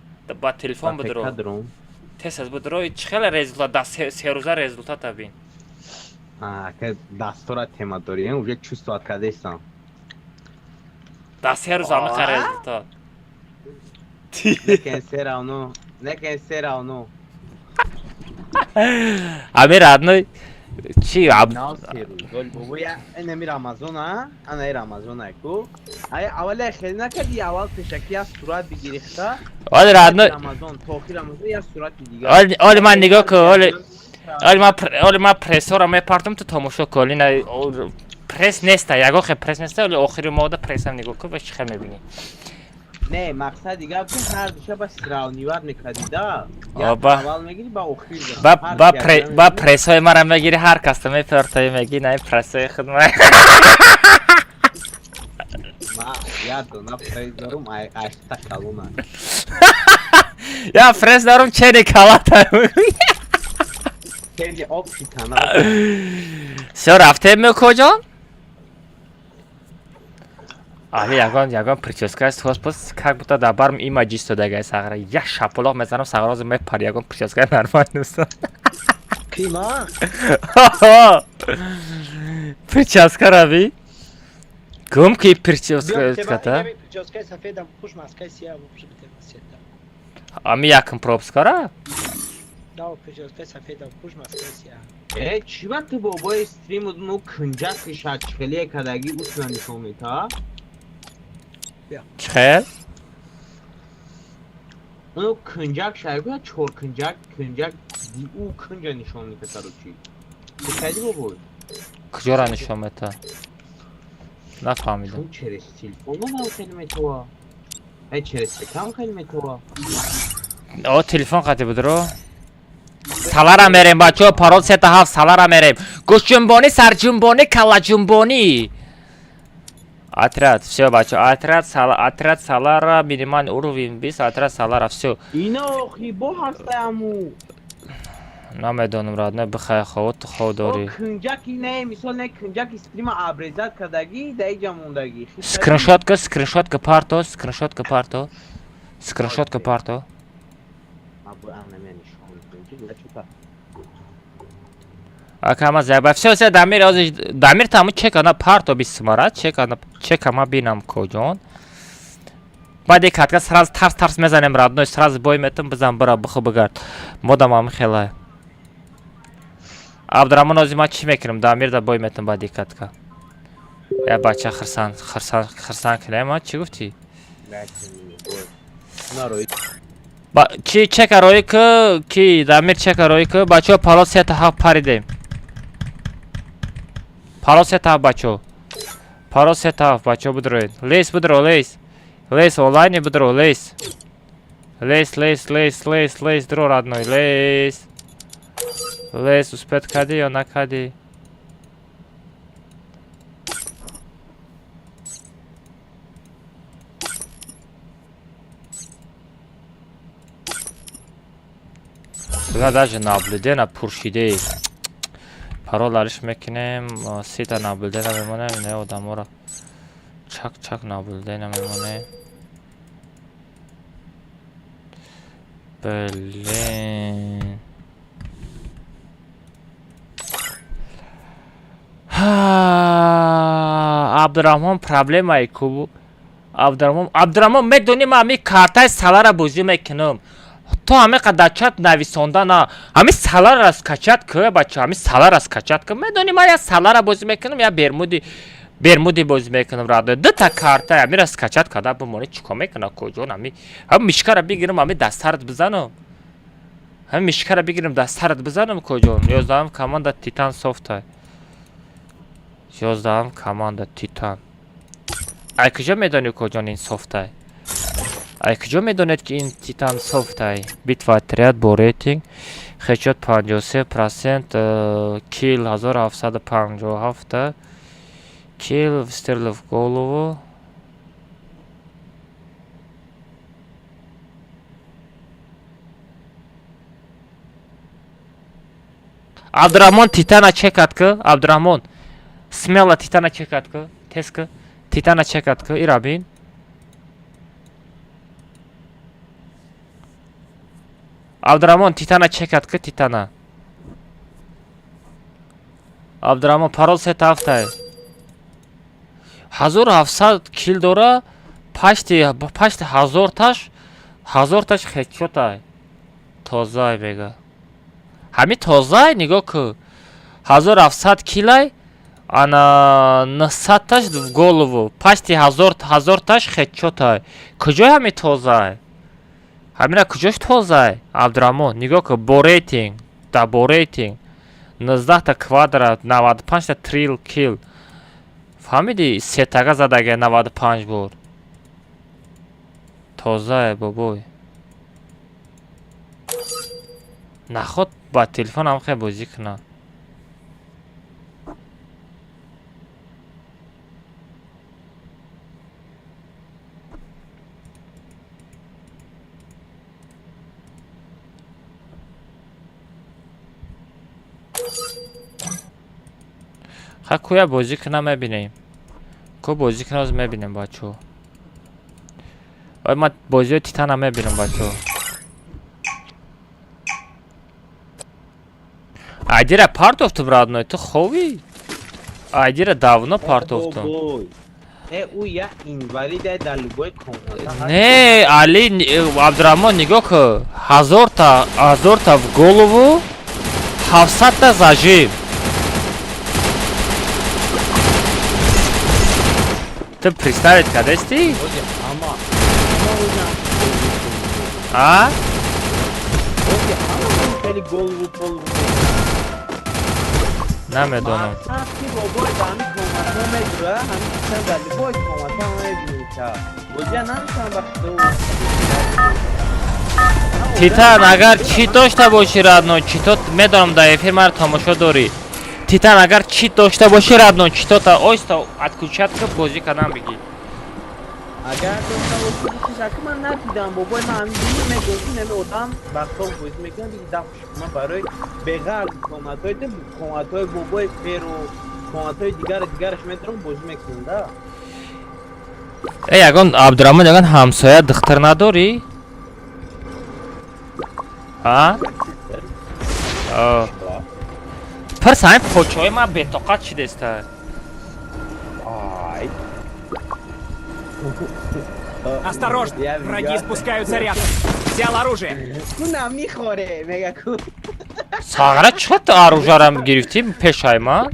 Ба телефон Ба ПК будро. дуром. Тез аз будро, чӣ хеле результат, да 3 рӯза результата бин. А, ка дастора тема дорӣ, уже чувствовать кардестам. Да 3 рӯз амиқа результат. Лекин все равно, лекин все равно. Ами, родной, чи Нав 3 рӯз. Гол бобо, я инами Рамазон, а? Ана Рамазон ку. Ай аввал хеле накарди, аввал пешаки я сурат бигирихта. Оли, родной. Рамазон, то охир Рамазон я сурати дигар. Оли, оли ман нигоҳ кун, оли оли ман оли ман прессора мепартам, ту тамошо кун. Оли на пресс неста, ягон хел пресс неста, оли охири моҳда прессам нигоҳ кун ва чӣ хел мебинӣ. Не, мақсад дигар ки ҳар душа ба сравнивать мекардӣ да. Оба. Аввал мегири, ба охир. Ба прессҳои мара мегири, ҳар касто мепартои, меги на ин прессҳои худ ма. Ма я дона пресс дорум, ай айхта калона. Я пресс дорум, чени калата. Чени об шитана. Всё, рафтем, мекоҷон? Али, ягон прическа аст, хоспос, как будто дар барм имаҷ истодагай сағра. Як шапалоқ мезанам, сағрози мепар, ягон прическа нормал нест. Кима? Прическа рави? Гум ки прическата? Прическаи сафедам пуш, маскаи сия пуш битем сета. Ами якм пропускара? Да, прическаи сафедам пуш, маскаи сия. Э, чӣ ба ту бобои стриму ну кунҷак шачхелие кадаги усна нишон мета? Чхел? Ну кунҷак шайку чор кунҷак, кунҷак ӯ кунҷа нишон мета, короче. Ту кади бобой? Куҷора нишон мета? Нафаҳмидам. Чун через телефон ман хеле метова. Э, через ПК хеле метова. О, телефон қати будро? Салара мерем, бачаҳо, парол сета ҳафт, салара мерем. Гӯшҷунбонӣ, сарҷунбонӣ, каллаҷунбонӣ. Отряд, всё, бачаҳо, отряд, сала, отряд салара, минимальный уровень 20, отряд салара, всё. Ино охи бо ҳастаяму. Намедонам, родной, бихай хов, ту хов дорӣ. Кунҷаки не, мисол не кунҷаки стрима обрезать кардагӣ, да иҷа мондагӣ. Скриншот ка, скриншот ка парто, скриншот ка парто. Скриншот ка парто. Абу ана нишон. Чука. Ака, заба. Всё, всё, Дамир, ози Дамир таму чека на парто бисмара, чека на чека ма бинам коҷон. Баъди катка сразу тарс тарс мезанем, родной, сразу бой метам, бизан бара биху бигард. Модам ам хела. Абдурамон, ози ма чӣ мекунем? Дамир да бой метам баъди катка. Я бача хирсан, хирсан, хирсан кунем, а чӣ гуфтӣ? Ба чи чека рои ки, ки Дамир чека рои ки, бачаҳо, парол сета ҳафт паридем. Парол сета ҳафт, бачаҳо. Парол сета ҳафт, бачаҳо, бидроед. Лейс бидро, лейс. Лейс онлайне бидро, лейс. Лейс, лейс, лейс, лейс, лейс, дро, родной, лейс. Лейс, успеть кади ё накади? Бля, даже наблюдена пуршидей. Парол алиш мекунем, сита наблюдена мемонем, не одамора. Чак чак наблюдена мемонем. Блин. Абдурахмон проблемаи ку Абдурахмон, Абдурахмон, медонӣ, ман ҳамин картаи салара бозӣ мекунам. То ҳамин қадар чат нависонда на. Ҳамин салара скачать ку, бача, ҳамин салара скачать ку. Медонӣ, ман я салара бозӣ мекунам, я бермуди бозӣ мекунам, радо. Дута карта ҳамира скачать карда бимонӣ, чӣ кор мекунам, куҷон ҳами ҳам мишкара бигирам, ҳами дастарат бизанам. Ҳами мишкара бигирам, дастарат бизанам, куҷон. 11-ам команда Титан софта. 11-ам команда Титан. Ай куҷо медонӣ, куҷон, ин софтай? Ай куҷо медонед, ки ин Титан софтай? Битва отряд бо рейтинг хедшот 53%, килл 1757 килл, выстрел в голову. Абдурахмон, Титана чекат ку, Абдурахмон. Смело Титана чекат ку, тез ку. Титана чекат ку, ира бин. Абдурахмон, Титана чекат ку, Титана. Абдурахмон, парол сета ҳафтай. 1700 килл дора, пашти 1000 таш хедшотай. Тозай мега. Ҳами тозай, нигоҳ ку. 1700 киллай, ана 900 таш в голову. Пашти 1000 таш хедшотай. Куҷои ҳами тозай? Ҳамина куҷош тозай? Абдурахмон, нигоҳ ку, бо рейтинг, да бо рейтинг. 19 та квадрат, 95 та трипл килл. Фаҳмидӣ? Сетага задага 95 бор. Тозае, бобой. Наход ба телефон ҳам хел бозӣ кунам. Ха, куя бозӣ кунам, мебинем. Ку бозӣ кунам, оз мебинем, бачаҳо. Ой, ман бозиҳои Титана мебинам, бачаҳо. Айдира партофтум, родной, ту ховӣ? Айдира давно партофтум. Бобой. Не, ӯ я инвалид дар любой комната. Не, Али, Абдурахмон, нигоҳ ку. 1000 та в голову, 700 та зажим. Ту представить кардастӣ? Ама. Ама ӯ А? Ама хеле голову полу. Намедонам. Мақсад ки бобой дар ҳамин комната медура, ҳамин чиза дар любой комната мебинӣ ка. Бозия наметавонам ба худо. Титан, агар чӣ дошта бошӣ, родной, чито медонам, дар эфир маро тамошо дорӣ. Титан, агар чӣ дошта бошӣ, родной, читота оҳиста отключать ку, бозӣ кардан бигӣ. Агар дошта бошӣ, бикушаки ман надидам, бобой, ман ҳамин дини мегӯям, ки нами одам вақтҳо бозӣ мекунад, диги дафш ман барои беғарз комнатҳои комнатҳои бобой феру комнатҳои дигар дигараш медорам, бозӣ мекунам да. Э, ягон Абдураҳмон, ягон ҳамсоя духтар надорӣ? А? Пирс, ҳамин почаҳои ман бетоқат шидеста. Ай. Осторожно! Враги спускаются рядом. Взял оружие. Ку намихоре, мега ку. Сағра, чӣ хел ту оружиярам гирифтӣ пешай ман?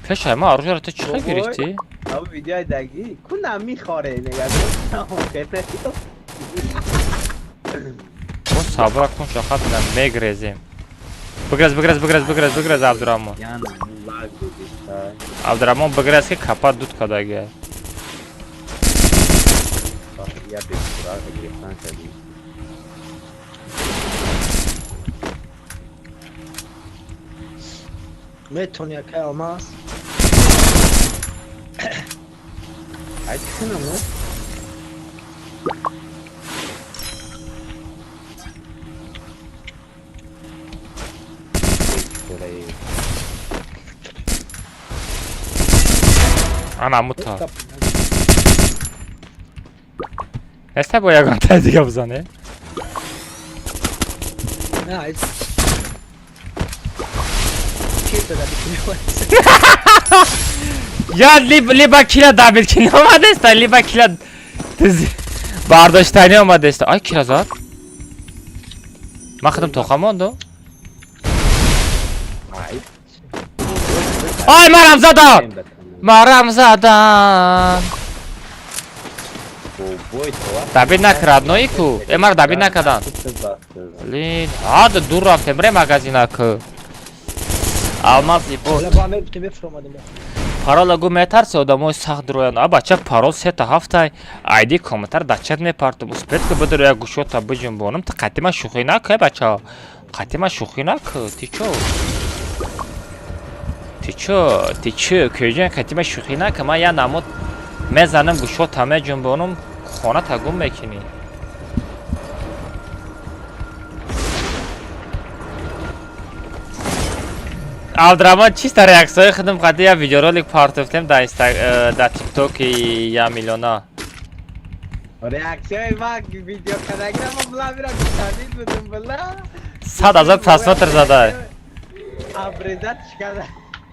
Пешай ман оружиярро ту чӣ хел гирифтӣ? Абу видеои даги ку намихоре, мега ку. Мо сабра кун, шахат мегрезем. Бигрез, бигрез, бигрез, бигрез, бигрез, Абдураҳмон. Абдураҳмон, бигрез, ки капа дуд кардагия. Я бесурага гирифтан кардӣ. Метони, акай Алмаз. Ай, чӣ кунам? Ана мута. Неста бо ягон тай дига бизане? На, Я либо кила добить ки омадеста, либо кила бардоштани омадеста. Ай, кира зад. Ман худам тоқа мондум. Ай, марам задан! Марам задан! Добить накард, нои ку. Э, мара добить накардан. Блин, ҳад дур рафтем, бре магазина ку. Алмази бот. Парола гу метарси одамои сахт дуроянд. А бача парол сета ҳафтай. Айди комментар дар чат мепартум. Успеть ки бидур як гӯшота биҷунбонам. Ту қатъи ман шӯхӣ накӯ, бача. Қатъи ман шӯхӣ накӯ. Ти чо? Ти чо? Ти чо? Кӯҷон қатъи ман шӯхӣ накӯ. Ман як намуд мезанам гӯшота меҷунбонам, хоната гум мекунӣ. Абдураҳмон чиста реаксияи худам қади я видеоролик партофтем дар дар тиктоки я миллиона. Реаксияи ман видео кардагира ман била мира гӯшанид будум била. 100 000 просмотр зада. Обрезать карда.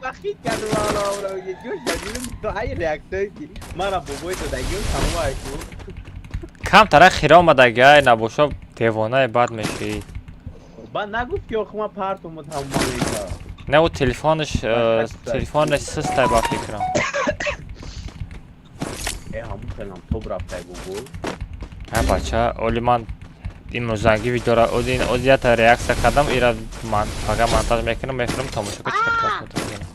Вақит кардум ала амра ҷош дадим то ай реаксияи ки мара бобои додагим тамом айку. Камтара хира омадагай набошо девонаи бад мешӣ. Ба нагуфт ки охи ман партуму тамом мекардам. Не, ӯ телефонаш систай ба фикрам. Э, ҳамун хелам тоб рафтай бобой. Ҳа бача, оли ман имрӯзанги видеора озията реаксия кардам, ира ман фақат монтаж мекунам, мефирам тамошо ка чӣ просмотр мекунам.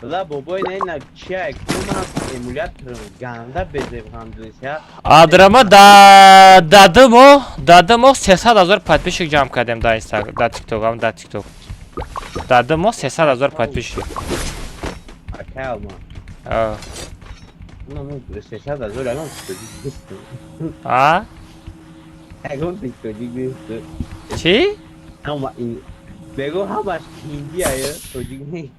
Била бобой не на чия кумам эмуляторам ганда безебғандуся. Абдураҳмон дар 2 моҳ 300 000 подписчик ҷамъ кардем дар Инстаграм, дар Тикток, ам дар Тикток. Дар 2 моҳ 300 000 подписчик. Акай алма. А. Ну, 300 000 ягон тоҷик нест. А? Ягон тоҷик нест. Чӣ? Ҳама ин бего ҳамаш ҳиндия, тоҷик нест.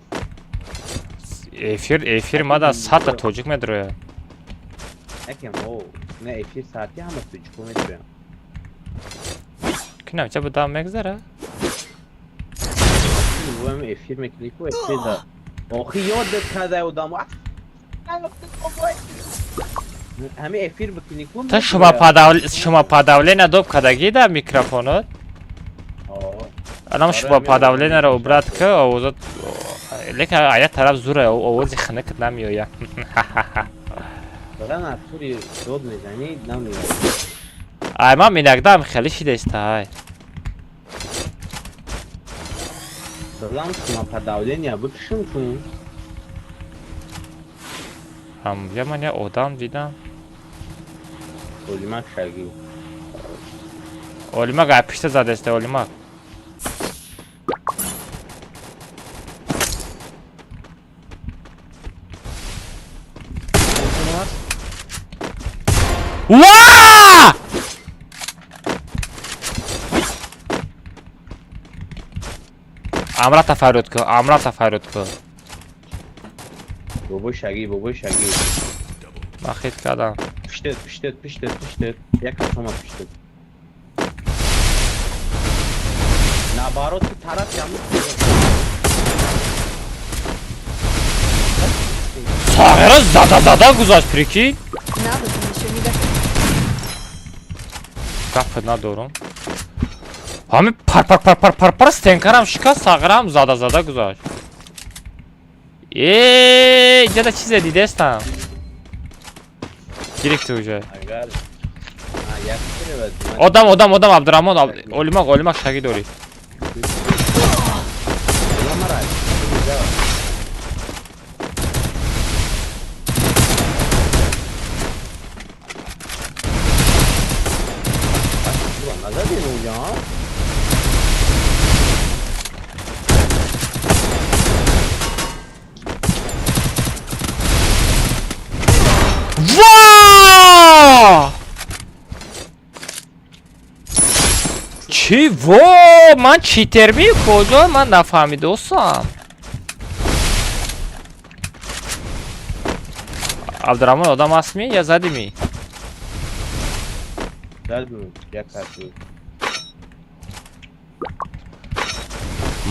Эфир мада 100 та тоҷик медрояд. Якем, о, не эфир саати ҳама тоҷико медроянд. Ки намча будам мегзара? Бувам эфир мекунӣ ку эфир да. Охи ёдат кардай одамо. Ҳами эфир бикунӣ ку. Та шумоподавление доб кардагӣ дар микрофонот? Анам шумоподавлениеро убрать ка, овозот лекин а як тараф зура овози хунукат намеояд. Бара натури дод мезанӣ намеояд. Ай ман иногда ам хеле шидаиста ай. Дадам шумоподавление бикушам кун. Ҳам я ман як одам дидам. Олимак шагӣ. Олимак ай пишта задаиста Олимак. Ва! Амрата фарёд ку, амрата фарёд ку. Бобои шагӣ, бобои шагӣ. Ман хит кардам. Пиштет, пиштет, пиштет, пиштет. Як кас омад пиштет. Наоборот, ту тараф яму. Сағира зада зада гузашт, прикинь. Навык еще не готов. Гапи надорум. Ҳами пар пар пар пар пар пар стенкарам шикаст, сағирам зада зада гузашт. Э, иҷада чизе дидестам. Гирифти уже. Агар а як киревад. Одам, одам, одам, Абдураҳмон, Олимак, Олимак шагӣ дорӣ. Ламара. Назадин унҷо? Ва! Чӣ во? Ман читерми куҷо? Ман нафаҳмидосам. Абдураҳмон одам астми я задими?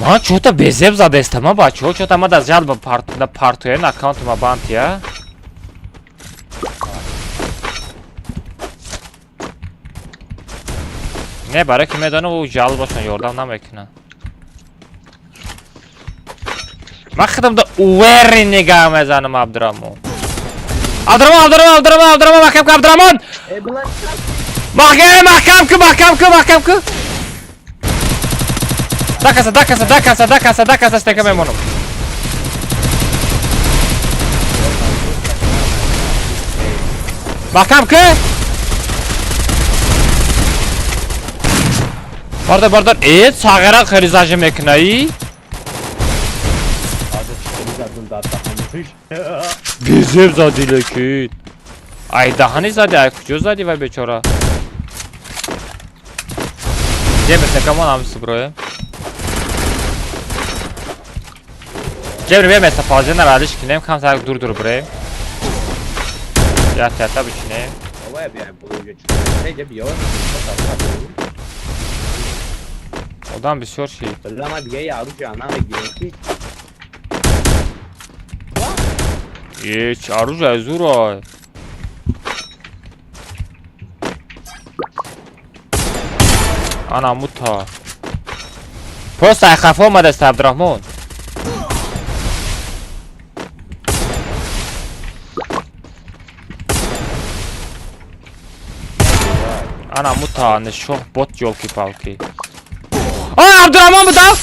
Ман чӯта безеб задаистама бачаҳо, чӯта ма да жалба партоян аккаунтума бантия. Не, барои ки медонам ӯ жалбашон ёрдам намекунад. Ман худам да уверен нигаҳ мезанам Абдурамон. Абдурамон, Абдурамон, Абдурамон, Абдурамон, маҳкам ку, Абдурамон! Маҳкам, маҳкам ку, маҳкам ку, маҳкам ку. Дакаса, дакаса, дакаса, дакаса, дакаса, стека мемонам. Маҳкам ку! Бардор, бардор, э, сағира хеле зажи мекунаи? Безеб зади лекин. Ай даҳани зади, ай куҷо зади вай бечора? Ҷебр секамон ҳам суброем. Ҷебр бия местоположение радиш кинем, кам сар дур дур бирем. Ята ята бичинем. Одам бисёр шид. Е, чӣ оружие зурай. Ана мута. Просто ай хафа омадаст Абдурахмон. Ана мута, нишоҳ бот ёлки-палки. Ой, Абдурахмон будав!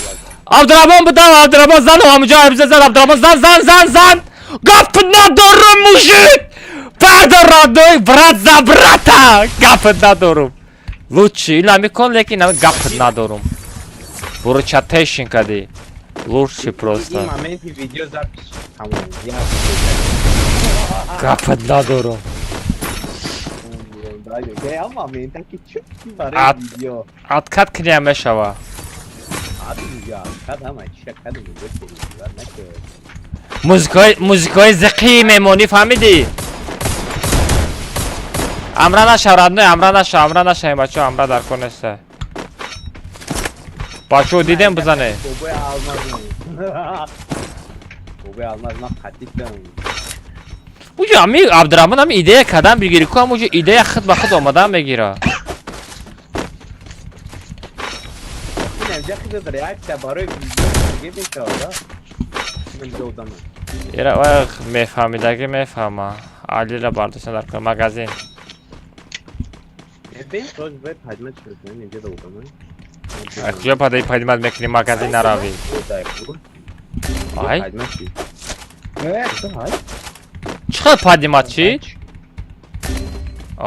Абдурахмон будав, Абдурахмон зан, ҳамуҷо ҳамиза зан, Абдурахмон зан, зан, зан, зан! Гап надорум, мужик! Бардор родной, брат за брата! Гап надорум. Лучше ина мекун, лекин ина гап надорум. Бурчатешин кади. Лучше просто. Гап надорум. Откат кня мешава. Музикаи зиқии мемонӣ фаҳмидӣ? Амра наша, родной, амра наша, амра наша, бачо, амра дар кор неста. Бачо, дидем бизане. Уҷо ами Абдурахмон ами идея кадан бигири ку, ам уҷо идея худ ба худ омадан мегира. Ира вай мефаҳмидаги мефаҳма. Алира бардошта дар кор магазин. Ай куҷо падаи падимат мекунӣ магазин наравӣ? Ай? Чӣ хел падимат чӣ?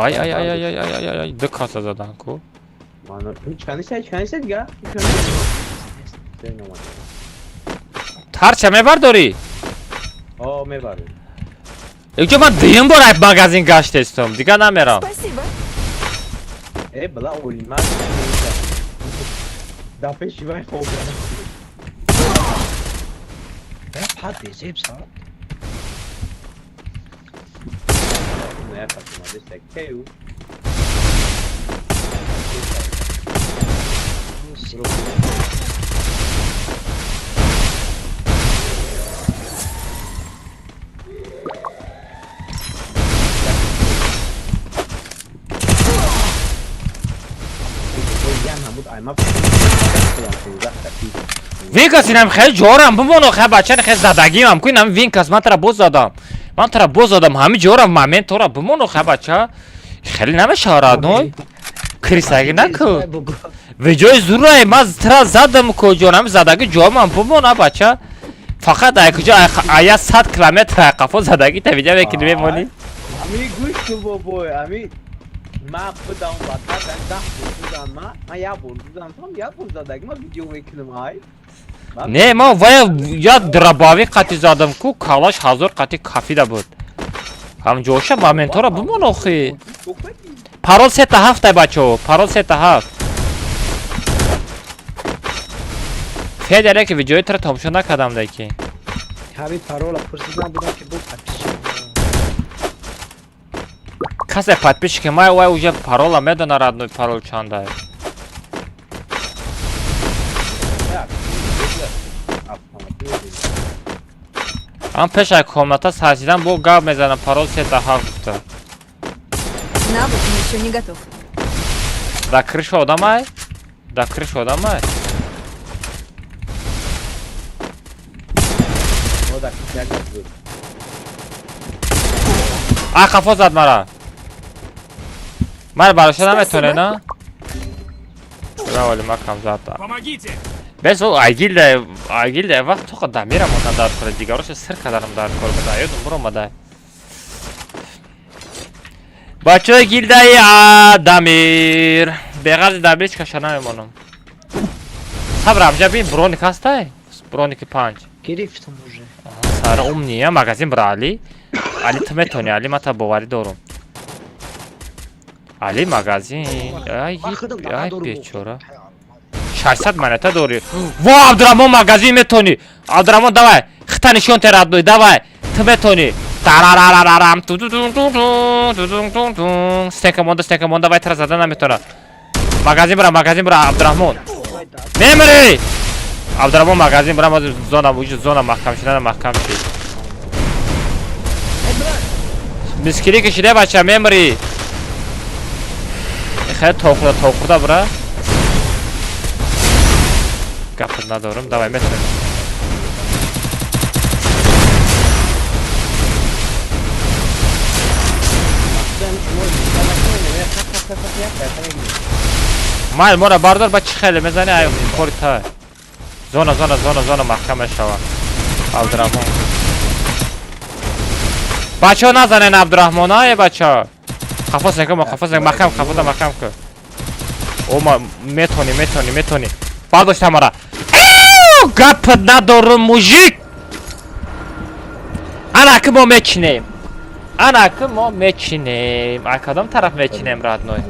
Ай ай ай ай ай ай ай ай ду каса задан ку. Тарча мебардорӣ? О, мебарем. Якҷо ман дуюм бор ай магазин гаштестам, дигар намерам. Спасибо. Э, бла олима. Да пеши вай хоб. Пад безеб са. Не, пад кею. Винкас инам хеле ҷорам бимон охе бача хеле задагимам ку инам Винкас ман тара боз задам. Ман тара боз задам ҳами ҷорам момент тора бимон охе бача. Хеле намешава родной. Крисаги наку. Веҷои зурай ман тара задам ку ҷонам задаги ҷомам бимон а бача. Фақат ай куҷо ая 100 километр ай қафо задаги та видео мекунӣ мемонӣ. Ами гӯш кун бобой, ами ма будам батар даҳ бор будам ма як бор будам там як бор задаги ма видео мекунам ай. Не, ма вая я дробовик қати задам ку калаш ҳазор қати кафида буд. Ҳам ҷоша моментора бимон охи. Парол 3-7 ай бачаҳо, парол 3-7. Федере ки видеои тра тамошо накардам лекин. Ҳами парола пурсидам будам ки бу подписчик. Касе подписчики май вай уже парола медона, родной, парол чандай. Ам пеша комната сарсидан бо гап мезанам, парол сета ҳафт гуфта. Навык еще не готов. Да крыша одамай? Да крыша одамай? А қафо зад мара. Мара бароша наметоне, на? Равали макам зад. Помогите! Бес ол айгилда, айгилда вақт тоқа дамира мондан дар кора, дигароша сир кадарам дар кор бада, ёдум буромада. Бачаи гилдаи Дамир. Беғарзи Дамир ҳеч каша намемонам. Сабр, амҷа бин, броник ҳастай? Броники 5. Гирифтам уже. Сара умния, магазин бра Али. Али ту метони, Али мата боварӣ дорум. Али магазин. Ай, ай бечора. 600 монета дорӣ. Во, Абдураҳмон, магазин метони. Абдураҳмон, давай. Хита нишон те, родной, давай. Ту метони. Тарарарарам ту ту ту ту ту ту ту ту. Стенка монда, стенка монда, вай тара зада наметона. Магазин бра, магазин бра, Абдураҳмон. Мемри! Абдураҳмон, магазин бра, мо зона, уҷа зона маҳкам шуда, маҳкам шид. Мискили кишиде, бача, мемри. Хеле тохуда, тохуда бра. Гап надорам, давай метонем. Мал мора бардор, ба чӣ хеле мезани, ай хори та. Зона, зона, зона, зона маҳкам мешава. Абдураҳмон. Бачаҳо назанен Абдураҳмон, ай бачаҳо. Қафос накун, қафос накун, маҳкам, қафода маҳкам кун. О, ма метони, метони, метони. Бардошта мара. Гап надорум, мужик. Ана ки мо мечинем. Ана ки мо мечинем. Ай кадом тараф мечинем, родной?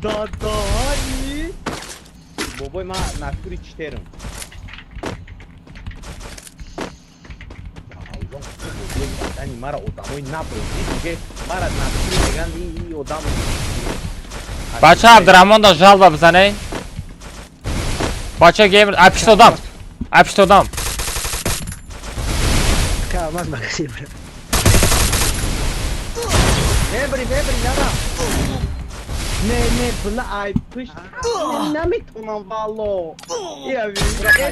Дадани бобой ма натури читерам. Дани мара одамои наброзӣ диге мара натури меган и одам. Бача, Абдураҳмон да жалба бизаней. Бача геймер, ай пишт одам. Ай пишт одам. Камаз магазин бра. Мебри, мебри, нара. Не, не, бла, ай пишт. Наметонам вало. Я ви.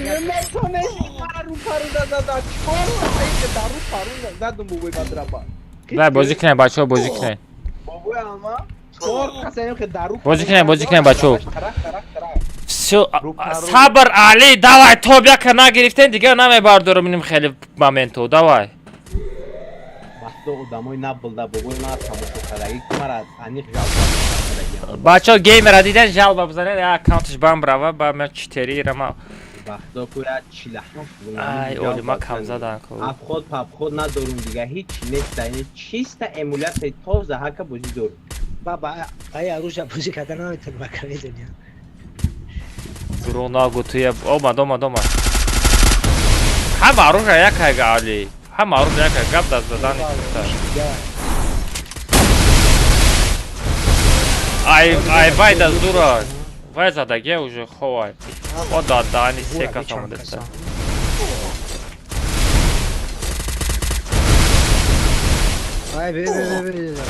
Наметонеш пару пару да да да. Чор ай дару пару задум бобой бадраба. Да, бозӣ кунем, бачаҳо, бозӣ кунем. Бобой ама чор касаем ки дару. Бозӣ кунем, бозӣ кунем, бачаҳо. Всё, сабр, Али, давай, тоб яка нагирифтем, дигар намебардорам иним хеле моменту, давай. Вақто одамои набилда, бобой ма тамошо кардаги, мара аниқ жалба. Бачаҳо, геймера диден, жалба бизанед, аккаунташ бам брава, ба ма читери рама. Вақто куя 47. Ай, оли ма кам задан ку. Обход, пабход надорум дига, ҳеч нест, ин чиста эмулятсияи тоза ҳака бозӣ дорум. Баба, ай оружие бозӣ кардан наметавонам, бака медонӣ. Дурӯғ нагӯ, туя омад, омад, омад. Ҳама оружие якай, Али. Ҳама оружие якай, гап дар задани кута. Ай, ай, вай да зура. Вай задагия уже ховай. О, да, да, ани се кас омадаста. Ай, бе, бе, бе, бе.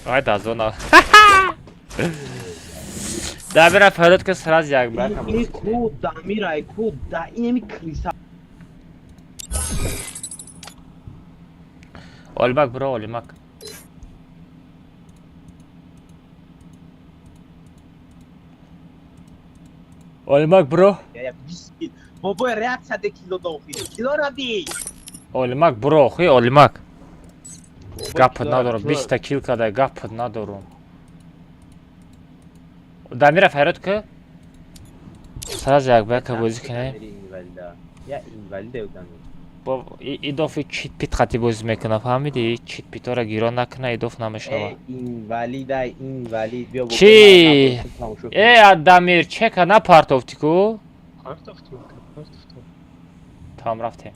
Ай, да зона. Дамира фарёд ки сразу як ба. Ин ку Дамира, ай ку да инами криса. Олимак бро, Олимак. Олимак бро. Бобой реакция де кило дохи. Кило ради. Олимак бро, хуй Олимак. Гап надорам, 20 та кил кадай, гап надорам. Дамира фарёд ки сразу як ба бозӣ кунем. Я инвалид одами. Идофи чит-пит хати бозӣ мекунад, фаҳмидӣ? Чит-питора гиро накуна, идоф намешава. Э, инвалида, инвалид. Биё. Чӣ? Э, Адамир, чека напартофтӣ ку? Партофтум, партофтум. Там рафтем.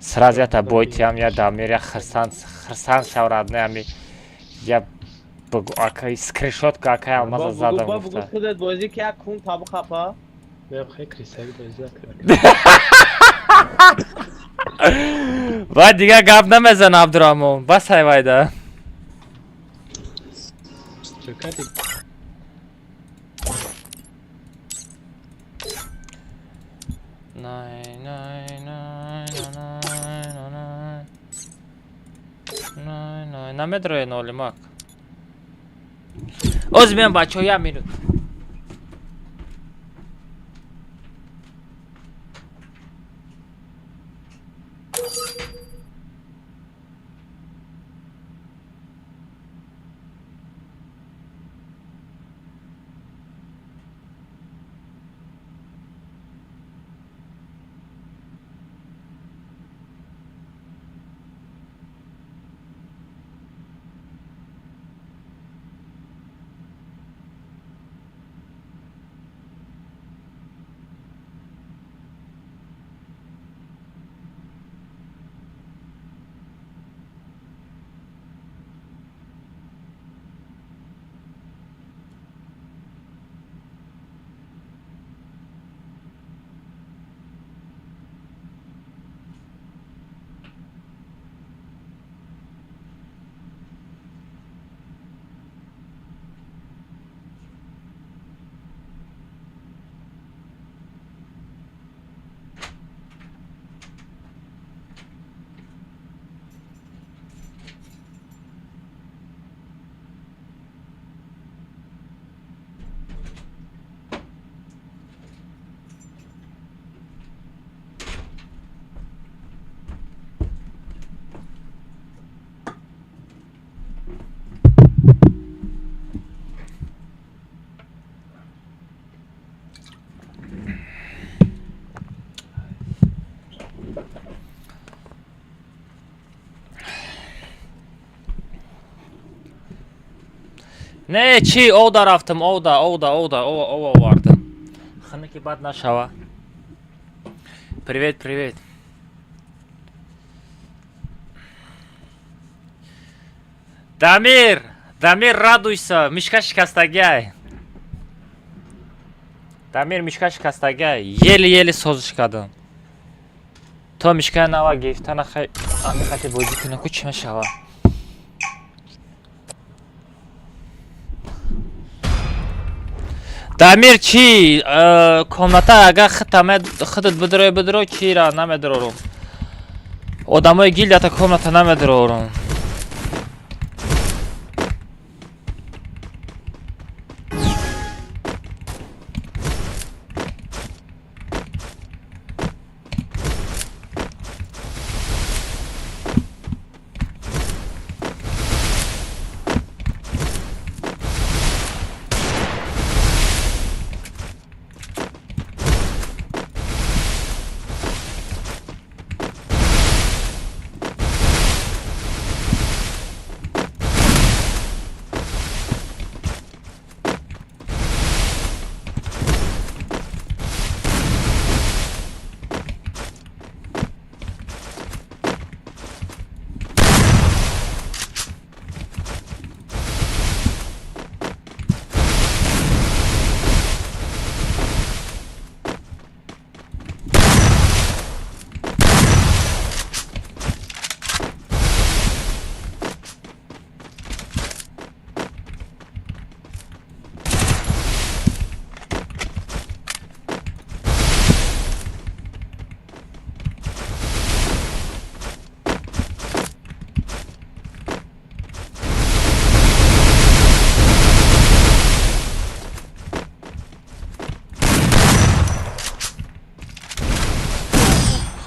Сразу ята бойтиам, я Дамир, я хирсан, хирсан шаврад, не ами. Я бугу, акай скриншотка акай алмаза задам гуфта. Худат бозӣ ки як кун табу хапа. Не, хай крисаги бозӣ накард. Вай дигар гап намезан Абдураҳмон, бас ай вайда. Чё кардӣ? Най, най, най, най, най, най, най, намедроe нолимак. Оз меям бачаҳо, як минут. Не, чӣ, овда рафтам, овда, овда, овда, ова, ова овардам. Хунуки бад нашава. Привет, привет. Дамир, Дамир, радуйся, мишка шикастагиай. Дамир, мишка шикастагиай. Еле-еле созиш кардам. То мишкаи нава гирифтана хай, ами хати бозӣ кунам ку чӣ мешава? Дамир чӣ, комната агар худат бидрои бидро, чира намедрорум. Одамои гилдията комната намедрорум.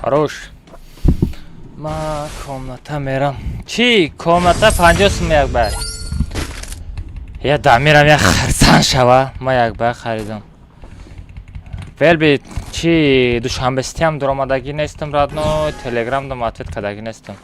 Хорош. Ма комната мерам. Чӣ? Комната 50 сум як бай. Я Дамирам як хирсан шава. Ма як бай харидам. Велби, чи душанбестиам дуромадагӣ нестам, родной, телеграмдам ответ кардагӣ нестам.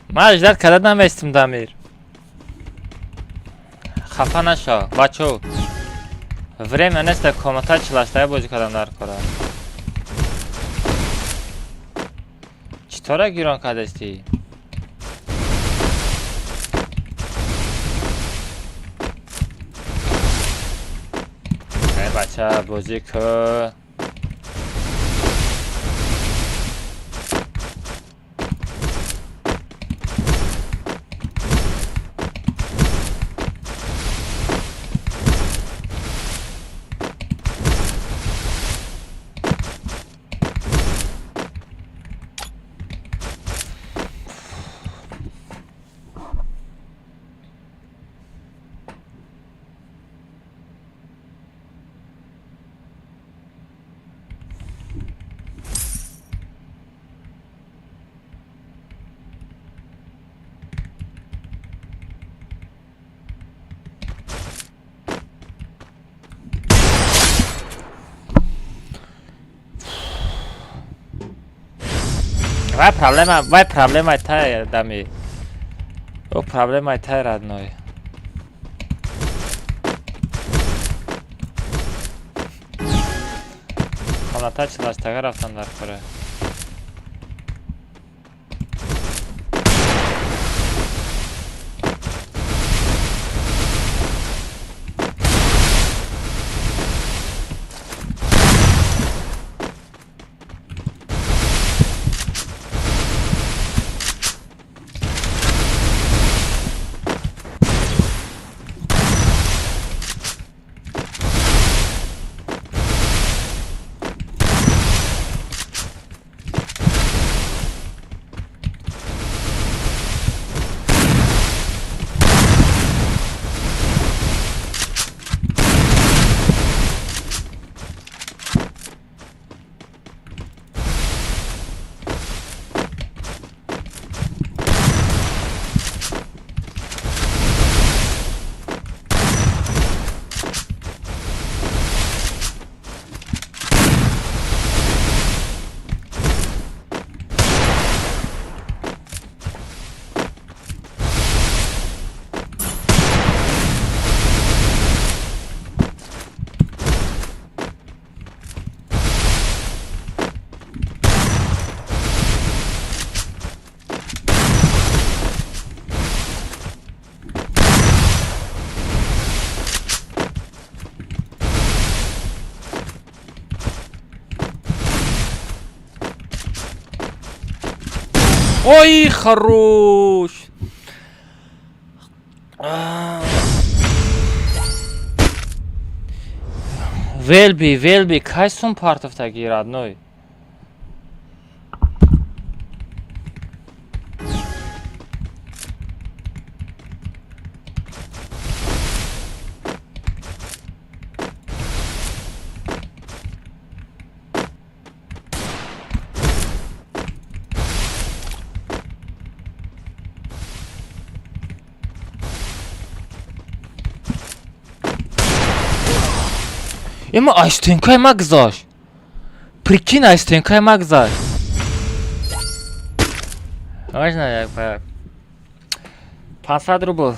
Ман ждать карда наместим, Дамир. Хафа нашо, бачо. Время неста комната чилаштая бозӣ кардан дар кора. Читора гирон кардастӣ? Эй бача, бозӣ кӯ. Вай проблема, вай проблема тай, Дами. О, проблема тай, родной. Комната чилаштага рафтан дар кора. Ой, хорош! Велби, Велби, кай сум партовтаги, родной? Има айстенкай ма гузашт. Прикинь, айстенкай ма гузашт. Можно як по 500 рубл.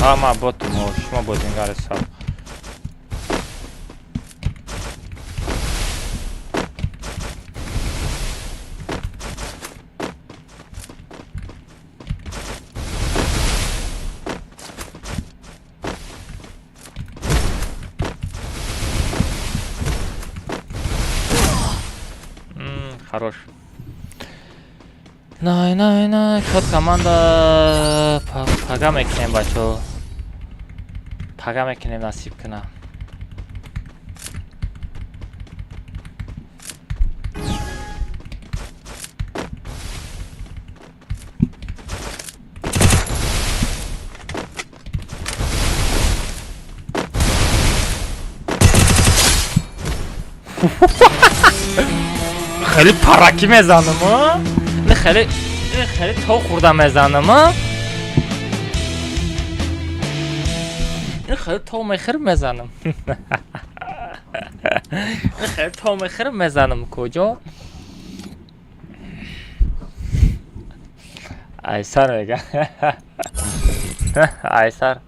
Ама боту мо шумо бозингари саб. Хорош. Най, най, най, код команда пага мекунем, бачо. Пага мекунем, насиб кунам. Хеле паракӣ мезанам, а? Не хеле, не хеле то хӯрда мезанам, а? Не хеле то мехӯр мезанам. Не хеле то мехӯр мезанам, куҷо? Айсар мега. Айсар.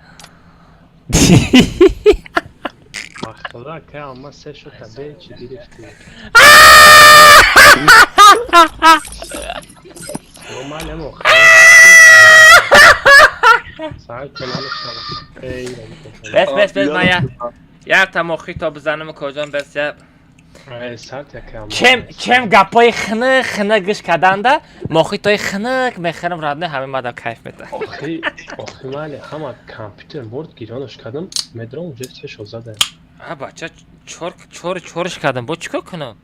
Худо ки ама се шуд табе чӣ гирифтӣ? Бес, бес, бес, ман як та мохи то бизанам, куҷон, бес я. Чем чем гапои хинак хинак гӯш карданда мохитои хинак мехӯрам, родной, ҳамин мадам кайф медиҳад. Охи, охи, майли, ҳама компютер бурд, гирёнаш кардам, медром, уже се шуд зада. А бача, чор чор чорш кардам, бо чикор кунам?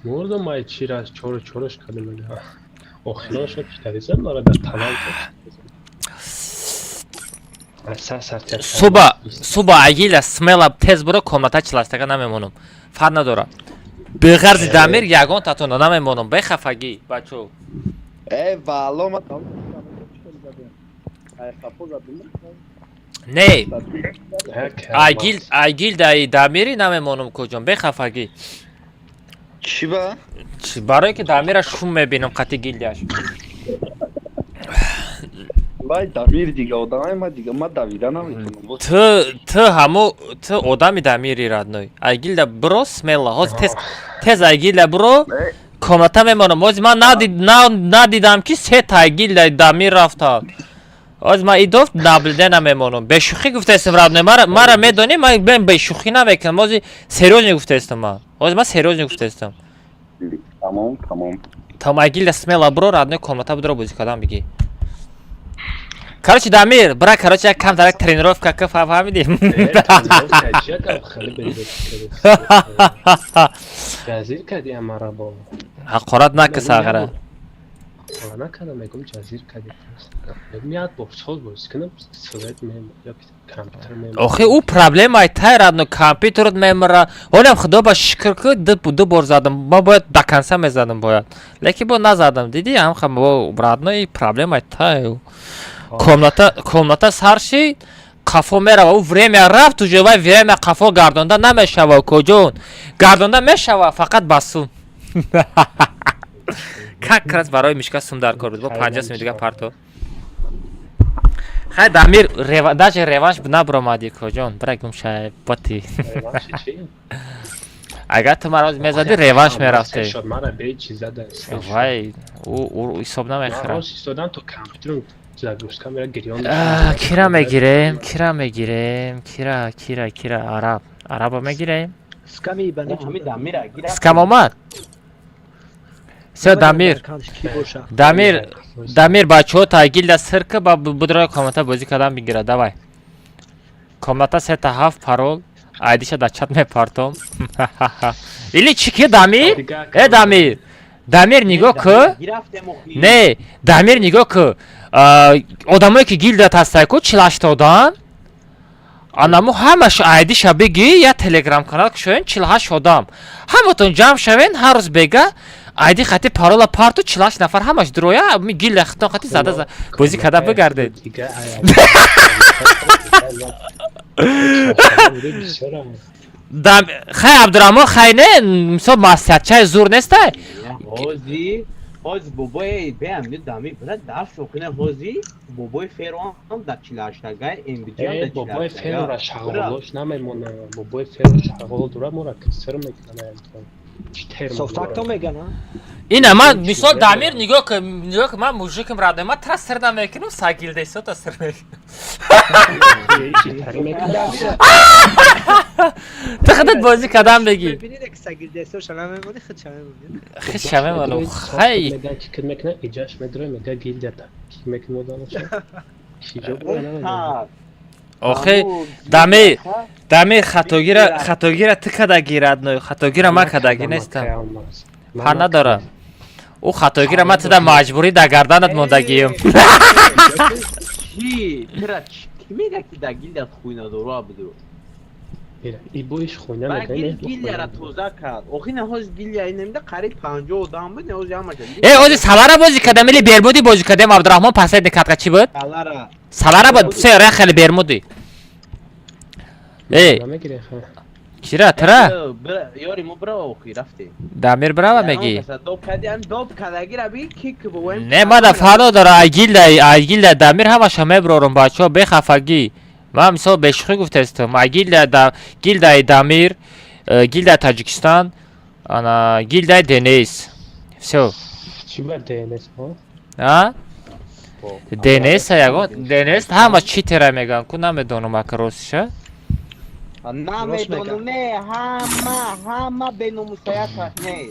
Мурдам, ай чира чор чорш кардам. Охиноша китаризам мара дар танам. Суба, суба агила смела тез буро комната чиластага намемонам. Фарқ надорад. Беғарзи дамир ягон татона намемонам. Бехафагӣ, бачо. Э, вало ма Не. Агил, агил даи дамири намемонам, куҷон, бехафагӣ. Чӣ ба? Барое ки дамира шум мебинам қати гилдияш. Вай дамир дига одамай ма дига ма давида наметонам. Ту ҳамо ту одами дамири, родной. Айгилда бро смело. Ҳоз тез тез айгилда бро комната мемонам. Ҳоз ман надидам ки се та айгилда дамир рафтанд. Ҳоз ман идофт наблюдение намемонам. Бешӯхӣ гуфтаистам, родной. Мара медонӣ, ман бен бешӯхӣ намекунам. Ҳози серьёзно гуфтаистам ман. Ҳоз ман серьёзно гуфтаистам. Тамом, тамом. Там айгилда смело бро, родной, комната будро бозӣ кардан бигӣ. Короче, Дамир, бра, короче, як камтар як тренировка ка, фаҳмидӣ? Ҷазир кардӣ амара бо. Ҳақорат нака сағира. Накардам, мегум ҷазир кардӣ. Мегум як бор соз бозӣ кунам, сурат мем ё компютер мем. Охи, ӯ проблемаи тай, родной, компютерот мемра. Ҳолам худо ба шукр ки ду бор задам. Ман бояд до конца мезадам бояд. Лекин бо назадам. Дидӣ, ҳам бо родной проблемаи тай. Комната комната сар шид, қафо мерава, ӯ время рафт уже, вай время қафо гардонда намешава, куҷон. Гардонда мешава фақат ба сум. Как раз барои мишка сум дар кор буд. Бо 50 сум дига парто. Хай Дамир, даже реванш набромадӣ коҷон, бира гум шай бати. Реванши чи? Агар ту маро мезадӣ реванш мерафтӣ. Шод мара бе чиз зада. Вай, ӯ ҳисоб намехӯрад. Рост истодам то компютерам загрузка мера гирён. Кира мегирем, кира мегирем, кира, кира, кира, араб. Араба мегирем? Сками ибани. Скам омад? Всё, Дамир. Дамир, Дамир бачаҳо тагилда сирка ба будрои комната бозӣ кардан бигира, давай. Комната 3-7 парол, айдиша дар чат мепартом. Или чӣ ки Дамир? Э Дамир. Дамир нигоҳ ку. Не, Дамир нигоҳ ку. Одамое ки гилдат ҳастай ку 48 одам. Анаму ҳамаш айдиша бигӣ, я телеграм канал кушоен 48 одам. Ҳаматон ҷамъ шавен ҳар рӯз бега айди хати парола парту 48 нафар ҳамаш дуроя гилда хитон хати зада бозӣ карда бигардед. Хай Абдураҳмон хай не, мисол маслиҳатчаи зур нестай. Ҳози ҳози бобои беам дами бира дарс охина ҳози бобои феро ҳам дар 48-гай MBG ҳам дар бобои феро шағолош намемона. Бобои феро шағол дура мора киср мекунад. Софтакто меган, а? Ина ман мисол Дамир нигоҳ ку, нигоҳ ку, ман мужикам радой, ман тра сир намекунам, сагилдесота сир мекунам. Ту худат бозӣ кардам бигӣ. Бибинед ки сагилдесоша намемонӣ, худ ша мемонӣ. Худ ша мемонам. Хай. Мега ки мекуна, иҷаш медрои, мега гилдата. Ки мекуна одамоша? Ки ҷо бура намедонам. Охе, Дамир, Дамир хатогира, хатогира ту кадаги радной, хатогира ман кадаги нестам. Ҳа надорам. Ӯ хатогира ман туда маҷбурӣ дар гарданат мондагием. Чи? Тира ки мега ки дар гилдат хуй надору абду? И боиш хуйна мега не. Гилдяра тоза кард. Охи не ҳоз гилдя инамда қариб 50 одам буд, не ҳоз ҳамаша. Э, ҳози Салара бозӣ кардам или Бермуди бозӣ кардем, Абдураҳмон последний катка чӣ буд? Салара. Салара буд, се ра хеле Бермуди. Э. Кира, тра? Ёри мо бирава охи рафтем. Дамир бирава мегӣ? Доб кардиам, доб кардагира би кик бовем. Не, мада фано дора, ай гилда Дамир ҳамаша меброрум бачаҳо, бехафагӣ. Ман мисол бешухӣ гуфтастам, ай гилда гилдаи Дамир, гилдаи Таҷикистон, ана гилдаи ДНС. Всё. Чӣ ба ДНС, ҳо? А? ДНС ягон, ДНС ҳама читера меган, ку намедонам ака ростиша. Намедонам, не, ҳама, ҳама беномусаят не.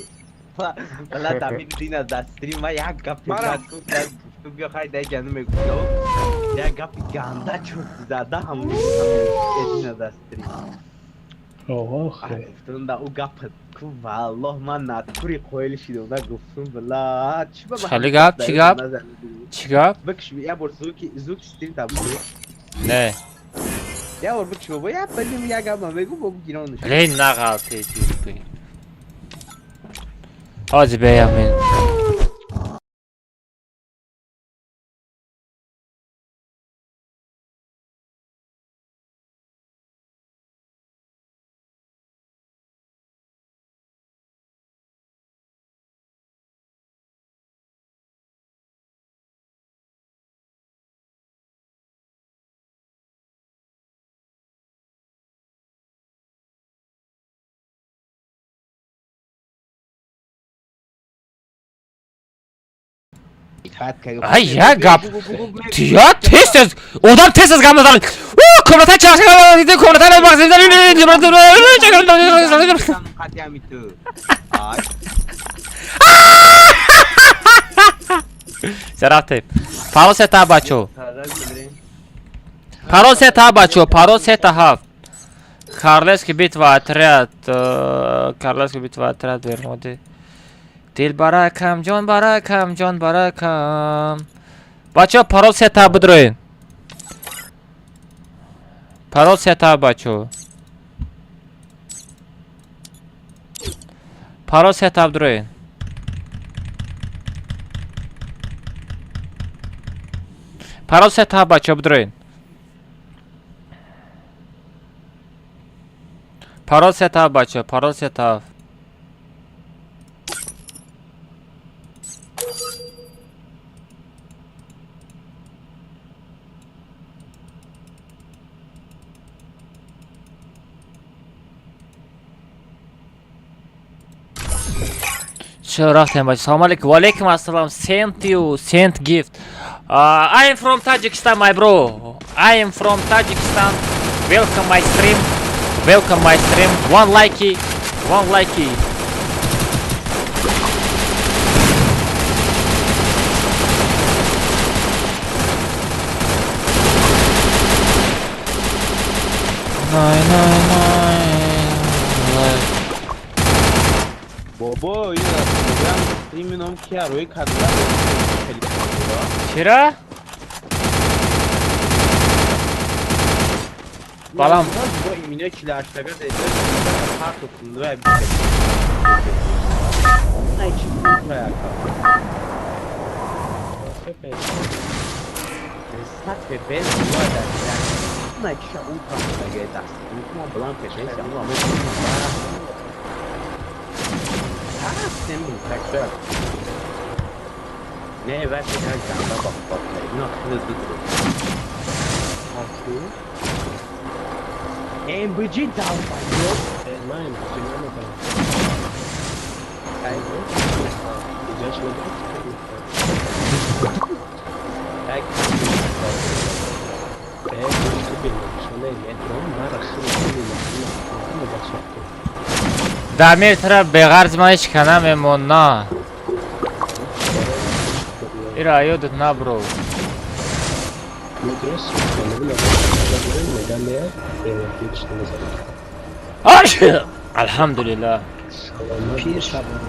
Вала Дамир дина дар стрим ма як гап гуфтум, биё хай дай ҷану мегуфтам. Як гапи ганда чуд зада ҳам дина дар стрим. Охе. Гуфтум да ӯ гап ку валлоҳ ман натури қоил шидам, да гуфтум била чӣ ба Хали гап, чӣ гап? Чӣ гап? Бикш як бор звуки, звуки стрим та бу. Не. Я бор бикш бо, я бадим як гап мегу бо гирон. Лей нағалте типи. Ҳозир беям ин. Ай, як гап. Я тез-тез одам тез-тез гап мезанад. Ӯ, комната чарх, комната Рафтем. Парол 3-7 бачо. Парол 3-7 бачо, парол 3-7. Карлески битва отряд, Карлески битва отряд Бермуди. Дил баракам, ҷон баракам, ҷон баракам. Бачо, парол 3-7 бидроен. Парол 3-7 бачо. Парол 3-7 бидроен. Парол 3-7 бачо бидроен. Парол 3-7 бачо, парол 3-7. Всё, рафтем, бача. Салом алейкум. Ва алейкум ассалом. Sent you, sent gift. I am from Tajikistan, my bro. I am from Tajikistan. Welcome my stream. Welcome my stream. One likey. One likey. Най, най, най. Най. Бобо, ина мегӯям, стримином ки рӯи кадра. Чира? Балам. Бо имино 48-тага партотунра. Най чи яка. Сатфе без вада. Най чи ултра мега даст. Мо балан пешен мо мо. Не, ваше как ганда бак. На хлеб. MBG долбоёб. Ман MBG намедонам. Иҷаш медонам. Так. Э, гӯшти биношона медонам, мара хеле мебахшад. Дамир, тра беғарз ман ҳеч ка намемона. Ира ёдат набро. Медонӣ, мегам ҳеч намезанам. Аш! Алҳамдулиллаҳ. Пир шабон.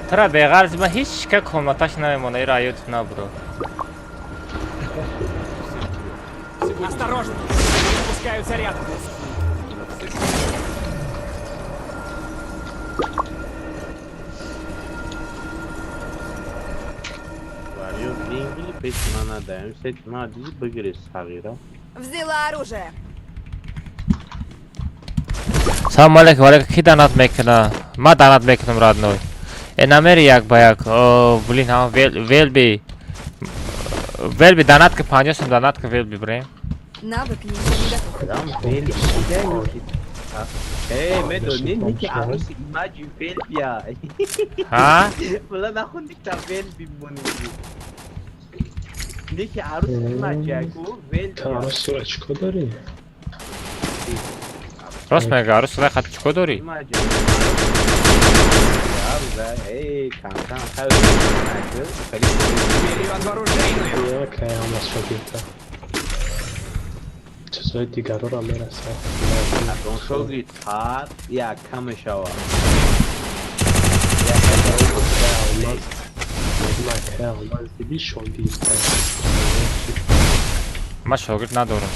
Тра беғарз ман ҳеч ка комнаташ намемона. Ира ёдат набро. Осторожно! Спускаются рядом. Варё пеши ман надаем, сет ма диди бигири сағира. Взяла оружие. Салом алейкум, алейкум. Ки донат мекуна? Ма донат мекунам, родной. Э, намери як ба як. О, блин, ҳа, велби. Велби донат ка 50 сум донат ка велби брем. Навык еще не готов. Кадам велби? Э, медони, ники аруси имаҷи велбия. Ҳа? Вала нахунди та велби мони. Ники аруси имаҷи ку велбия. Арус сура чико дорӣ? Рост мега, арус сура хат чико дорӣ? Имаҷи. Аруза, эй, кам кам хай. Вперед в оружейную! Я кай ҳамас шогирда. Чизҳои дигарро мерасад. Он шогирд ҳар як кам мешавад. Макай алмаз диди шогирд. Ман шогирд надорам.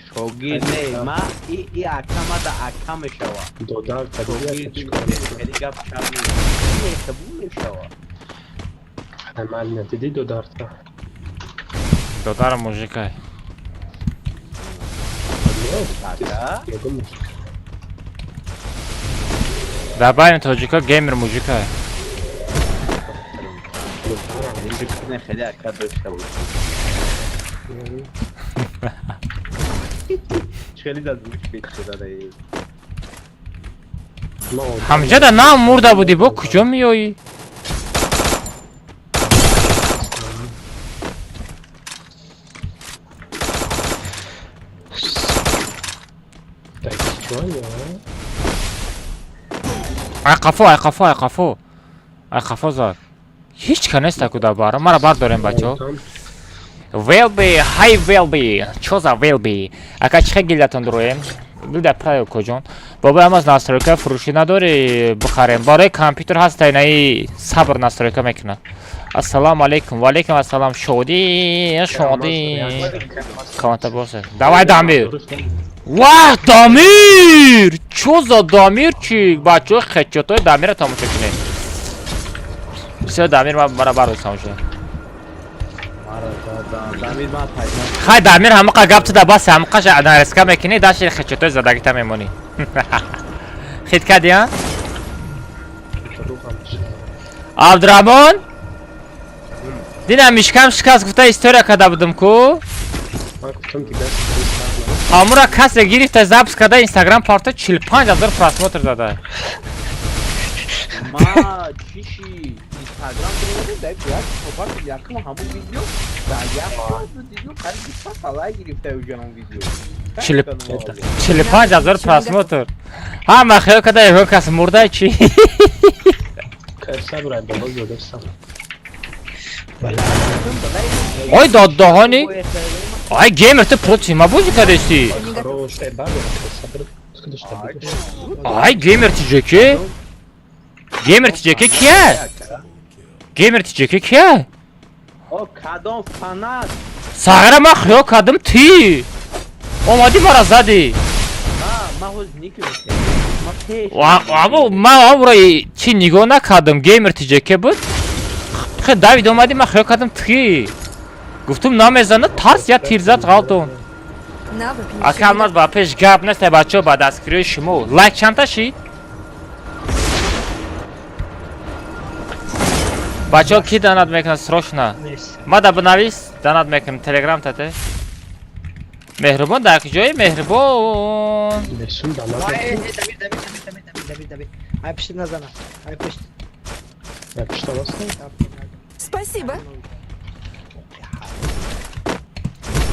Шогирд не, ма и акама да ака мешавад. Додар Шогирд чикор хеле гап шаб не, қабул мешавад. Амал надидӣ додарта? Додарам мужикай. Ака? Дар байни тоҷико геймер мужикай. Не, хеле ака дошта бошӣ. Хеле дад гӯш печ шуда. Ҳамҷада на мурда будӣ, бо куҷо меоӣ? Ай қафо, ай қафо, ай қафо. Ай қафо зад. Ҳеч ка неста ку дар бара. Мара бардорем, бачо. Велби, ҳай Велби. Чо за Велби? Ака чӣ гилдатон дуроем? Гилда правил коҷон. Бобои амаз настройка фурӯшӣ надорӣ бихарем. Барои компютер ҳаст инаи сабр настройка мекунад. Ассалому алейкум. Ва алейкум ассалом. Шодӣ, шодӣ. Комната боса. Давай, Дамир. Вах, Дамир! Чо за Дамирчик? Бачо, хечотои Дамира тамошо кунед. Всё, Дамир мара бардостам уже. Хай, Дамир, ҳамақа гап туда бас, ҳамақаша нареска мекунӣ, даши хечотои задагита мемонӣ. Хит кардӣ, а? Абдураҳмон? Динам мишкам шикаст гуфта история карда будум ку? Ҳамура касе гирифта запись карда инстаграм парто 45 000 просмотр зада. Ма чиши Инстаграм дорем, дар як сопак якум ҳамон видео дар як соат видео қариб 20 лайк гирифта уҷа он видео. 45 ҳазор просмотр. Ҳама хиёл карда ягон кас мурда чи? Ой доддаҳони. Ай геймер ту против ма бозӣ кардасти? Ай геймер тиҷеке? Геймер тиҷеке кия? Геймер тиҷеке кия? О кадом фанат? Сағира ман хиёл кардам ти. Омадӣ мара задӣ. Ма ҳоз никунистем. Аммо ман амро чи нигоҳ накардам. Геймер тиҷеке буд. Хе Давид омадӣ ман хиёл кардам ти. Гуфтум намезанад тарс я тир зад ғалтон. Ака алмаз ба пеш гап нест бачаҳо ба дастгириҳои шумо. Лайк чандта шид? Бачаҳо ки донат мекунад срочно? Ма да бинавис донат мекунам телеграм тате. Меҳрубон дар ҷои меҳрубон. Ай пишт назана. Ай пишт. Ай пишт Спасибо.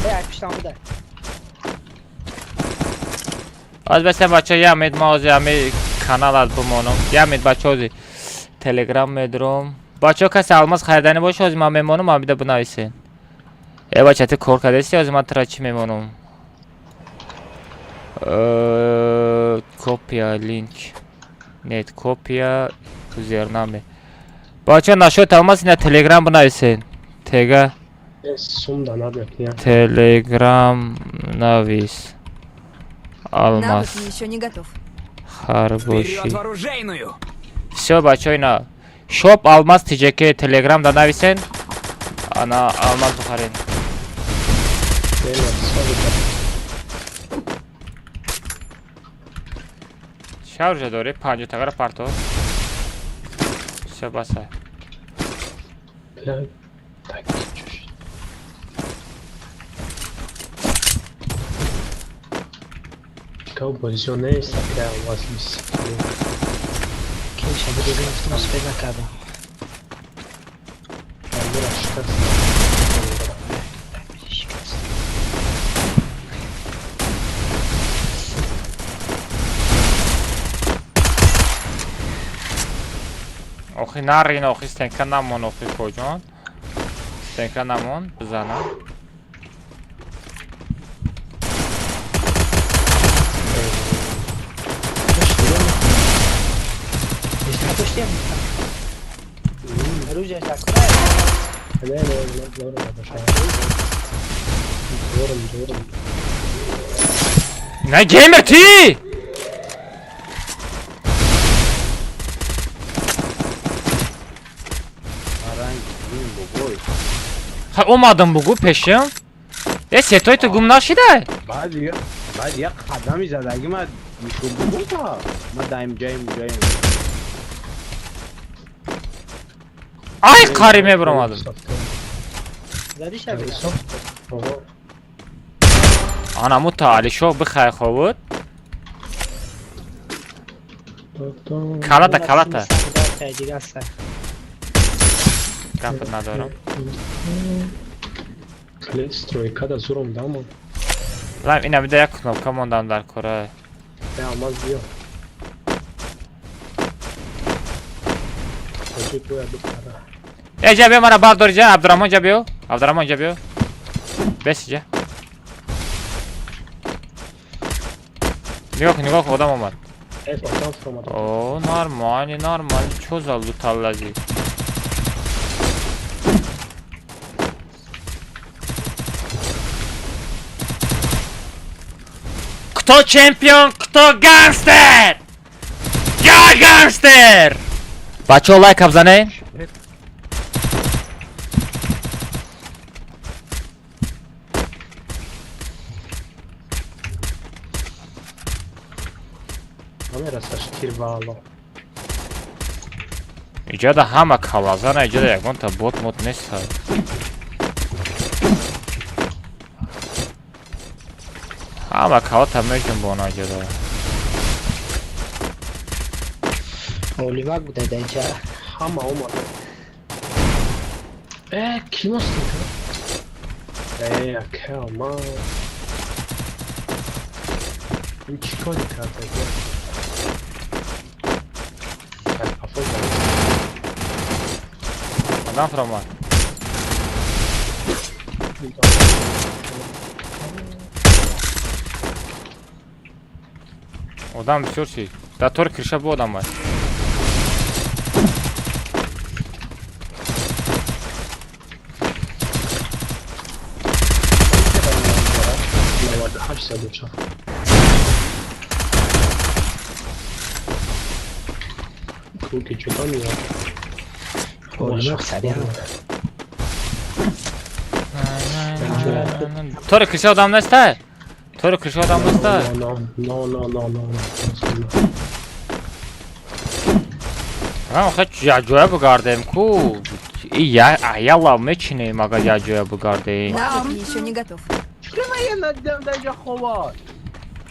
Ай пиштам буда. Аз бесем бачаҳо ямед ма ози ами канал аз бимонам. Ямед бачаҳо ози телеграм медурам. Бачаҳо касе алмаз хариданӣ боша ози ман мемонам амида бинависен. Э бача ту кор кардасти ози ман тура чӣ мемонам? Копия линк. Нет, копия юзернаме. Бачаҳо нашоят алмаз ина телеграм бинависен. Тега Телеграм навис. Алмаз. Харбоши. Всё, бачаҳо ина. Шоп алмаз тиҷеке телеграм да нависен. Ана алмаз бихарен. Шавржа дори 50 тагара парто. Всё баса. Бозиён нест, ака алмаз нест. Кеша буду гирифтам успед накардам. Охи нарин, охи стенка намон, охи коҷон. Стенка намон, бизанам. На геймер ти! Ха омадам бугу пешам. Э сетои ту гум нашида? Баъд як қадами задаги ма мишум бугум та. Ма даим ҷаим ҷаим. Ай қари мебаромадам. Ана мута Алишо бихай ховуд. Калата калата. Гапат надорам. Стройка да зуром дамон. Лам ина бида як кнопка мондам дар кора. Алмаз биё. Э ҷа биё мара бардор ҷа Абдураҳмон ҷа биё. Абдураҳмон ҷа биё. Бес ҷа. Нигоҳ кун, нигоҳ кун, одам омад. О, нормально, нормально. Чо за луталлази? Кто чемпион, кто гангстер? Я гангстер! Бачо лайк абзане. Иҷода ҳама калазана, иҷода ягонта бот мот нест. Ҳама калата меҷунбона иҷода. Оливак буда дар инҷа. Ҳама омада. Э, кино стика. Э, ака, ма. Ин чӣ кори карда? Одам фиромад. Одам бисёр чи. Дар тори криша бу одам ай. Тори криша одам нестай? Тори криша одам нестай? No, no, no, no, no. Ман охе якҷоя бигардем ку. Яла мечинем агар якҷоя бигардем. Еще не готов.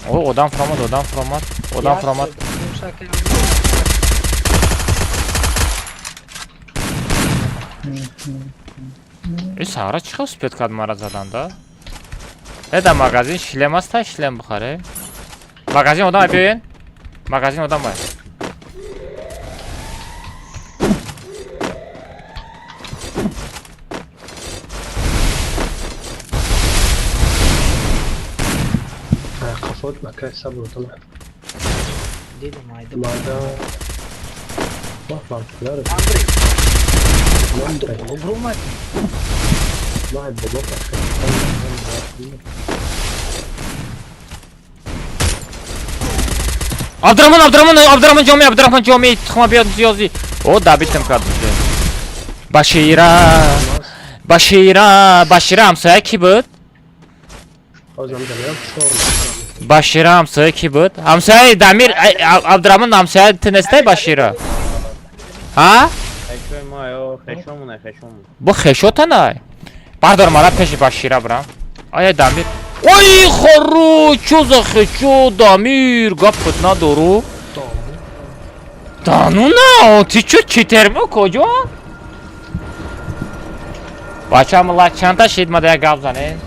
О, одам фиромад, одам фиромад, одам фиромад. Э, сара чӣ хел успед кард мара заданда? Э, дар магазин шлем аста, шлем бихаре. Магазин одам биёен. Магазин одам ай. Қафот накай сабр кунам. Дидам айда. Мада. Вах, вах, Андрей. Боло Най, боло Абдурахмон, Абдурахмон, Абдурахмон ҷомӣ, Абдурахмон ҷомӣ, тухма биёд зиёзи. О, дабитам кард. Башира. Башира, Башира ҳамсоя кӣ буд? Башира ҳамсоя кӣ буд? Ҳамсояи Дамир, Абдурахмон ҳамсоя ту нестай Башира? Ҳа? Бо хешотанай. Бардор мара пеши Башира брам. Ая Дамир. Ой, хору, чо за хечо, Дамир, гапат надору. Да ну на, ти чо читермо куҷо? Бача мала чанда шид мада як гап занем?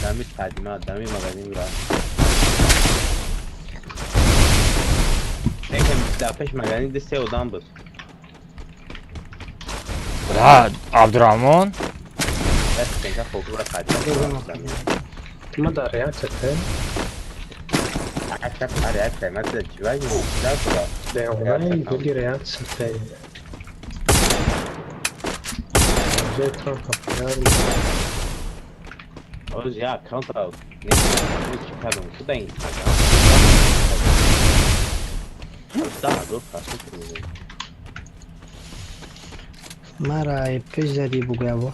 Дами қадима, дами магазин ра. Некем дар пеш магазин ду се одам буд. Да, Абдурахмон. Даст хокура қадима. Ма дар реакция те? Реакция, ма чива Деонай гули реакция те. Оз я аккаунта не кардам, куда Инстаграм? Да, до Мара пеш зади бугӯяво.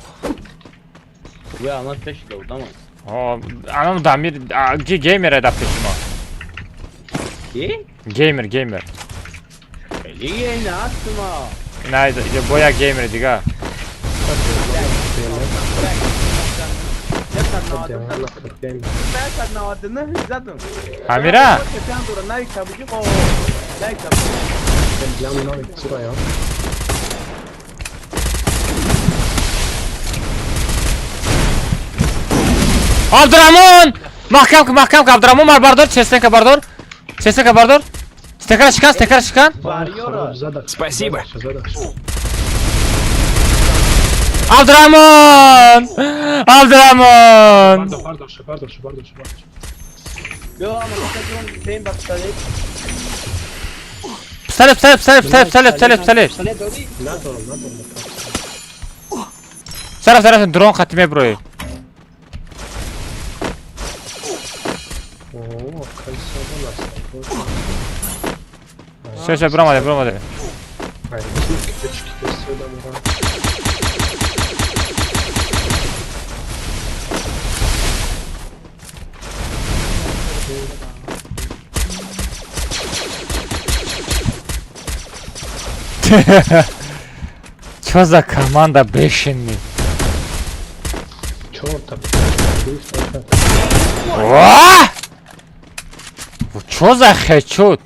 Бугӯя ана пеш додам. О, анам Дамир, ги геймер да пеши мо. Ки? Геймер, геймер. Хеле геймер астма. На, бо як геймер дига. Амира? Абдураҳмон! Маҳкам ки, маҳкам ки, Абдураҳмон мар бардор, честенка бардор. Честенка бардор. Стекара шикан, стекара шикан. Спасибо. Абдураҳмон! Абдураҳмон! Бардор, бардор, бардор. Пистолет, пистолет, пистолет, пистолет, пистолет, пистолет, пистолет. Надорам, надорам. Сара, сара, дрон хати меброи. Все, все, бромаде, бромаде. Чё за команда бешеный? Ва! Чё за хедшот?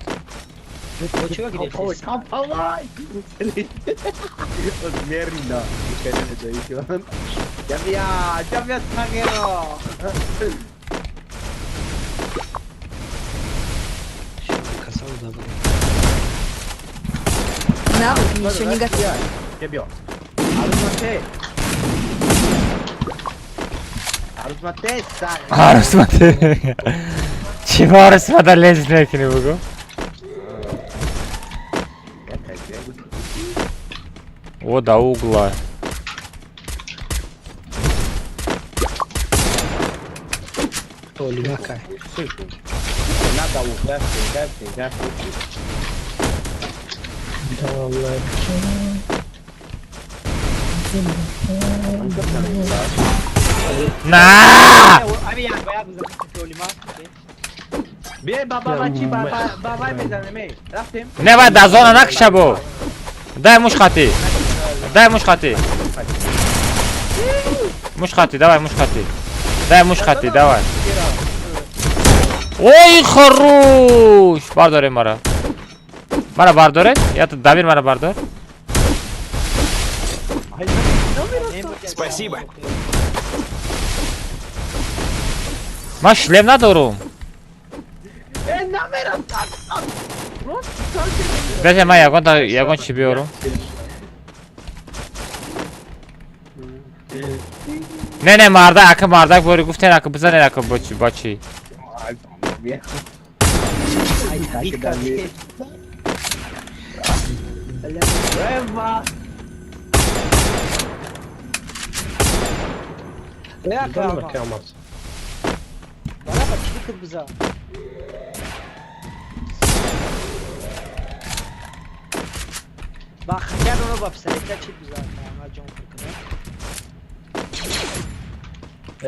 Навык еще не готов. Арусмате. Чего арусмата лезет мекини бугу? О, до угла. На! Не бай да зона накша бо. Дай муш хати. Дай муш хати. Муш хати, давай муш хати. Дай муш хати, давай. Ой, хорош! Бардоре мара. Мара бардоре? Я тут Дамир мара бардор. Спасибо. Ма шлем надорум. Безе ма ягон чи биёрум. Не не мардак, ака мардак бори гуфтен ака бизанен ака бочи бачи.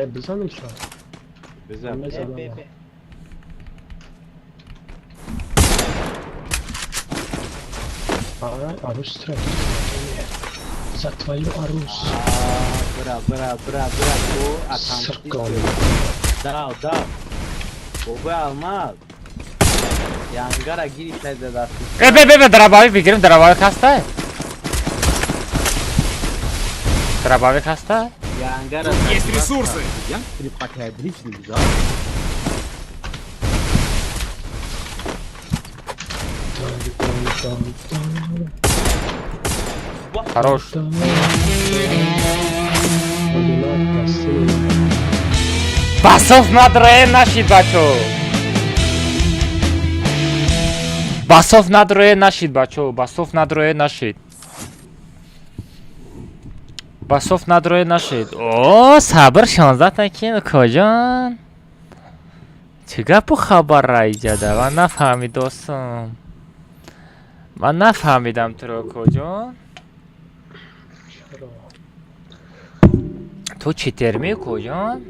Бизанем ша. Бизан. А, арус трек. За твою арус. Бра, бра, бра, бра. Да, да. Бобо алмаз. Янгара гирифт за даст. Э, бе, бе, бе, дробовик бигирим, дробовик ҳаста? Дробовик ҳаста? Есть ресурсы. Хорош. Басов надроe нашид, бачо. Басов надроe нашид, бачо. Басов надроe нашид. Басов надроe нашид. О, сабр 16 та кин кожон. Чӣ гапу хабар раиҷада? Ман нафаҳмидосам. Ман нафаҳмидам туро кожон. Ту чӣ терми кожон?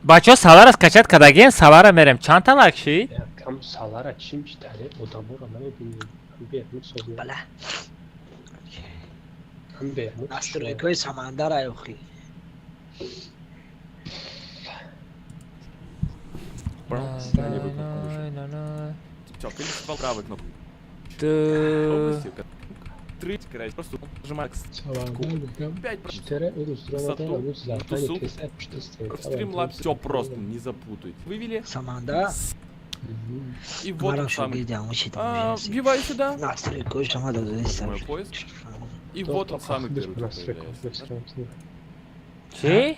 Бачо салара скачать кадаген, салара мерем. Чанд та лайк шид? Кам салара чим читаре одамора намебинем. Бала. Настройкаи самандар ай охи. Правой кнопку. Три, просто нажимаю 5, Streamlabs, все просто, не запутайте. Вывели. Саманда. И вот он самый. Вбиваю сюда. Мой поиск. И вот он самый первый. Чӣ?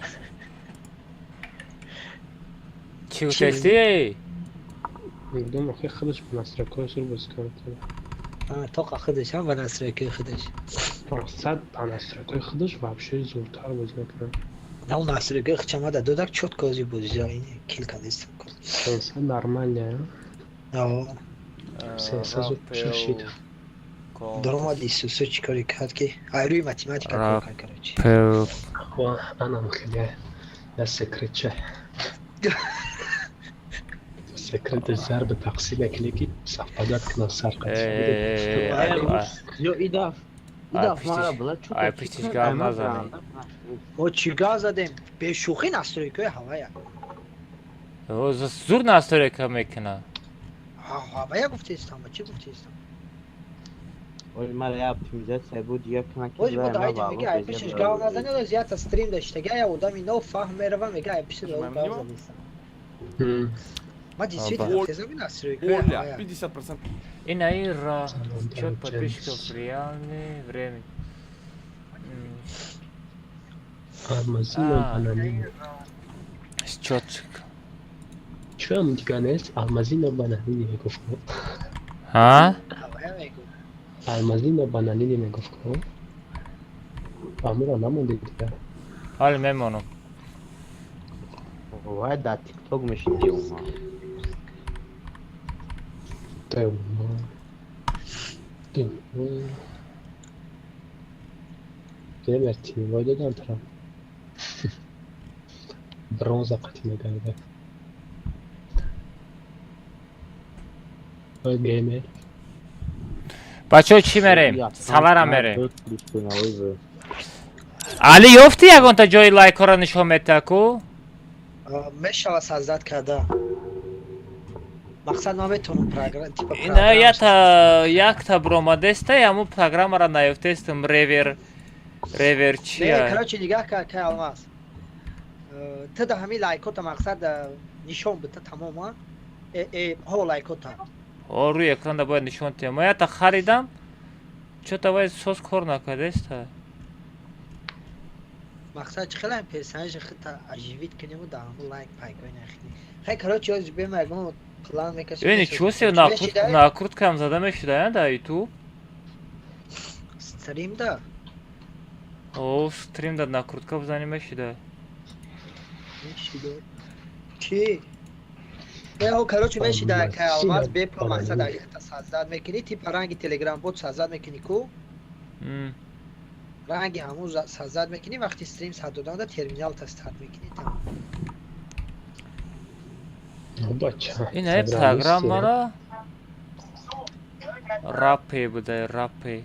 Чӣ гуфтести? Тоқа худаш ҳам ба настройкаи худаш. Мақсад ба настройкаи худаш вообще зуртар боз мекунад. На он настройкаи худаш омада додак чётко ози бозиза ин кил кадистам. Сенса нормальная. Ао. Сенса зуд шид. Даромад Исусо чӣ коре кард ки ай рӯи математика кор кард, короче. Анам хеле я секретча. Секрети зарби тақсим мекунӣ ки совпадать кунад сар. Ё идаф. Ай пиштиш гап назанӣ. Мо чӣ гап задем? Бешӯхӣ настройкаи ҳавая. Зур настройка мекуна. Ҳавая гуфтестам, чӣ гуфтестам? Ой, мара я оптимизация буд, я кна ки. Оз буд айди мега, ай пишиш гап назанӣ, оз ята стрим даштага, я одами нофаҳм мерава, мега ай пишиш гап задистам. Ма действительно тезами настройка. Оля, 50%. И наира счет подписчиков в реальное время. Счетчик. Чё диганес алмазино бананини мегуфт? А? Алмазино бананини мегуфт. Амура намонди дигар. Ҳол мемонам. Вай дар TikTok мешиди ума. Гемер тимвой додан тарам. Бронза қати мегарда. Ой гемер. Бачаҳо чӣ мерем? Салара мерем. Али ёфти ягонта ҷои лайкҳоро нишон медиҳа ку? Мешава создать карда. Мақсад ман метавонам программа типа Ина ята якта бромадеста, яму программаро наёфтестам ревер ревер чия? Не, короче нигаҳ кар кай алмаз. Ту да ҳамин лайкота мақсад нишон бита тамом, а? Э ҳо лайкота. О рӯи экранда бояд нишон диҳам. Ман ята харидам. Чё-то вай соз кор накардеста. Мақсад чӣ хеле персонажи худта оживить кунему да ҳамун лайк пайкои нахини. Хай короче оз бема ягон план мекашем. Бибини чӯсе накруткам зада мешуда дар YouTube? Стрим да. О, стрим да накрутка бизанӣ мешуда. Мешуда. Чӣ? Э, короче мешида кай алмаз бепул мақсад худта создать мекунӣ, типа ранги Telegram бот создать мекунӣ ку? Ранги ҳамун создать мекунӣ, вақти стрим сар доданда терминалта старт мекунӣ тамом. Ин ай программара рапе будай, рапе.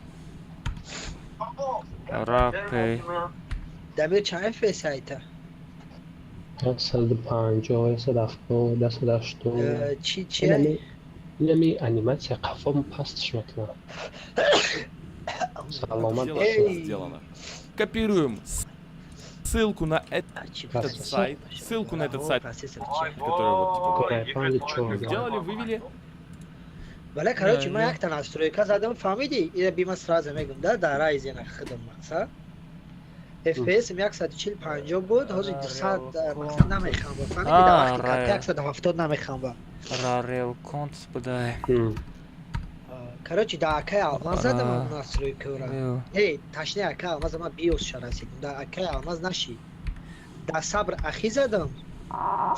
Рапе. Дамир чанд FPS айта? 150, 170, 180. Чӣ чи? Инами аниматсия қафо пастш мекунад. Саломат. Сделано. Копируем ссылку на этот сайт, ссылку на этот сайт, который вот типа сделали, вывели. Бале, короче, ман якта настройка задам, фаҳмидӣ? Ира бима сразу мегум, да, дар Ryzen худам мақсад. FPS 140-50 буд, ҳозир 200 мақсад намехамба. Фаҳмидӣ, дар вақти катка 170 намехамба. Рарел контс будай. Короче, да акай алмаз задам он настройкаро. Эй, ташне акай алмаз ман биос ша расидам. Да акай алмаз наши. Да сабр ахи задам.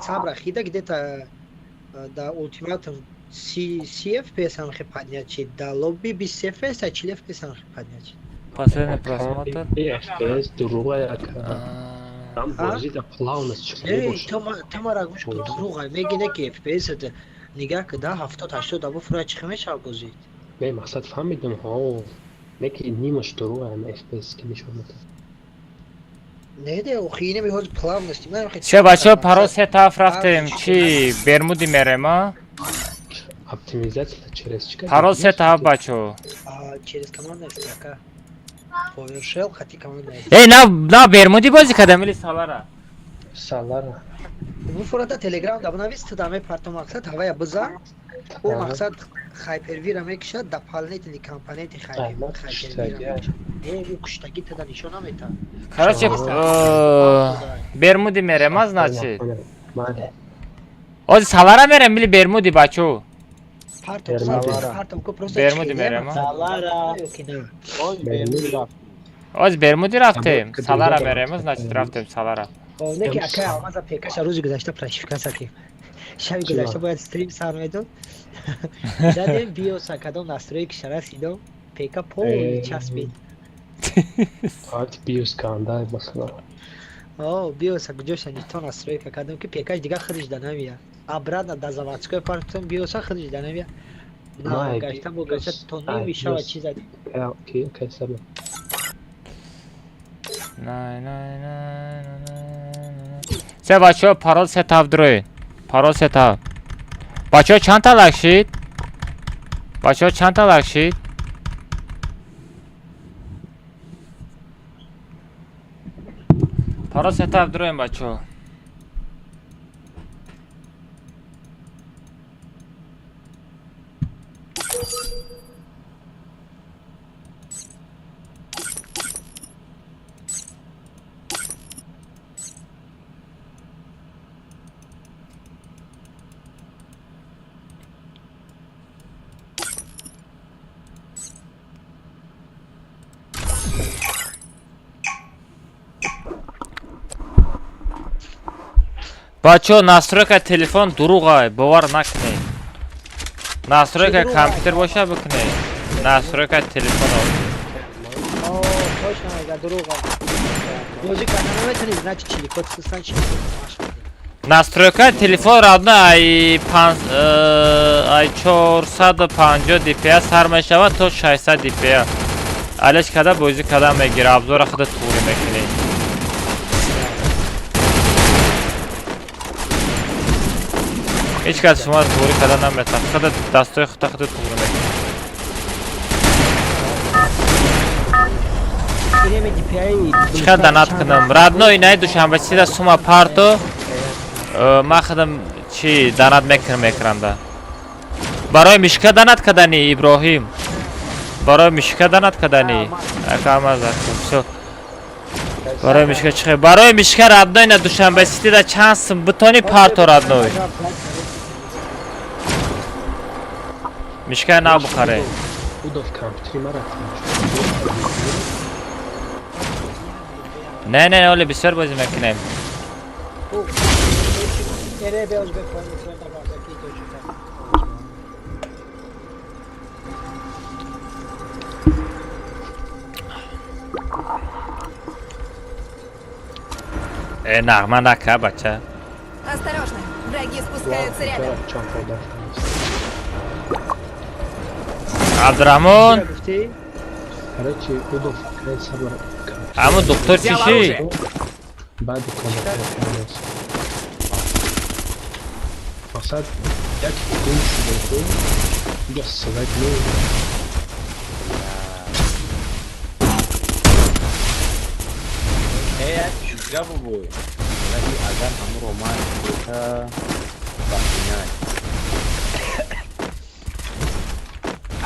Сабр ахида где-то да ультиматум 30 FPS ам хе поднять чи. Да лобби 20 FPS, а 40 FPS ам хе поднять чи. Последний просмотр. FPS дурӯға яка. Там бозӣ да плавность чӣ Эй, ту мара гӯш кун, дурӯға мегине ки FPS нигаҳ ки да 70-80 да буфура чӣ мешавад бозӣ? Не, мақсад фаҳмидам, ҳо. Не ки нимаш дурӯға ам FPS ки нишон медиҳад. Не, де, охи инами ҳозир плавности. Ман хе Ча бачаҳо паро се тараф рафтем. Чӣ Бермуди мерем, а? Оптимизация через чӣ? Паро се тараф бачаҳо. Через командная строка. PowerShell хати командная. Эй, на Бермуди бозӣ кардам или Салара? Салара. Буфурата Telegram да бинавис, ту да мепарто мақсад ҳавая бизан. Ӯ мақсад хайпервира мекушад, дополнительный компоненти хайпервира мекушад. Не, ӯ куштагӣ тада нишон наметаҳад. Короче, Бермуди мерем, а значит? Ози Салара мерем или Бермуди, бачаҳо? Бермуди мерем, а? Оз Бермуди рафтем, Салара мерем, значит рафтем Салара. Не ки акай алмаза пекаша рӯзи гузашта прошивка сакем. Шаби гузашта бояд стрим сар медод. Задем биоса кадом настройки шара сидом, пека полный часпид. Баъд биос канда масалан. О, биоса куҷоша нито настройка кардам ки пекаш дигар худиш да намеяд. Обратно да заводской партом биоса худиш да намеяд. На гашта бо гашта то ними шава чи задем. Окей, окей, сабр. На. Се бачаҳо парол сетав дроед. Парол сетав. Бачаҳо чанд та лайк шид? Бачаҳо чанд та лайк шид? Парол сетав дроем бачаҳо. Бачаҳо настройка телефон дурӯғай, бовар накунед. Настройка компютер боша бикунед. Настройка телефон. О, точно, мега дурӯға. Бозӣ карда наметавонӣ, значит чиликот систан чиликот. Настройка телефон равна ай ай 450 DPI сар мешавад то 600 DPI. Алеш када бозӣ када мегира, абзора худа туғри мекунӣ. Ҳеҷ кас шумо туғри када наметавонад. Худа дастои худа худа туғри мекунӣ. Чӣ қадр донат кунам? Родной инаи Душанбе сида сума парто. Ман худам чӣ донат мекунам экранда. Барои мишка донат кардани Иброҳим. Барои мишка донат кардани. Всё. Барои мишка чӣ? Барои мишка родной на Душанбе ситида чанд сум битони парто родной. Мишка нав бухаре. Не, не, оле бисёр бозӣ мекунем. Нағма нака, бача. Осторожно, враги спускаются рядом. Абдурахмон. Аммо доктор чӣ шид? Мақсад як гум шуда я свет Э, бобой. Агар ҳамун роман боша бахинай.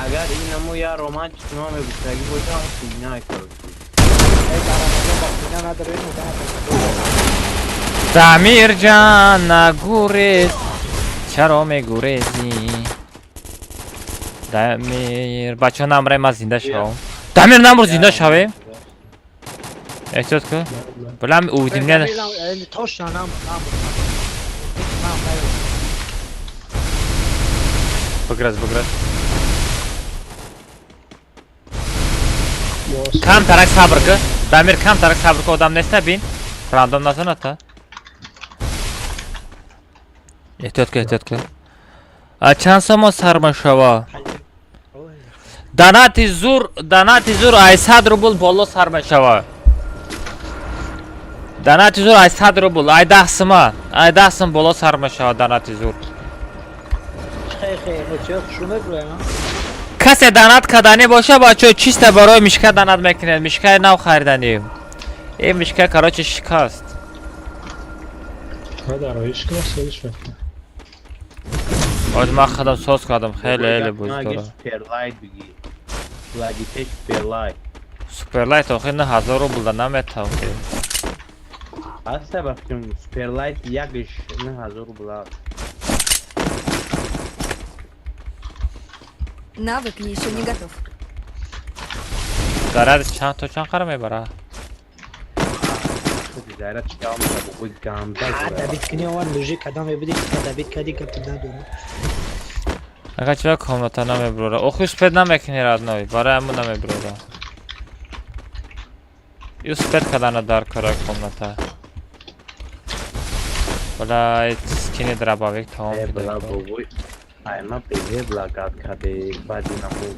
Агар ин ҳаму я роман чима мегуфтагӣ боша, ҳам фигнай короче. Дамирҷан нагурез, чаро мегурезӣ? Дамир, бачаҳо намрем, ман зинда шавам. Дамир намур зинда шавем. Эҳтиёт кун. Билам увидимля. Точно нам. Биграз, биграз. Камтарак сабр кун. Дамир камтарак сабр кун, одам неста бин. Рандом назаната. Эҳтиёт кун, эҳтиёт кун. Чанд сомо сар мешава? Донати зур, донати зур ай 100 рубл боло сар мешава. Донати зур ай 100 рубл, ай 10 сима, ай 10 сим боло сар мешава донати зур. Касе донат кардани боша, бачаҳо чиста барои мишка донат мекунед, мишкаи нав хариданем. Ин мишка короче шикаст. Оз ман худам соз кардам, хеле хеле буд дора. Суперлайт бигӣ. Лагитек Суперлайт. Суперлайт охир 9000 рубл да наметавон. Аста бахтим Суперлайт якш 9000 рубл аст. Навык еще не готов. Заряд чанд то чанд қара мебара? Заряд чанд бо ганда. Давид кини овар мужик кадам мебуди, Давид кади гап надорам. Ага чиба комната намеброра. Охи успед намекунӣ родной, барои ҳамун намеброра. Успед кардана дар кора комната. Бала скини дробовик тамом шуда. Бала бобой. Айма беге благат каде бади намуд.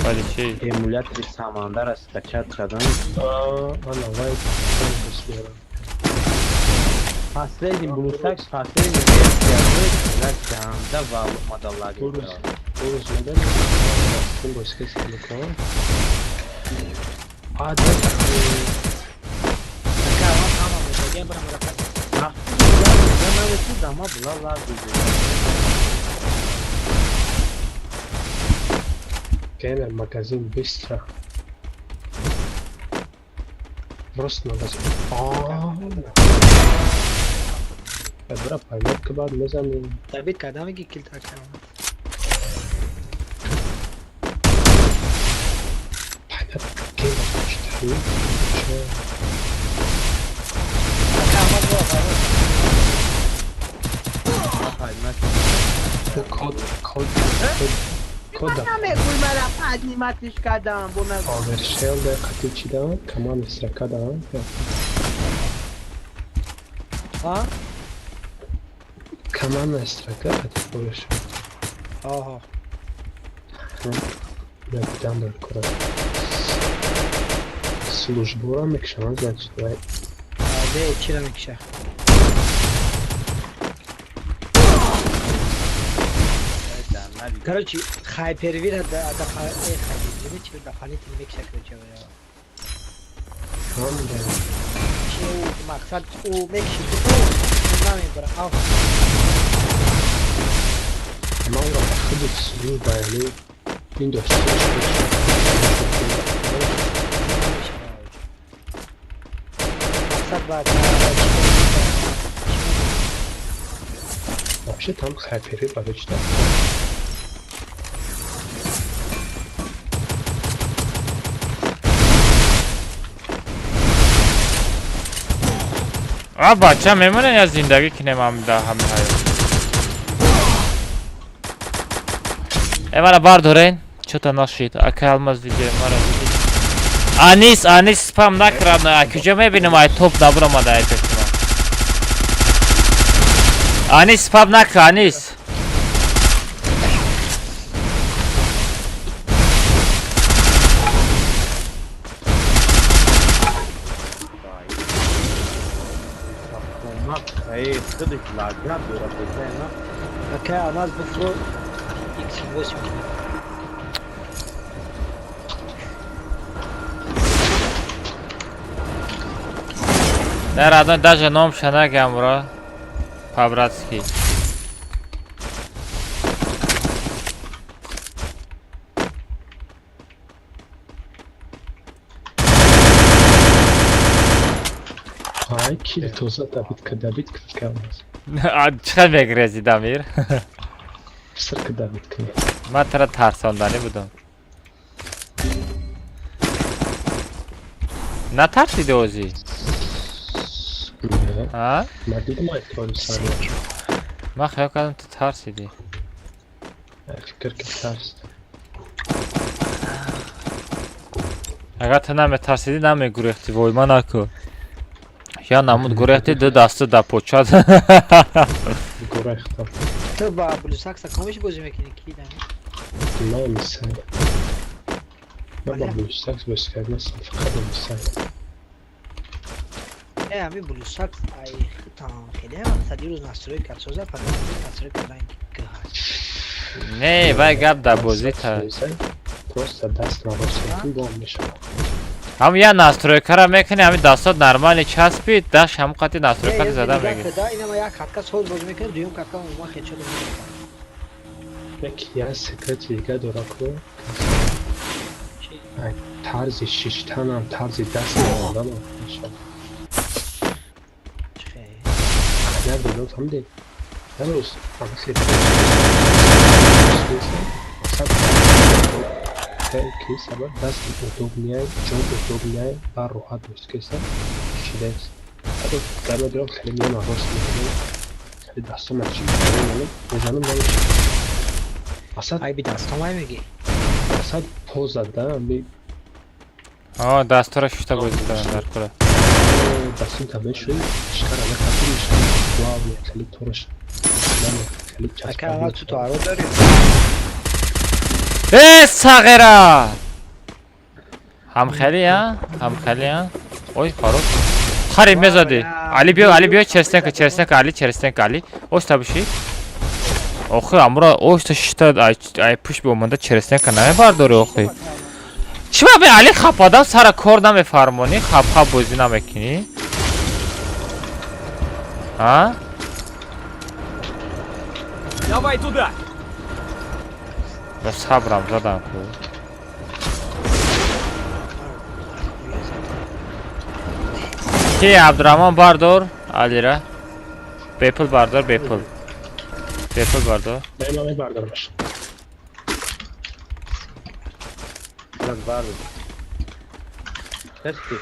Вале чӣ? Эмулятори Самандар скачать кардам. Ана вай меорам. Последний BlueStacks, последний версия буд, ганда ва модаллаги. Урӯз медонем, бозӣ мекунам. А, да. Геймер магазин быстро. Просто магазин. А, бра поймет ки баъд мезанем. Давид када меги кил так кардам. Поймет геймер читаю. Код код код код. Намегӯй мара подниматиш кардам бо на. PowerShell дар қатъи чидан, команда строка дан. А? Командная строка қатъи PowerShell. Аҳа. Надидам дар кора. Службора мекшам, значит, вай. Не, чира мекша? Короче, хайпервир да да хайпервир чи дополнительно мекша, короче. Чи мақсад у мекши намебара. Ав. Ман ро худи служба яъне Windows мақсад ба вообще там хайпервир барои чи А бача мемонад я зиндагӣ кинем ҳам да ҳами ҳаёт. Э мара бардорен, чё-то нашид. Ака Алмаз видео мара види. Анис, Анис спам накрад, а куҷо мебинам ай топ набуромада ай пешма. Анис спам нака, Анис. Ака Алмаз буфро X8. Не, родной, даже номша нагам, бро. По-братски. Ай, кил тоза Давид Давид калмаз. А чӣ мегрези, Дамир? Сирк Давид кни. Ман тара тарсонданӣ будам. Натарсиди озӣ? А? Ман дидам ай тори сар. Ман хаёл кардам ту тарсидӣ. Фикр ки тарсидам. Агар ту наметарсидӣ намегурехтӣ, вой ман наку. Я намуд гурехтӣ ду дасту да почад. Гурехтам. Ту ба BlueStacks комиш бозӣ мекунӣ ки дами? Ман мисай. Ман ба BlueStacks бозӣ кардам, фақат ба мисай. Не, ҳамин BlueStacks ай хитам хеле мақсад дирӯз настройка соза, пагоҳ настройка кардан ки ҳаст. Не, вай гап дар бозӣ та. Просто даст нарост мекунӣ бом мешавад. Ҳам я настройкара мекунӣ, ҳамин дастот нормали часпид, даш ҳамон қати настройкати зада мегирӣ. Инама як катка соз бозӣ мекунӣ, дуюм катка умуман хечо намекунӣ. Як я секрети дига дора ку. Тарзи шиштанам, тарзи даст монданам мешавад. Агар додам фаҳмидед? Ҳанӯз ҳама хеле ки сабаб даст удобняй, ҷой удобняй ва роҳат боз кеса шидааст. Ҳатто дар медорам хеле миёна рост мекунам, хеле дастом чи мезанам намешавад. Асад ай би дастом ай мегӣ? Асад поза да ми А дастора шушта бозӣ дорам дар кура. Дастом та мешуд, шикара накард, мешуд. Главное, хеле тораш. Хеле часпад. Ака Алмаз ту таро дорӣ? Э, сағира! Ҳамхели, а? Ҳамхели, а? Ой, хорош. Хари мезади. Али биё, Али биё, черстенка, черстенка, Али, черстенка, Али. Оста биши. Охи, амра оста шита ай пуш биомада черстенка намебардори охи. Чӣ ба Али хападам сара кор намефармонӣ, хап-хап бозӣ намекунӣ? А? Давай туда. Ба сабрам задам ку. Ки Абдурахмон бардор, Алира. Бепул бардор, бепул. Бепул бардор. Ман мебардорамаш. Бардор. Тести.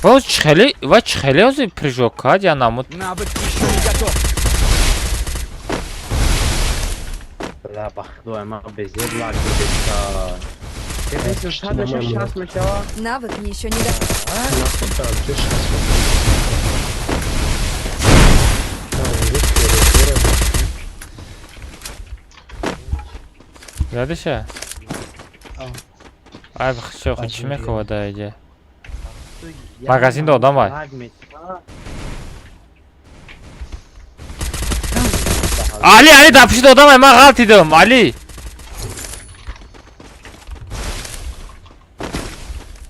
Боз чихели, ва чихели ози прыжок кард я намуд. Навык еще не готов. Бля, бахдой, ма безеб лаг беста. Навык еще не готов. Задиша? Ай, бахчо, чӣ мекова иҷа? Магазин да одам ай. Али, Али, дар пушти одам ай, ман ғалтидам, Али.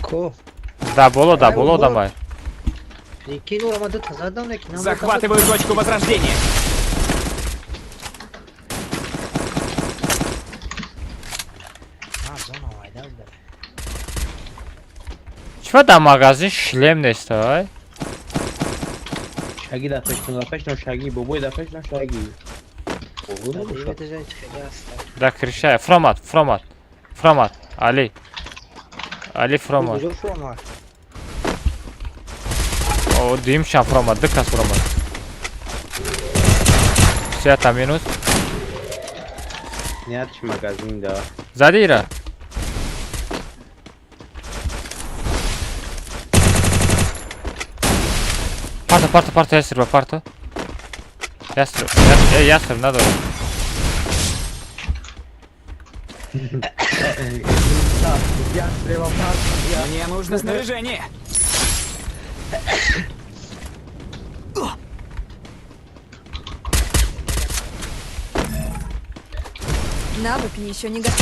Ко? Да боло, да боло одам ай. Захватываю точку возрождения. Чӣ дар магазин шлем нест, ай? Шаги дар пешно, шаги, бобой дар пешно, шаги. Да крыша, фромат, фромат, фромат, Али. Али фромат. О, димшам фромат, ду кас фромат. Сета минус. Нет, магазин, да. Задира. Парта, парта, парта, ястреб, парта. Ястреб, ястреб, надо. Мне нужно снаряжение. Навык еще не готов.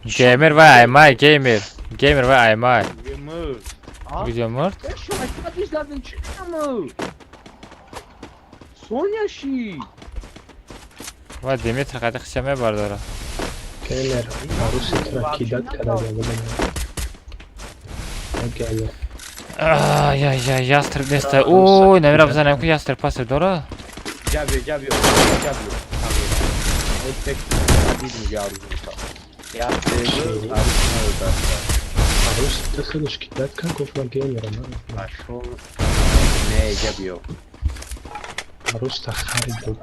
Геймер ва аймай, геймер. Геймер ва аймай. Где морд? Соня ши. Ва Димитр қади хиша мебардора. Геймер, аруси тра кидат када габуда. Геймер. Ай ай ай, ястреб неста. Ой, намира бизанем ку ястреб пасеб дора. Ҷабиё, ҷабиё, ҷабиё. Эффект дидим ҷару. Арус ты худаш кидат кан гуфт ман геймерам. Пошел. Не, ҷабиё. Арус та харидам.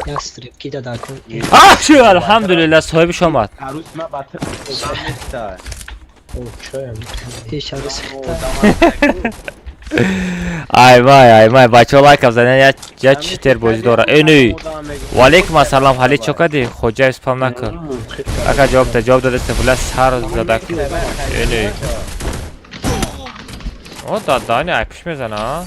Ястреб кида дакун. А, шо, алҳамдулилла, соҳибиш омад. Арус ма ба ту одам неста. О, чоям. Ҳеч арус хита. Ай вай, ай вай, бачаҳо лайкам занед, я читер бозӣ дора. Эй, ней. Ва алейкум ассалом, ҳали чо кардӣ? Хоҷаев спам накун. Ака ҷавоб да, ҷавоб дада сефула сар зада кун. Эй, ней. О, дадани ай пиш мезана, а?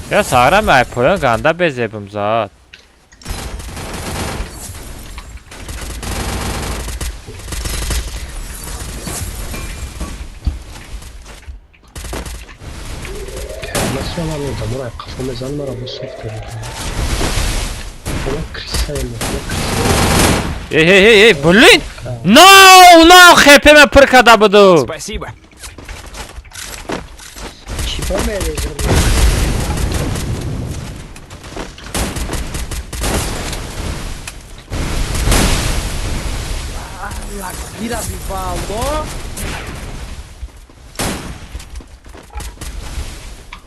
Я сарам ай поён ганда безебум зад. Эй, эй, эй, эй, блин! No, no, хп ма пур карда буду. Спасибо. Чипа мерезам?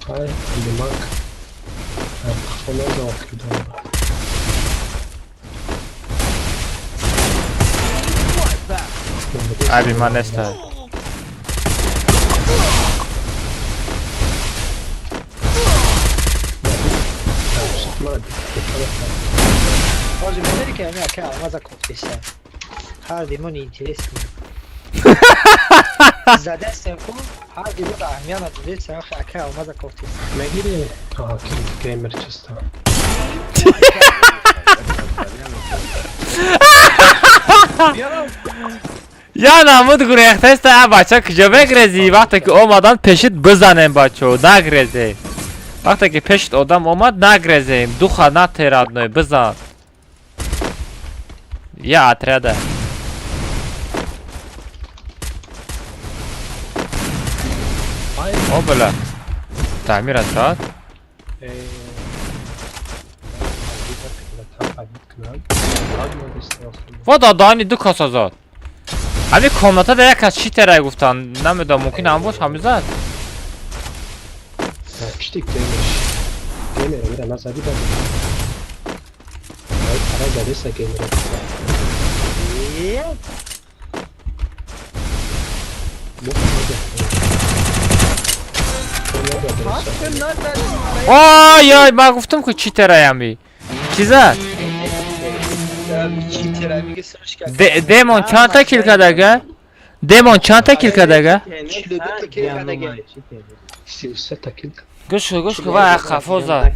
Ай, лимак. Хона заокидам. Аби ман неста. Ҳозир медонӣ ки ҳамин ака алмаза кофтеса. Ҳар димон интерес кунем. Задастем ку ҳар димон аҳамият надодестем ака алмаза кофтеса. Мегири? Аҳа, геймер чиста. Я намуд гурехтеста, а бача куҷо мегрезӣ? Вақте ки омадан пешит бизанем бачо, нагрезем. Вақте ки пешит одам омад, нагрезем. Духа нате родной, бизан. Я отряда. О, бля. Тамир асад. Ва дадани ду каса зад. Ҳамин комната да як кас чӣ терай гуфтан, намедонам, мумкин ҳам бош ҳамин зад. Читик геймер. Геймер мира назади бад. Ай, пара задеса геймер. Ой, ой, ман гуфтам ки чӣ тераями. Чӣ зад? Демон чанд та кил кардага? Демон чанд та кил кардага? 33 та кил. Гӯш кун, гӯш кун, вай қафо зад.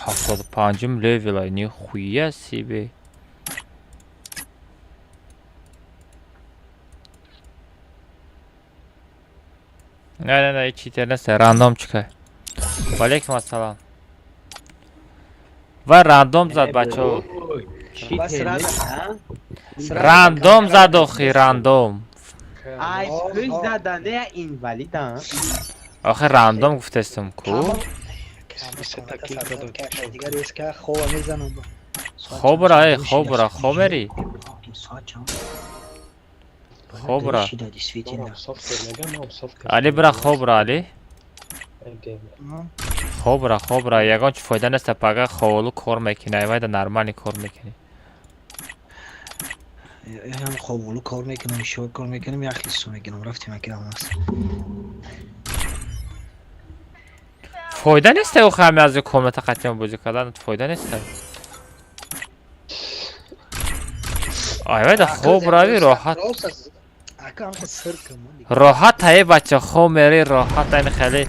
75-ум левела, нихуя себе. Не, не, не, читер нест, рандом чикай. Валейкум ассалам. Вай рандом зад, бачо. Рандом зад, охи, рандом. Ай, пуш задане инвалида. Охи рандом гуфтестам ку. Хобра, эй, хобра, хобери. Хобра. Али бра хобра, али. Хобра, хобра, ягон чи фоида нест, пага ховолу кор мекунӣ, айвайда нормални кор мекунӣ. Ҳам ховолу кор мекунам, ишо кор мекунам, як ҳиссо мекунам, рафтем аки алмаз. Фоида нест, охи ҳами аз комната қатъиан бозӣ кардан фоида нест. Айвайда хоб рави роҳат. Роҳат ае бача, хоб мери роҳат, айн хеле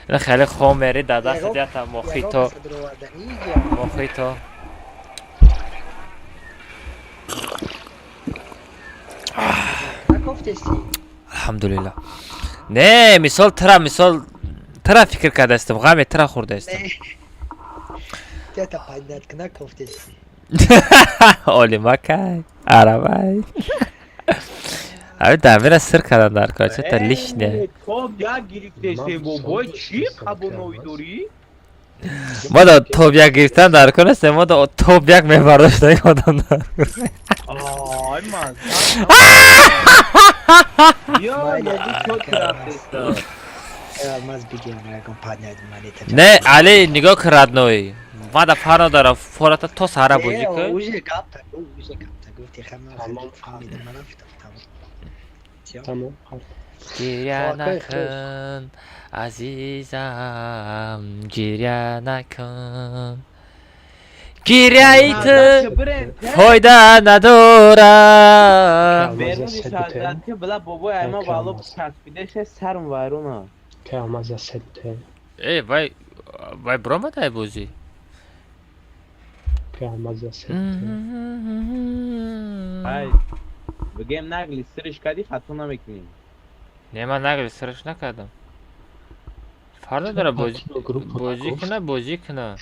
ин хеле хоб мери дада сидята мохито. Мохито. Алҳамдулиллаҳ. Не, мисол тра, мисол тра фикр кардастам, ғаме тра хӯрдастам. Тята пайдат кна кофтеси. Олимакай, арабай. Аби дамира сир кардан дар кор, чета лишне. Топ як гирифтесе бобой, чӣ қабуноӣ дорӣ? Мо да топ як гирифтан дар кор нест, мо да топ як мебардоштаи одам дар кор. Ай ман. Ё, мо чот рафтеста. Не, али нигоҳ кун родной. Мада фар надора, фората то сара бозӣ кун. Уже гапта, уже гапта, гуфти хама фаҳмидам, ман нафтам тамом. Тамом. Гиря накун, азизам, гиря накун. Гиряи ту фоида надорад. Бобой ама вало часпидеше сарм вайрона. Алмаз я сете. Эй, вай, вай бромадай бозӣ. Алмаз я сете. Ай, бигем нагли сириш кади хато намекунем. Не, ман нагли сириш накардам. Фарқ надора бозӣ куна, бозӣ куна.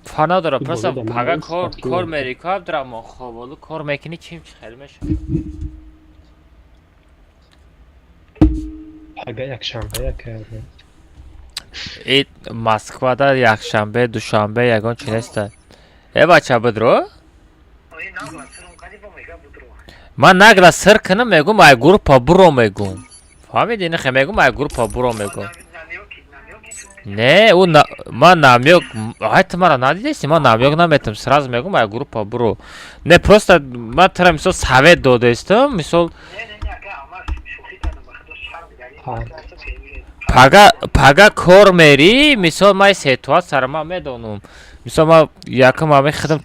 Фарқ надора, просто пага кор кор мери, ко Абдурахмон хоболу кор мекунӣ, чим чи хел мешавад. Пага якшанбе яка. Э, Москвада якшанбе, душанбе ягон чи неста. Э, бача бидро? Ман нагла сир кунам, мегум, ай группа буро мегум. Фаҳмиди, нихе мегум, ай группа буро мегум. Не, ӯ ман намёк, ай ту мара надидеси, ман намёк наметам, сразу мегум, ай группа буро. Не, просто ман тура мисол совет додаистам, мисол пага пага кор мери, мисол ман ситуатсияро ман медонам. Мисол ман якум ҳамин худам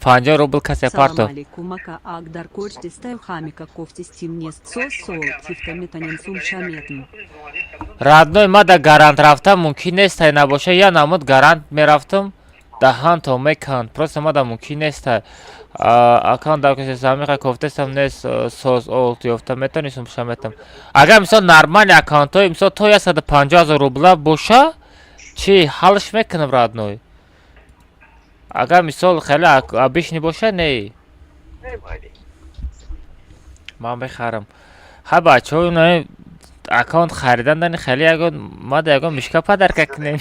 50 рубл касе парто. Родной, ма да гарант рафтам мумкин нестай, набоша я намуд гарант мерафтам, даҳанто меканд. Просто ма да мумкин нестай. Аккаунт дар касе кофтесам нест, соз олт ёфта метонистам шаметам. Агар мисол нормальный аккаунтҳои мисол то 150 000 рубла боша, чӣ ҳалш мекунам, родной. Агар мисол хеле обычный боша, не. Ман мехарам. Ҳа, бачаҳо, ино аккаунт харидан дани хеле ягон мада ягон мишка подарка кунем.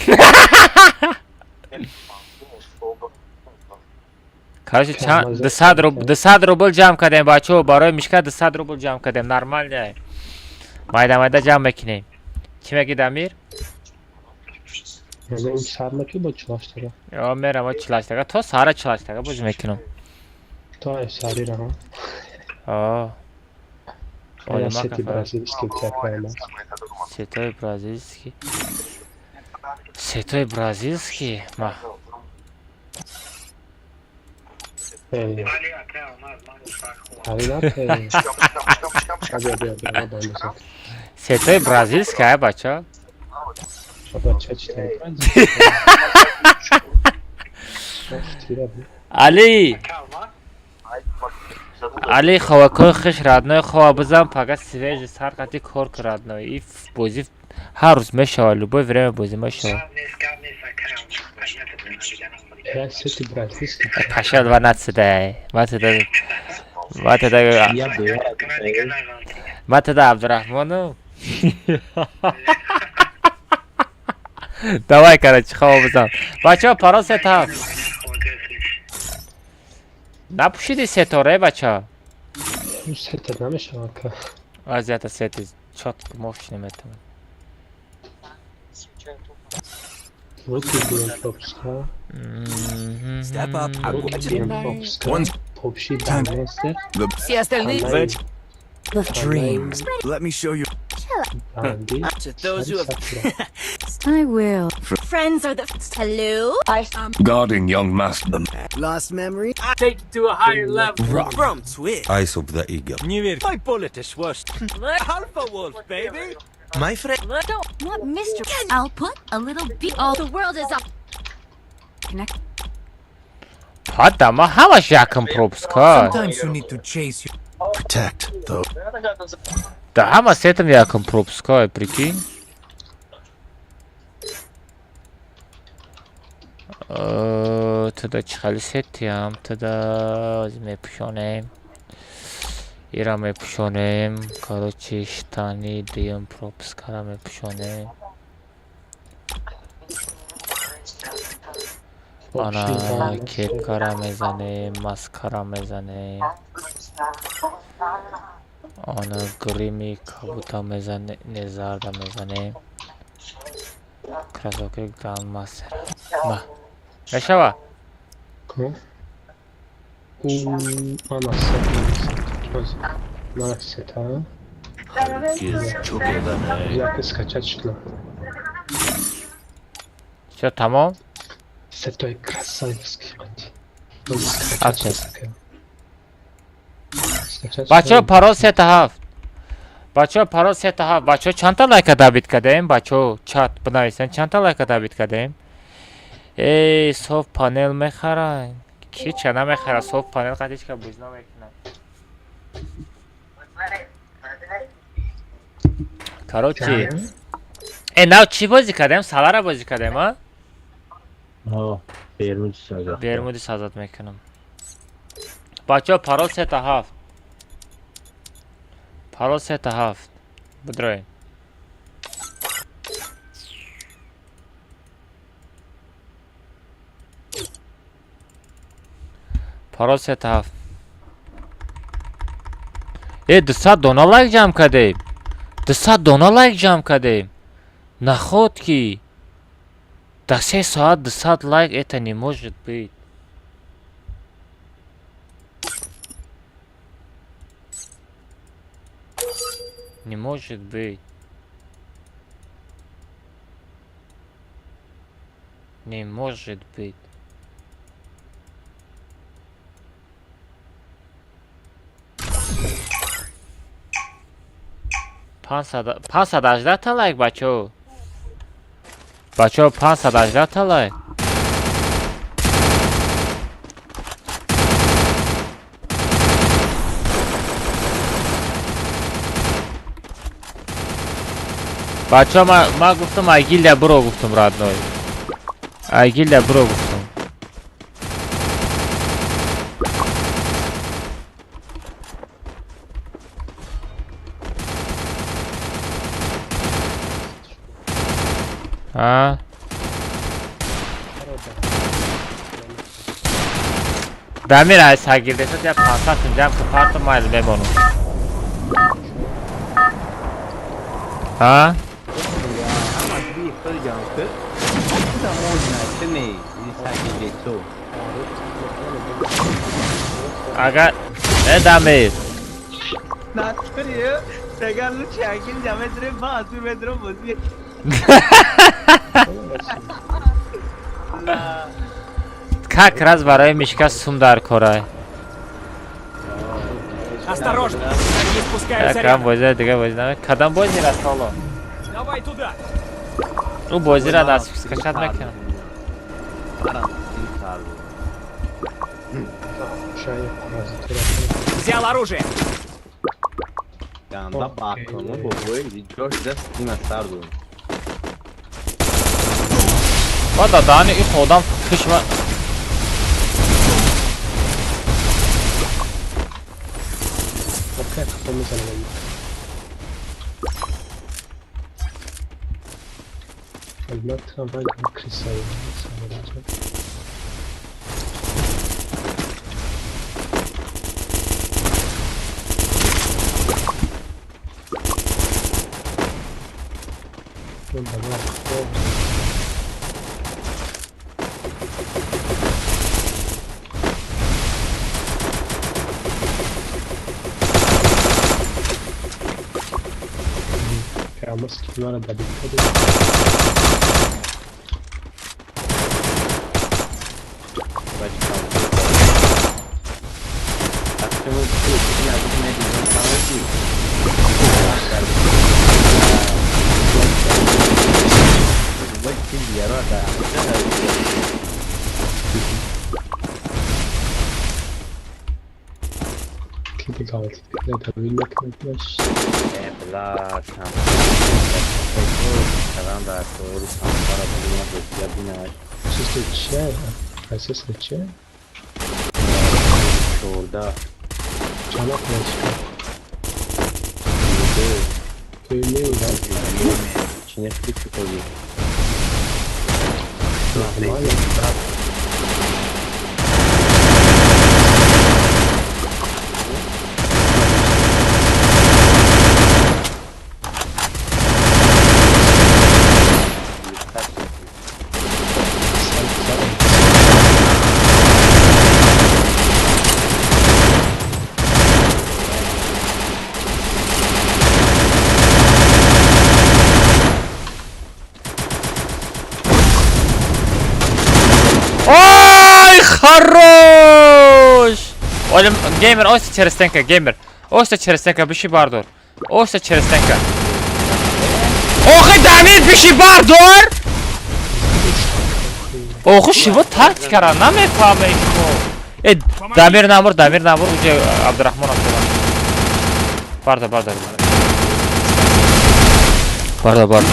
Короче, чанд 200 рубл, 200 рубл ҷамъ кардем, бачаҳо, барои мишка 200 рубл ҷамъ кардем, нормально. Майда майда ҷамъ мекунем. Чӣ мегӣ, Дамир? Ё мерам 48 тага, то саҳара 48 тага бозӣ мекунам. То саҳарира, ҳа? О. Оя сети бразильский тяпаема. Сетои бразильский. Сетои бразильский? Ма. Сетои бразильский, ай бача? Али! Али, ховакои хиш, родной, хова бизан, пага свежий сар қати кор ку, родной. И бозӣ ҳар рӯз мешавад, любое время бозӣ мешавад. Пашал ва натсидай. Матада матада Абдурахмону. Давай, короче, хова бизан. Бачаҳо, парол 3 7. Напӯшиди сетора, бача? Сета намешавад ка. Азията сети чётко мощный метавон. Step up. Все остальные Dreams. Let me show you. To those who have I will. Friends are the hello. I Guarding young master. Lost memory. Take it to a higher level. Rock. From Twitch. Eyes of the eagle. Не верь. My bullet is worse. Alpha Wolf, baby. My friend. Don't want Mr. I'll put a little bit. All the world is up. Connect. Пада, ма ҳамаш якм пропуска. Sometimes you need to chase you. Protect though. Да ҳама сетам якм пропуска, прикинь. Туда чӣ хели сетиам, туда мепӯшонем. Ира мепӯшонем. Короче, штани дуюм пропускара мепӯшонем. Ана кепкара мезанем, маскара мезанем. Ана грими кабута мезанем, не, зарда мезанем. Кроссовки грандмастер. Ма. Мешава? Ана сета. Яке скачать шла. Всё, тамом? Сетой красавский. Бачаҳо, парол 3 7. Бачаҳо, парол 3 7. Бачаҳо, чандта лайка добить кардем? Бачаҳо, чат бинависен, чандта лайка добить кардем? Эй, соф панел мехаранд. Ки ча намехара, соф панел қад ҳеч кас бозӣ намекунад. Короче, э, нав чӣ бозӣ кардем? Салара бозӣ кардем, а? Бермуди сазат мекунам. Бачаҳо, парол 3 7. Парол 3 7. Бидроем. Парол 3 7. Э, 200 дона лайк ҷамъ кардем. 200 дона лайк ҷамъ кардем. Наход ки дар 3 соат 200 лайк, это не может быть. Не может быть. Не может быть. 518 та лайк, бачаҳо. Бачаҳо, 518 та лайк. Бачаҳо, ман гуфтам, ай гильдия биро гуфтам, родной. Ай гильдия биро гуфтам. А? Дамир, ай сагирдесат я 500 сум ҷамъ ки, парту майли мемонум. А? Агар э Дамир. Натури, сегар лучше агил ҷамедре ма азу медро бози. Как раз барои мишка сум дар корай. Осторожно, враги спускаются Кадам рядом. бозира дига бози наме. Кадам бозира соло? Давай туда. Ӯ бозира даст скачать мекунам. Парам, сар. Шая паразитора. Взял оружие. Ганда бакону бобои ҷош даст дина сар дод. Ва да даҳани их одам кишва. Окей, қафо мезанам. Албатта, вай крисай. Ну, давай, хоб. Алмаз кимара добить кардем. Ки галти давид мекунад. Бла, кардам дар тори самсара бина бозия бинаш. Чисто че? Процессор че? 14. Чанд вақт мешка? Туи меудам. Чи не клик кардӣ? Нормально. Ой, хорош! Олим, геймер, оста через стенка, геймер. Оста через стенка, биши бардор. Оста через стенка. Охи, Дамир, биши бардор! Охи, шиво тактикара намефаҳме шумо. Э, Дамир намур, Дамир намур, уже Абдурахмон афтода. Бардор, бардор. Бардор, бардор.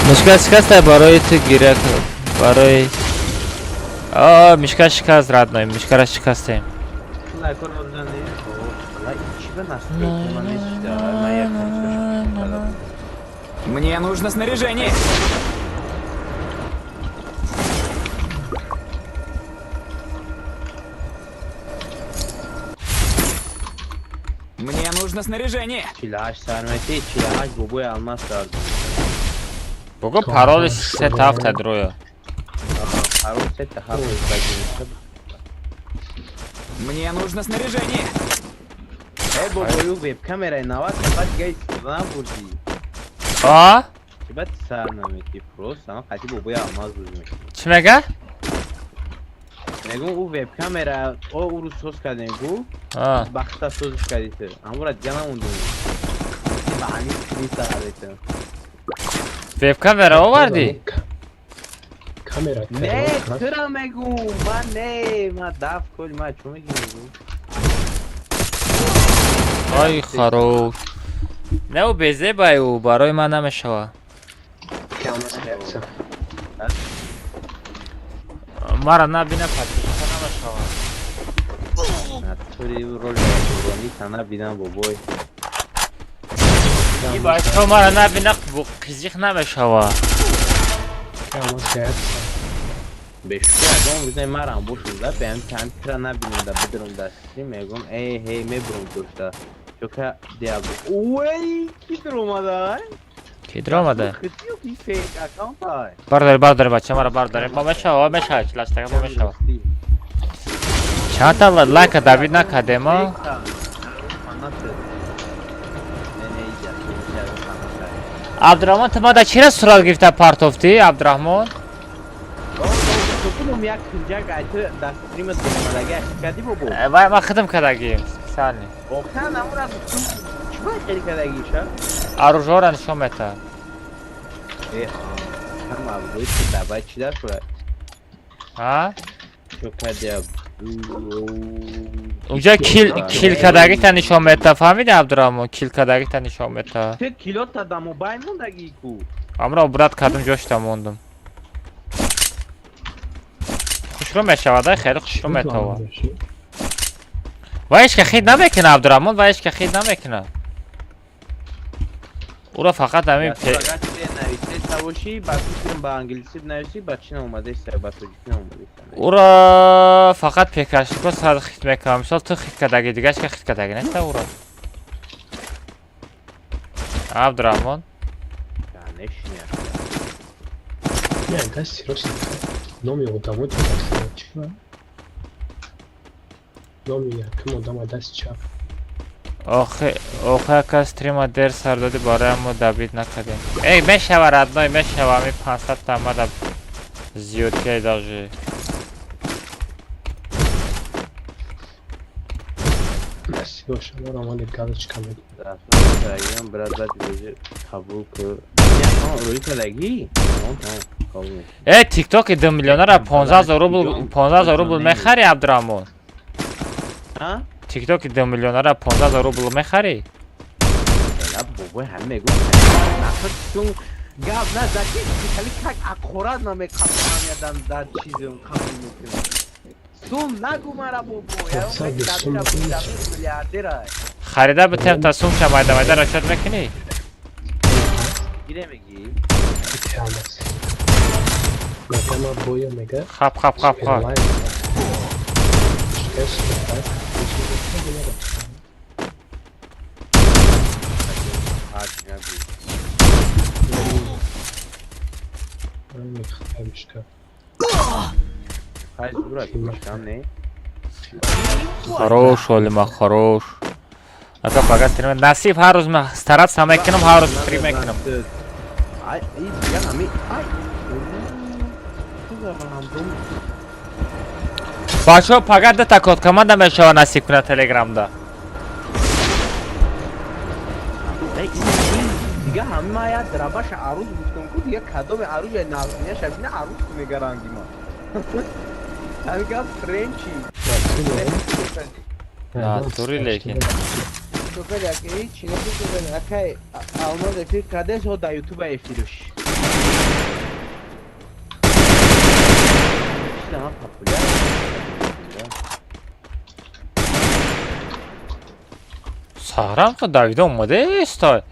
Мушка шикаста барои ту гиря барои. О, мишка шикаст, родной, мишкара шикастем. Лайкор бизанед. Мне нужно снаряжение. Мне нужно снаряжение. Бого пароли 3-7 дроя. Мне нужно снаряжение. Эй, бобою веб-камера нават, баъд дига истифода набурдӣ. А? Чӣ баъд сар наметӣ просто, ам қати бобои алмаз бозӣ мекунӣ. Чӣ мега? Мегӯм ӯ веб-камера, о ӯ рӯз соз кардем гу. Бахта созиш кардӣ ту. Амура дига намондем. Ба ҳамин скрин сар ту. Веб-камера овардӣ? Камера. Не, тура мегӯм, ман не, ман даф кол, ман чӣ мегӣ мегӯм? Ай хорош. Не, ӯ безебай ӯ барои ман намешава. Мара набина подписка намешава. Натури рол та набинам бобой. И бачаҳо мара набина қизиқ намешава. Бешука ягон рӯзе марам бошуда, беам тра набинам да бидурам да стрим мегӯм, эй ҳей мебурам дошта. Чока диаб. Ой, ки дуромада? Ки дуромада? Ки фейк аккаунт ай. Бардор, бардор бача, мара бардор. Мо мешава, мешава, чилаштага мо мешава. Чанда лайка Давид накардем, а? Абдурахмон, ту мада чира сурат гирифта партофтӣ, Абдурахмон? Як пинҷак ай ту дар стримат дуромадаги кардӣ бобо? Вай ман хидм кардагим, специально. Охир намура чӣ бояд хеле кардагиша? Оружора нишон метаҳад. Э, кам абдои ту давай чӣ дар шуд? А? Чо кардия? Унҷа кил кардагита нишон метаҳад, фаҳмиди Абдурахмон? Кил кардагита нишон метаҳад. Ту килота да мобайл мондагӣ ку? Амро брат кардум ҷошта мондум. Хушрӯ мешавад, хеле хушрӯ метавад. Ва ҳеч ка хид намекунад Абдурахмон, ва ҳеч ка хид намекунад. Уро фақат ҳамин уро фақат пекашнико сар хит мекунад. Мисол ту хит кардаги, дига ҳеч ка хит кардаги неста уро. Абдурахмон. Номи одамо чӣ? Номи якум одама даст чап. Охе, охе ака стрима дер сар доди барои мо добит накардем. Эй, мешава родной, мешава, ами 500 та мада зиёдтиай даже. Насиб боша, маро мали галочка медиҳад. Брат, баъд қабул кун. Рӯи кардагӣ? Э, тиктоки 2 миллионара 15 рубл, 15 рубл мехари Абдурахмон? А? Тиктоки 2 миллионара 15 рубл мехари? Ла бобой ҳам мегӯм. Нафар гап назаки, хеле как аккурат намекапам ядан дар чизм қабул мекунам. Сум нагу мара бобой, миллиардера. Харида битем та сумча майда майда расчёт мекунӣ? Гире мегӣ? Хап хап хап хап. Хорош, Олима, хорош. Ака пага стрим насиб ҳар рӯз ман стараться мекунам, ҳар рӯз стрим мекунам. Бачаҳо пага дута код команда мешава насиб кунад телеграмда. Дига ҳама я драбаша арӯз гуфтам ку дига кадоми арӯз я навзиняша бина арӯз ку мегаранги ма. Ҳамин гап френчи. Натури лекин. Шокар акай чи набуд акай алмаз эфир кардес ҳо дар ютуба эфирш. Чида популяр. Сарам ка давида омадестай.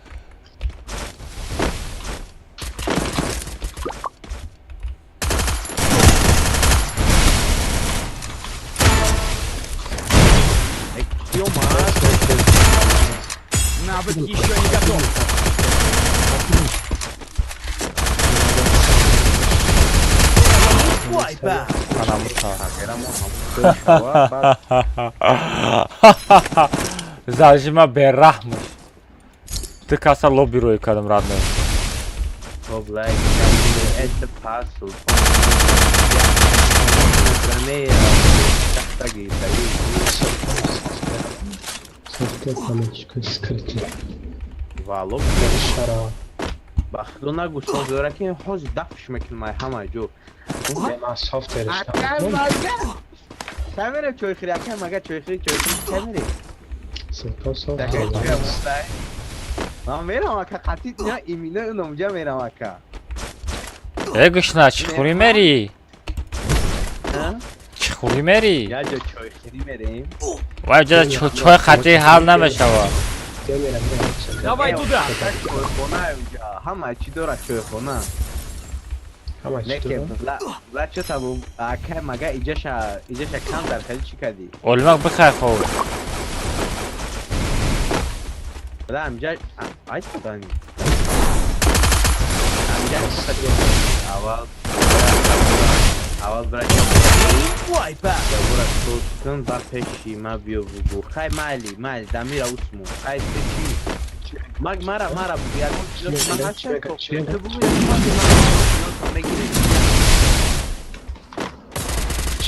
Навык еще не готов. Зажима бераҳмш. Ты каса лобби рӯй кардам, родной. Ба худо нагӯ, софтера ки ҳозир дафш мекунам ай ҳама ҷо. Ман софтерш Камера чойхӯри, ака мага чойхӯри, чойхӯри камере. Султон софтер. Ман мерам ака, қатъи на имина унамҷа мерам ака. Э гушна, чӣ хӯрӣ мери? Чӣ хӯрӣ мери? Я ҷо чойхӯрӣ мерем. Вай ҷо чой қатъи ҳал намешавад. Давай туда. Чойхона унҷа, ҳама чӣ дорад чойхона. Ҳама чӣ дорад? Ла чо табу ака мага иҷаша иҷаша кам дар хади чӣ кардӣ? Олимак бихай хоб. Ла амҷа ай тудани. Амҷа аввал аввал брат кун ба пеши ма биё бугу. Хай майли, майли, дамира усму. Хай чӣ? Маг мара мара бугу. Ягон чиз ман ҳастам то ту бугу ягон мегирӣ.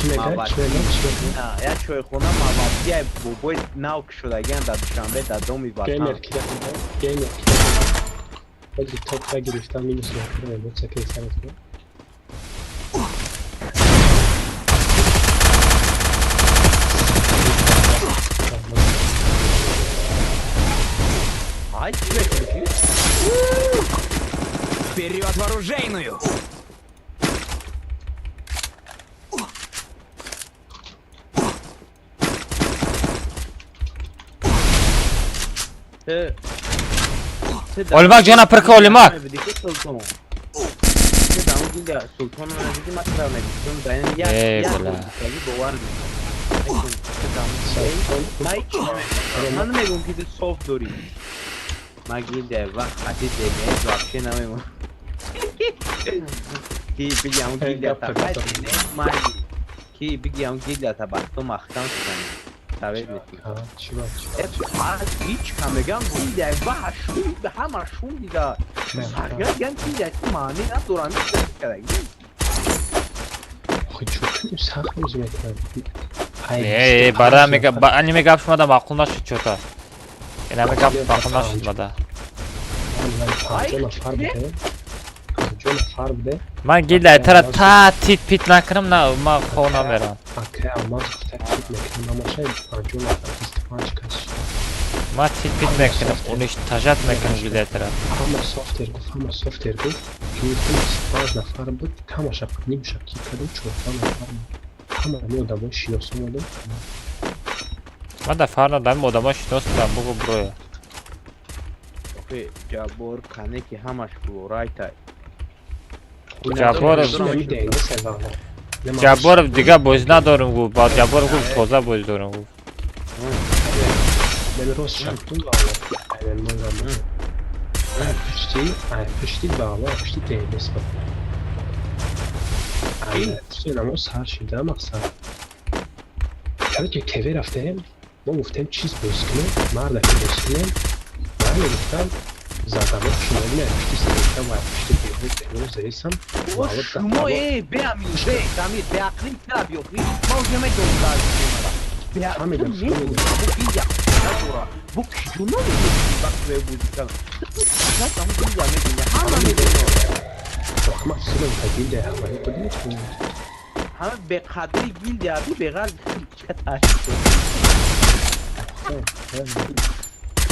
Чӣ мегӯяд? Чӣ мегӯяд? Чӣ мегӯяд? Я чойхона мавадия бобои нав кушодагиан дар Душанбе дар доми ватан. Геймер кида геймер кида. Ҳозир топ нагирифтам, минус накардам, эмоция ки сарат кунам. Вперед в оружейную! Олимак ҷона пирка, Олимак! Э, бля. Ман мегӯм ки ту софт дорӣ. Ман гилдия вақт хати ДНС вообще намемон. Ки бигам гилдия та майли. Ки бигам гилдия та бахто махкам шудани. Совет метӣ. Ҳеҷ кам мегам гилдия ва шум ҳама шум дида. Сарган гилдия ки маъни надорам кадаги. Охи чӯ сахт бозӣ мекунам. Э, бара мега, ани мега шумада маъқул нашуд чӯта. Ина мега маъқул нашуд мада. 50 нафар буде. 50 нафар буде. Ман гилда тара та тит пит накунам, на ман хов намерам. Ака алмаз гуфта тит мекунам, намоша 50 нафар 25 кас. Ман тит пит мекунам, уничтожать мекунам гилда тара. Ҳама софтер гуфт, ҳама софтер гуфт. Гирифтам 25 нафар буд, камаша нимша ки кардем 14 нафар буд. Ҳама ҳами одамои шинос омадем. Ман дар фарқ надорам, одамои шинос будам, бугу броя. Охи Ҷаббор кане ки ҳамаш флорайтай. Ҷабборов Ҷабборов дига бозӣ надорем гуфт, ба Ҷабборов гуфт тоза бозӣ дорем гуфт. Ман рост шактум валло. Пушти, ай пушти валло, пушти ДНС буд. Ай, намоз сар шида мақсад. Короче, ТВ рафтем, мо гуфтем чиз бозӣ кунем, мардаки бозӣ кунем. Ман мегуфтам задамо шумо не пушти сарка ва пушти беҳуд беҳуд заисам. Шумо э беамин бе дамир беақлӣ тара биёхӣ. Ма уже медонам дар шумара. Беақлӣ бу гилдия надора. Бу киҷо намедонӣ вақт бе бозӣ кардам. Ту гилдия медонӣ, ҳама медонад. Ман худам та гилдия ҳамаи худ метавонам. Ҳама беқадри гилдия ду беғарз ча таъриф кун.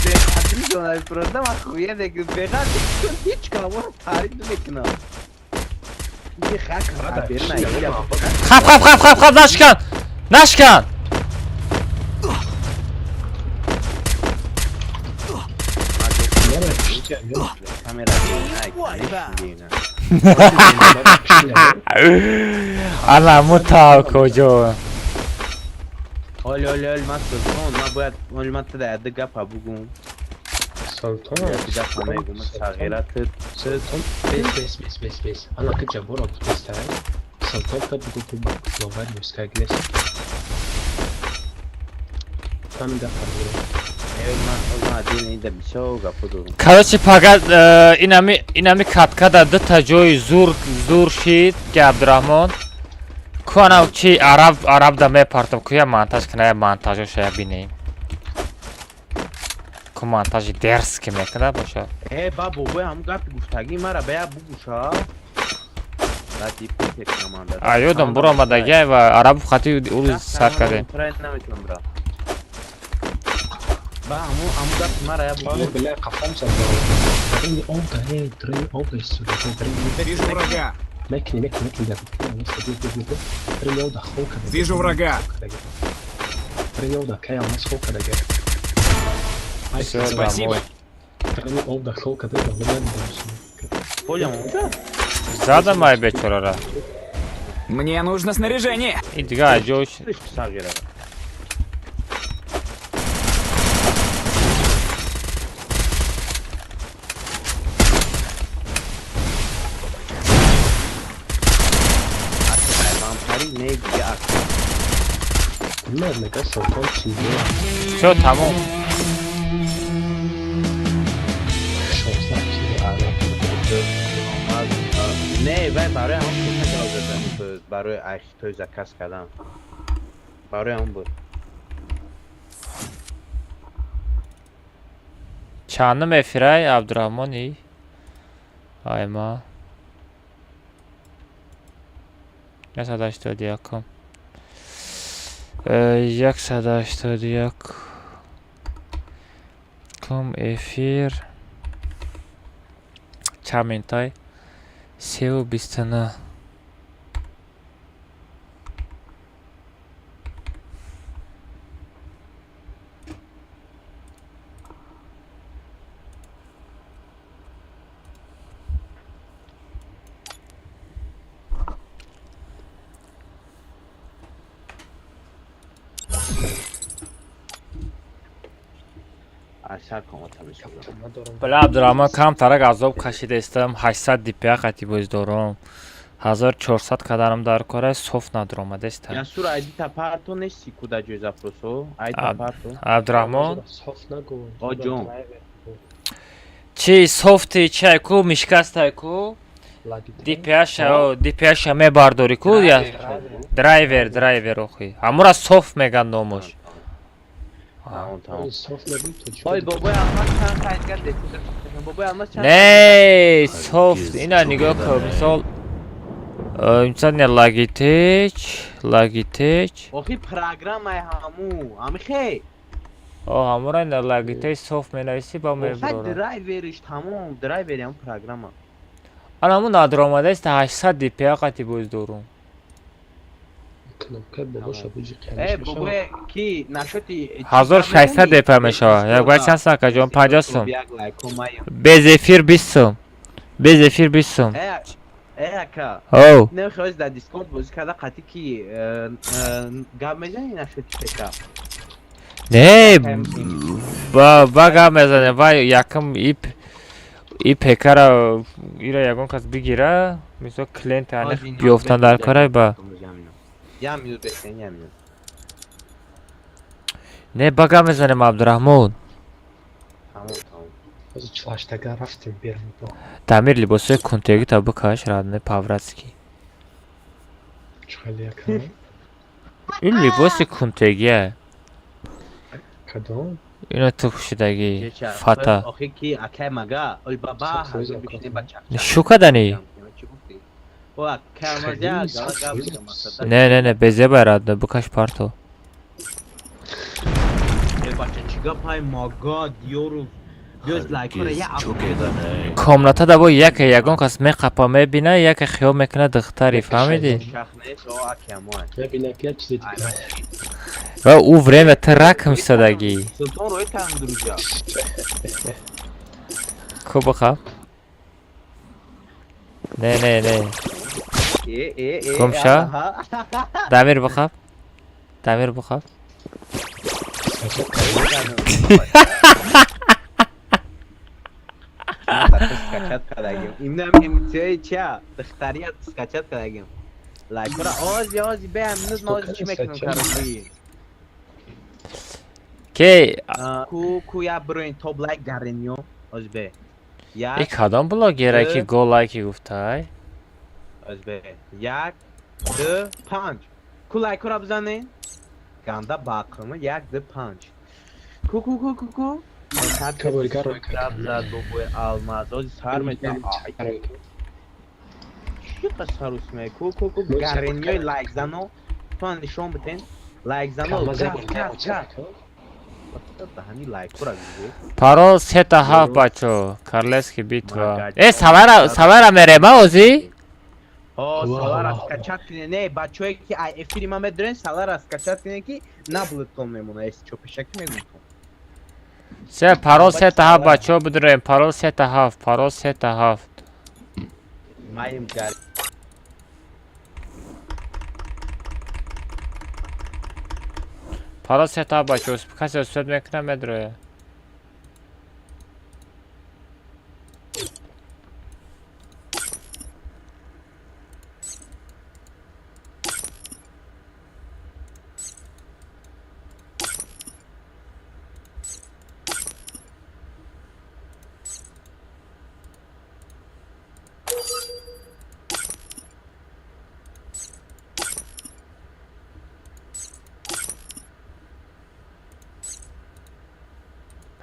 Беқадри ҷонай просто ман хуя мекунам. Беғарз ҳеҷ каморо таъриф намекунам. Хап хап хап хап хап нашкан! Нашкан! Ана мутав куҷо? Оли, оли, оли, ман Султон, ман бояд, оли, ман туда яда гапа бугум. Султон, гапа мегум, сағира ту. Султон, бес, бес, бес, бес, бес. Ана ки ҷабора бутестай. Султон та бугу ку ба ловар муска гнес. Там гапа бугум. Короче, пага инами катка да дута ҷои зур зур шид ки Абдурахмон. Ку ана чи араб араб да мепартам, ку я монтаж кана, я монтажоша я бинем. Ку монтажи дерзкий мекунад боша. Э, ба бобои ҳамун гапи гуфтагӣ мара ба я бугуша. А ёдам буромадагиай ва арабу хати ӯ сар кардем. Ба ҳамун ҳамун гапи мара я бугу. Бля, қафам зад. Трени овда, э, трени овда истода. Вижу врага. Мекни, мекни, мекни, да. Трени овда хол када. Вижу врага. Трени овда кай алмаз хол када. Спасибо. Трени овда хол када, да, Понял. Задам ай бечорара. Мне нужно снаряжение. И дига ҷош. Всё, тамом. Не, вай барои ҳамон пул задани буд, барои айхитои заказ кардан. Барои ҳамон буд. Чандум эфирай Абдурахмони? Айма. 181. 181 кум эфир чанд минутай? 3:29. Бля, Абдурахмон, камтарак азоб кашидаистам. 800 дпа қати боз дорам. 1400 кадарам дар кора соф надуромадаиста. Ясур, айди та парто нести куда ҷой запросо? Айди та парто. Абдурахмон? Соф нагу. О ҷон. Чи софти чай ку мишкастай ку? DPA-ша, DPA-ша мебардори ку? Драйвер, драйвер охи. Ҳамура соф меган номуш. Не, софт ина нигоҳ кун, мисол мисол не Logitech, Logitech. Охи программаи ҳаму, ҳамихе. О, ҳамура ина Logitech софт менависӣ ба мебарора. Драйвериш тамом, драйвери ҳам программа. Ана ҳамун надуромадааст 800 DPI қати боз дорум. Кнопка бобоша буҷи Э, бобое ки нашоти 1600 DPI мешавад. Як баъд чанд сум акаҷон? 50 сум. Без эфир 20 сум. Без эфир 20 сум. Э, ака. Оу. Намехоҳӣ дар Дискорд бозӣ карда қатӣ ки гап мезанӣ нашоти ПК? Не, ба гап мезанем. Вай якм и ПК-ра ира ягон кас бигира, мисол клиент аниқ биёфтан дар корай ба. Я минут бехтен, я минут. Не, ба гап мезанем, Абдурахмон. Тамом, тамом. Ҳозир 48-тага рафтем берун. Дамир, либосҳои кунтегита бикаш, родной, по-братски. Чӣ хеле яка? Ин либоси кунтегия. Кадом? Ино ту пӯшидагӣ фата. Охи ки акай мага, ой баба, Шу кадани? Не, не, не, безеба, родной, бикаш парто. Комната да бо яке ягон кас меқапа мебина, яке хиёл мекунад духтари, фаҳмидӣ? Ва ӯ время ту ракм истодагӣ. Ку бихаб. Не, не, не. Гумша. Дамир бихаб. Дамир бихаб. Скачать кардагим. Имнам эмоциои чия? Духтарият скачать кардагим. Лайкора ози ози беам нуз ма ози чӣ мекунам кароси. Ки ку ку я броин топ лайк гаренё ози бе. Я И кадом блогера ки го лайки гуфтай? Ози бе. 1 2 5. Ку лайкора бизанен? Ганда бақрма 1 2 5. Ку ку ку ку ку. Бобои алмаз ози сар мета. Чӣ қасарус ме? Ку ку ку гаренёи лайк зано. Ту нишон битен. Лайк зано. Парол 3-7 бачо. Карлески битва. Э савара савара мерема ози? О, салара скачать кине. Не, бачое ки ай эфири ма медурен, салара скачать кине ки наблутон мемона. Эс чо пешаки мегум. Се парол 3-7 бачо бидурем. Парол 3-7, парол 3-7. Маим гар. Парол 3-7 бачо. Касе успед мекунам медуре.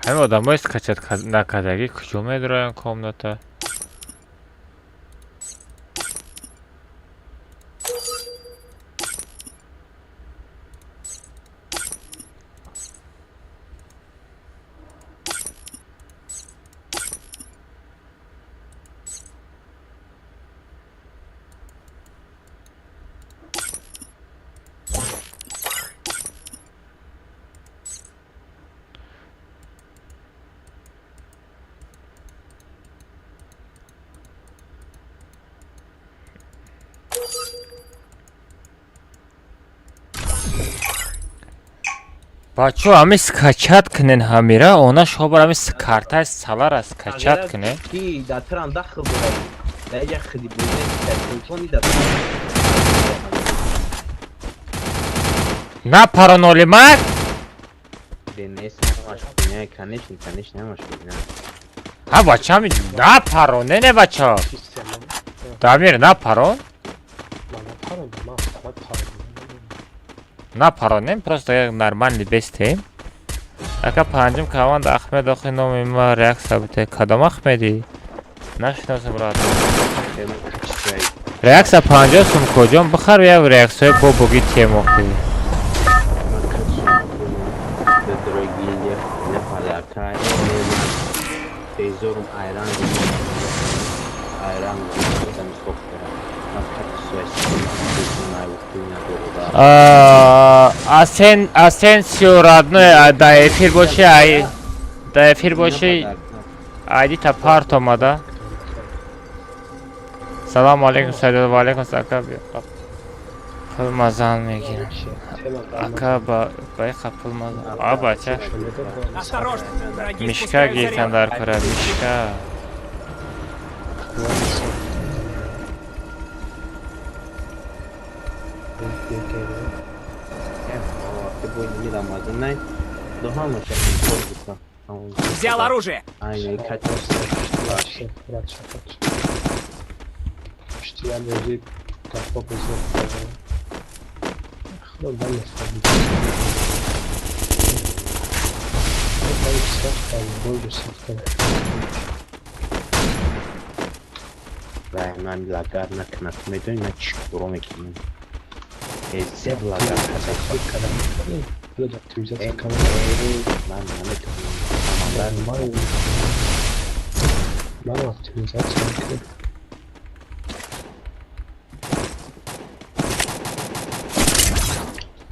Ҳамин одамои скачать накардагӣ куҷо медуроянд комната? Бачо, ҳами скачать кунен ҳамира, она шобар ҳами картаи салара скачать кунен. Ки да трам дахл дорад. Да я хиди буйне, да телефони да. На параноли мак? Денес намаш не, конечно, конечно намаш не. Ҳа бача, на пароне не бача. Дамир на парон? На паронем, просто як нормальный бестем. Ака панҷум команда Ахмед охи номи ма реаксия бите. Кадом Ахмеди? Нашиносам брат. Реаксия 50 сум куҷом бихар як реаксияи бобоги темохи. Асен Асенсио родной да эфир боши ай да эфир боши айди та парт омада. Салам алейкум Сайдо ва алейкум ака пул мазан мегирам. Ака ба байқа пул мазан. А бача. Мишка гирифтан дар кора мишка. Взял оружие!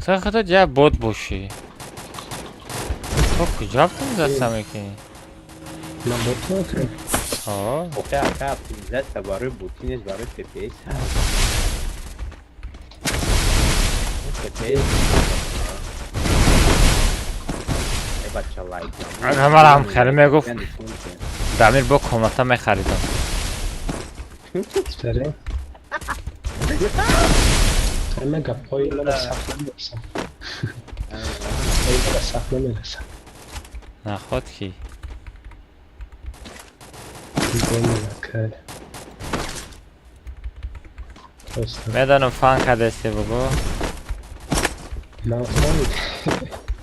Сахата ҷа бот бошӣ. То куҷо рафтам даста мекунӣ? Ман бот накунам. Охе ака оптимизация барои боти нест, барои FPS. FPS. Бача лайк. Ҳамарам хеле мегуфт. Дамир бо комната мехаридам. Старе. Ҳама гапҳои мана сахт намерасам. Мана сахт намерасам. Наход ки. Медонам фан кардасти бугу.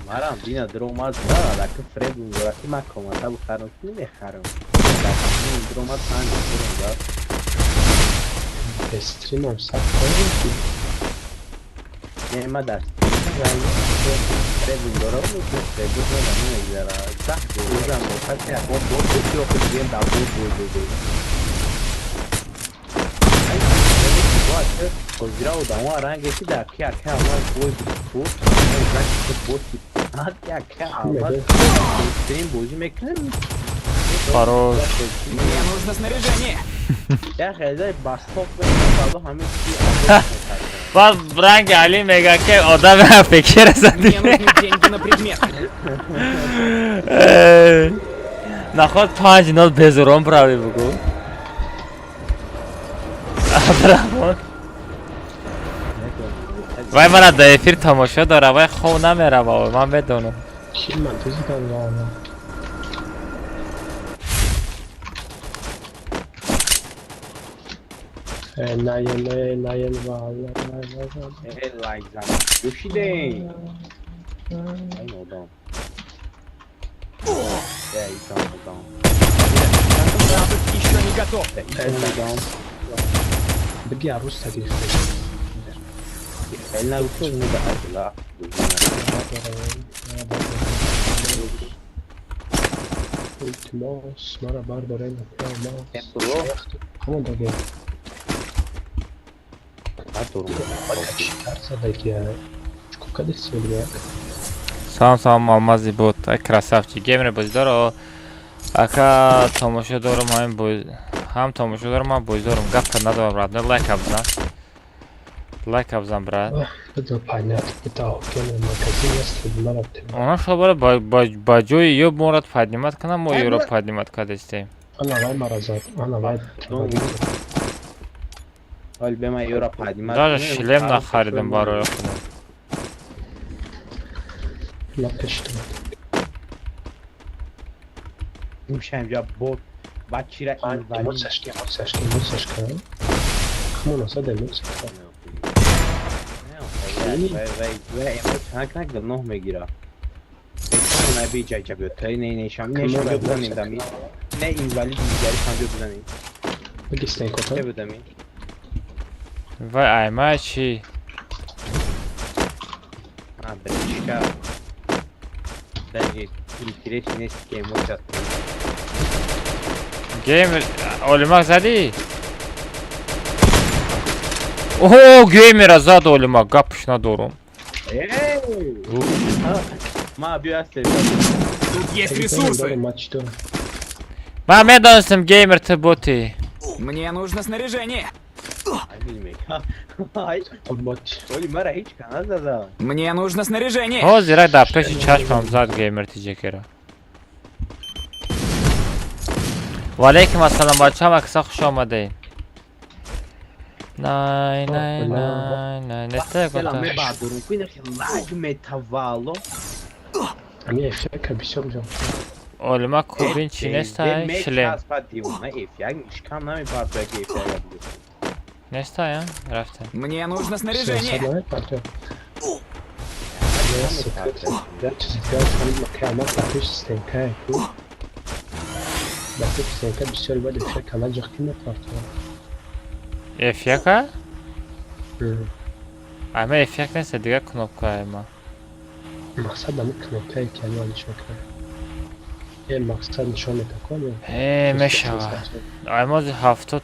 Марам дина дромад дака фред мураки ма комната бухарам намехарам. Дромад панҷ дурам. Стримам сахт. Не, ма дар фред дорам, фред дорам намегзара. Сахт дурам, бошад як бор бор ки охир дигем дар бор бор бор. Хозира одамо ранге ки дар ки ака аввал бой буд, бот ака аввал стрим бозӣ мекунем. Хорош. Мне нужно снаряжение. Я хеле басток баъдо ҳамин чи. Баъд ранги Али мега ки одам фикр задӣ. Мне нужны деньги на предмет. Наход 5-0 безурон прави бугу. Абдурахмон. Вай мара дар эфир тамошо дора, вай хов намерава, ман медонам. Ки ман тузикам ла. Наен, наен, вала, наен. Лайк зан. Гӯшидем. Ай нодон. Я икам нодон. Навык ещё не готов. Нодон. Беги арус таги. Хеле нарусо не да. Илтимос, мара бардорен, илтимос. Ҳамон даге. Салом, салом, Алмази буд. Ай красавчик. Геймер бозидоро. Ака тамошо дорам, ҳамин боз ҳам тамошо дорам, ҳам бозӣ дорам. Гап надорам, брат. Не лайк абзан. Лайк абзан, брат. Она шо бара ба ҷои ё морад поднимать кунам, мо ёро поднимать кардастем. Ана вай мара зад, ана вай. Ҳол бе ман ёро поднимать. Даже шлем нахаридам барои худам. Напештам. Мушам ҷа бот бачира инвалид. Эмоцияшки, эмоцияшки, эмоцияшка. Хамона зад эмоцияшка. Вай вай вай эмоция накна гуноҳ мегира. На би ҷай ҷа биё тай не не шам не шам биё бизанем дами. Не инвалид дигари шам биё бизанем. Бигистен кота. Че будами? Вай айма чи? А, бричка. Даже интерес нест ки эмоция. Геймер Олимак задӣ? Оҳо, геймера зад Олимак, гапш надорум. Ма биё аст. Тут есть ресурсы. Ман медонистам геймер ты боти. Мне нужно снаряжение. Мне нужно снаряжение. Ҳозир дар пеши чашмам зад геймер тиҷекера. Валейкум ассалом, бачаам, акса хуш омадед. Най, най, най, най, неста ягонта. Ами эфяка бисёр ҷо. Олима кубин чи нестай? Шлем. Нестай, а? Рафтем. Мне нужно снаряжение. F1-а? Ама F1 нест, дигар кнопка ама. Мақсад ами кнопкае ки ами нишон кунад. Э мақсад нишон метакон. Э мешавад. Ама 70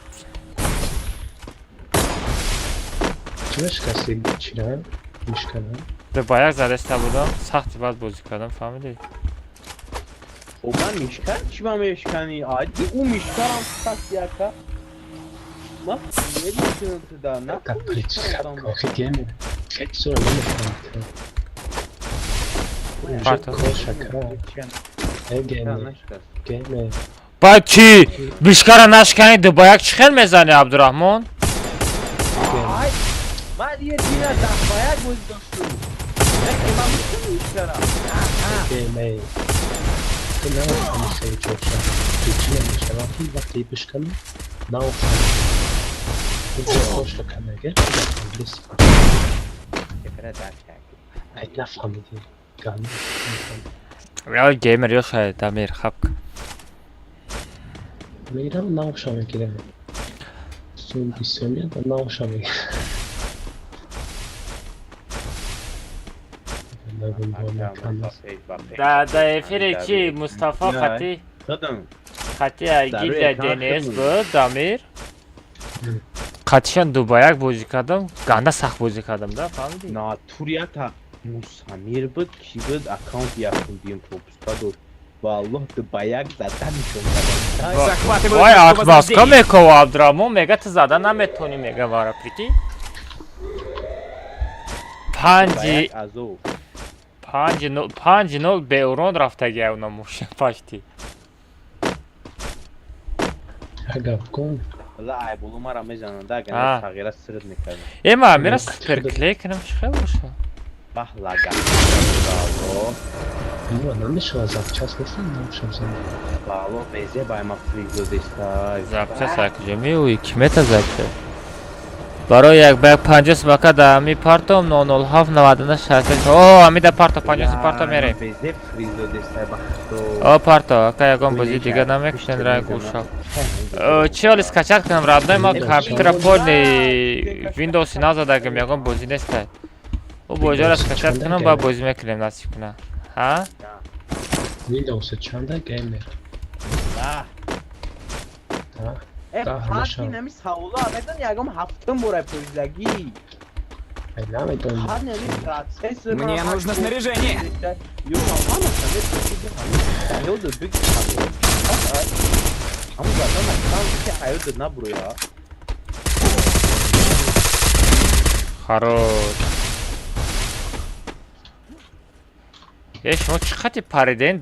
Чӣ шикасти чира? Мишкана? Ду ба як задаста будам, сахти бад бозӣ кардам, фаҳмидӣ? Оба мишка чӣ ба мешканӣ? Ай ӯ мишкарам пас яка. Ма намедонам да на. Охи геймер. Хеле чизро намефаҳмам. Геймер. Баъд чӣ? Бишкара нашканӣ ду ба як чӣ хел мезанӣ, Абдураҳмон? Ман дигар дина 10 ба 1 бозӣ доштум. Ман мешканам мишкара. Геймер. Ту намефаҳмӣ хеле ҷоша. Причина мешавад ки вақте бишканӣ наофтад. Нафаҳмидӣ. Геймер ё шояд Дамир хабк. Мегирам наоша мегирам. Сум бисёр меяд наоша мегирам. Да эфире ки Мустафо хати хати гилда ДНС буд Дамир. Қатишан 2 ба 1 бозӣ кардам, ганда сахт бозӣ кардам да, фаҳмидӣ? Натурията Мусамир буд, ки буд аккаунт якум диюм пропуска дод. Валлоҳ 2 ба 1 зада нишон дадам. Вай отмазка мекова Абдураҳмон мега ту зада наметонӣ мега вара прикинь. Панҷи панҷ нол 5-0 беурон рафтагия уна муша пашти. Агар кун. Валла айболу мара мезананд, агар тағйира сирд мекардам. Э ма мера супер клей кунам чӣ хел боша? Баҳ лага. Валло. Ну, намешава запчас нестан, намешава зан. Валло безе бай ма фриз додеста. Запчас ай куҷо меои? Ки мета запчас? Барои як ба як 50 смака да ами партом 007 99 66. О, ами да парто 50 парто мерем. Безе фриз додеста ба худо. О, парто, ака ягон бозӣ дига намекушен рай гӯша. Чӣ ҳоли скачать кунам родной ма компютера полный Windows назадагим ягон бозӣ нестай. Ӯ бозиҳоро скачать кунам баъд бозӣ мекунем насиб кунам. Ҳа? Windows чанда геймер? Да. Да. Э, ҳарки нами савола медон ягон ҳафтум бора пурзагӣ. Намедонам. Ҳар нами процессор. Мне нужно снаряжение. Ё, ҳама ҳаёда биг ҳаму задан аккаунт ки ҳаёда набуроя. Хорош. Э, шумо чӣ қати париден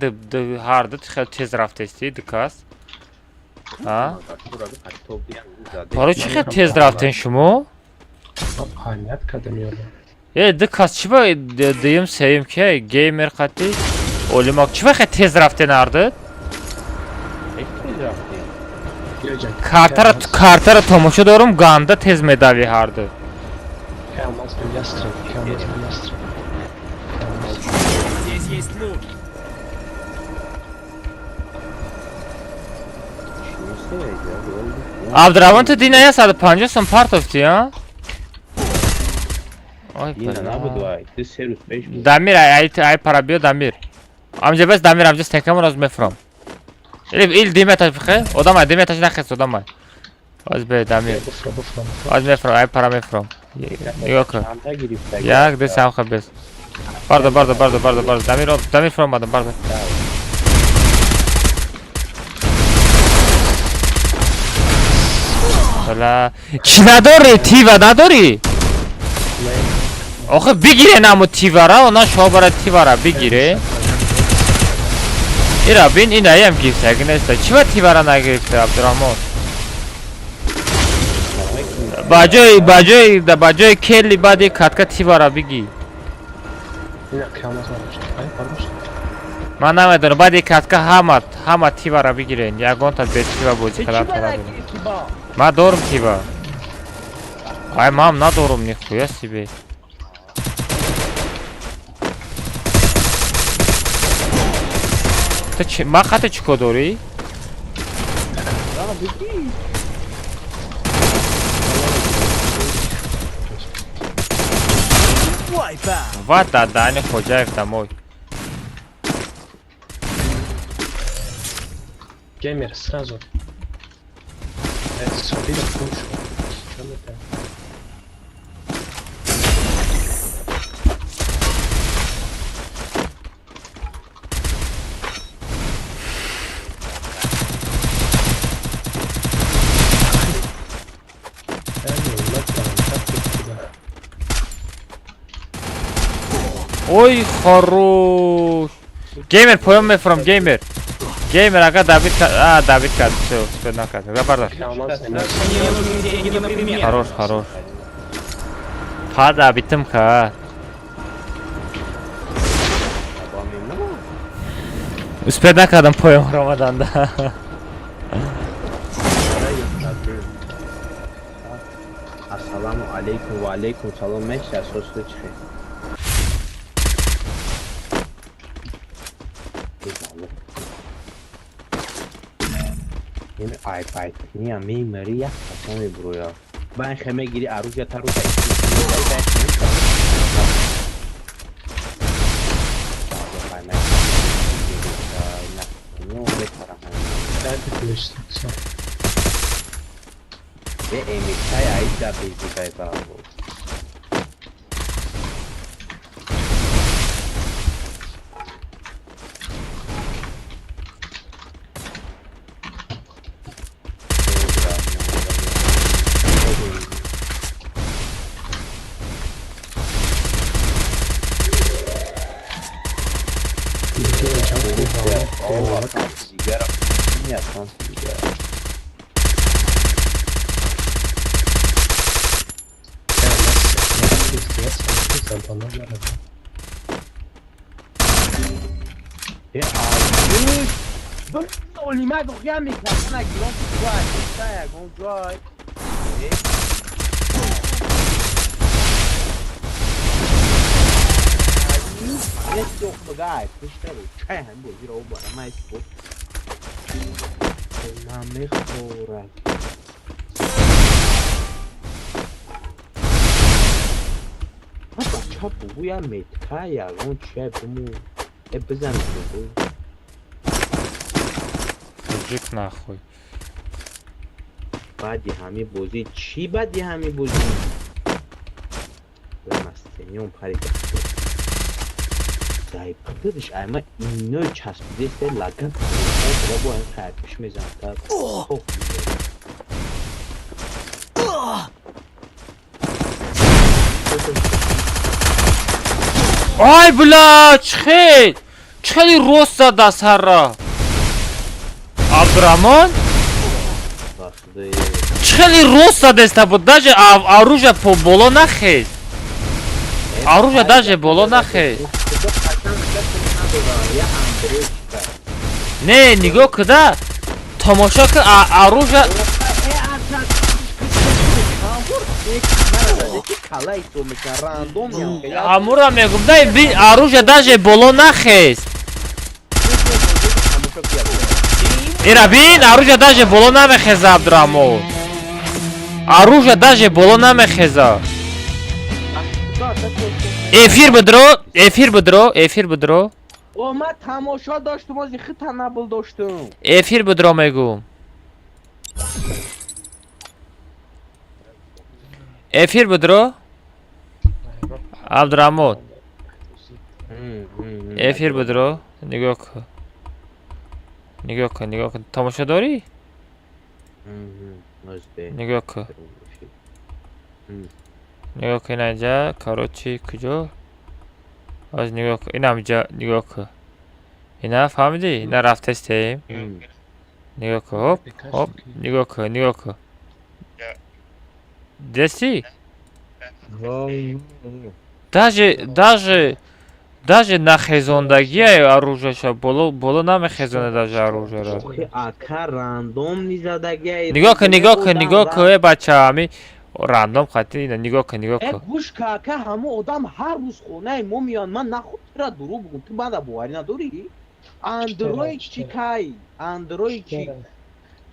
ҳарду хеле тез рафтестӣ ду кас? А? Барои чӣ хеле тез рафтен шумо? Ҳамият кардам ёро. Э, ду кас чӣ ба дуюм сеюм ки геймер қати олимок чӣ ба хеле тез рафтен ҳарду? Картара тамошо дорум ганда тез медави ҳарду. Алмаз ястреб, алмаз ястреб. Здесь есть лут. Абдураҳмон ту дина 150 сом партофтӣ, а? Ой, Дина набуд вай, ду се рӯз пеш буд. Дамир, ай ай пара биё Дамир. Амҷа бес Дамир амҷа стекамон аз мефурам. Ил диметаш бихе? Одамай диметаш нахес одамай. Аз бе Дамир. Буфра, буфра. Аз мефурам, ай пара мефурам. Нигоҳ кун. Чанда гирифта? Як, ду, се, ҳам бес. Бардор, бардор, бардор, бардор, бардор. Дамир, Дамир фуромадам, бардор. Бала. Чӣ надорӣ? Тива надорӣ? Охе бигире наму тивара, она шобара тивара бигире. Ира бин инаям гирифта, неста. Чӣ ба тивара нагирифта, Абдураҳмон? Ба ҷои келли баъди катка тивара биги. Ина қиёмат надошт. Ай, бардошт. Ман намедонам, баъди катка ҳама тивара бигирен. Ягонта без тива бозӣ Чӣ кардан ба надорам. нагирифтӣ ба? Ман дорум тива. Ай, ман надорум нихуя себе. Ту чӣ ман хати чӣ кор дорӣ? Да, бигӣ. Ва дадани Хоҷаев домой. Геймер сразу. Собира пушу. Чё это? Ой, хорош. Геймер, поён мефурам, геймер. Геймер, ага, добить кард. А, добить кард. Всё, успел накард. Забардор. Мне нужны деньги на пример. Хорош, хорош. Па добитым кард. Успел накардам поён омаданда. Ассаламу алейкум ва алейкум салом меши асосли чихе. Ин iPad ния мемори як қасами броя. Бан хеме гири аружа таружа. Ve emikçay ait da bezikay bağlı. Мужик нахуй. Бади ҳами бозӣ чӣ бади ҳами бозӣ? Мастениём парида. Зайпдиш айма ино часпидест лаган бо ин хайпиш мезанад. Ай бля, чихел! Чихели рост зада сарра. Абдураҳмон? Чихели рост задеста буд, даже оружие по боло нахез. Оружие даже боло нахез. Не, нигоҳ куда? Тамошо кун, оружие Амура мегум, дай бин, оружие даже боло нахез. Ира бин, оружие даже боло намехеза, Абдураҳмон. Оружие даже боло намехеза. Эфир бидро, эфир бидро, эфир бидро. О, ма тамошо доштум, ози хита набул доштум. Эфир бидро мегум. Эфир бидро. Абдураҳмон. Эфир бидро, нигоҳ кун. Нигоҳ кун, нигоҳ кун. Тамошо дорӣ? Нигоҳ кун. Нигоҳ кун инҷа, короче, куҷо? Аз нигоҳ кун, инам ҷа, нигоҳ кун. Ина фаҳмидӣ? Ина рафтастем. Нигоҳ кун, ҳоп, ҳоп, нигоҳ кун, нигоҳ кун. Дести? Даже нахезондагия оружияша боло боло намехезонад даже оружияро. Ака рандом низадагия. Нигоҳ кун, нигоҳ кун, нигоҳ кун, э бача, ами рандом хати ина нигоҳ кун, нигоҳ кун. Гӯш ка, ака, ҳамо одам ҳар рӯз хонаи мо меоянд, ман нахуд тура дурӯғ бигӯм, ту бада боварӣ надорӣ? Андроид чӣ кай? Андроид чӣ?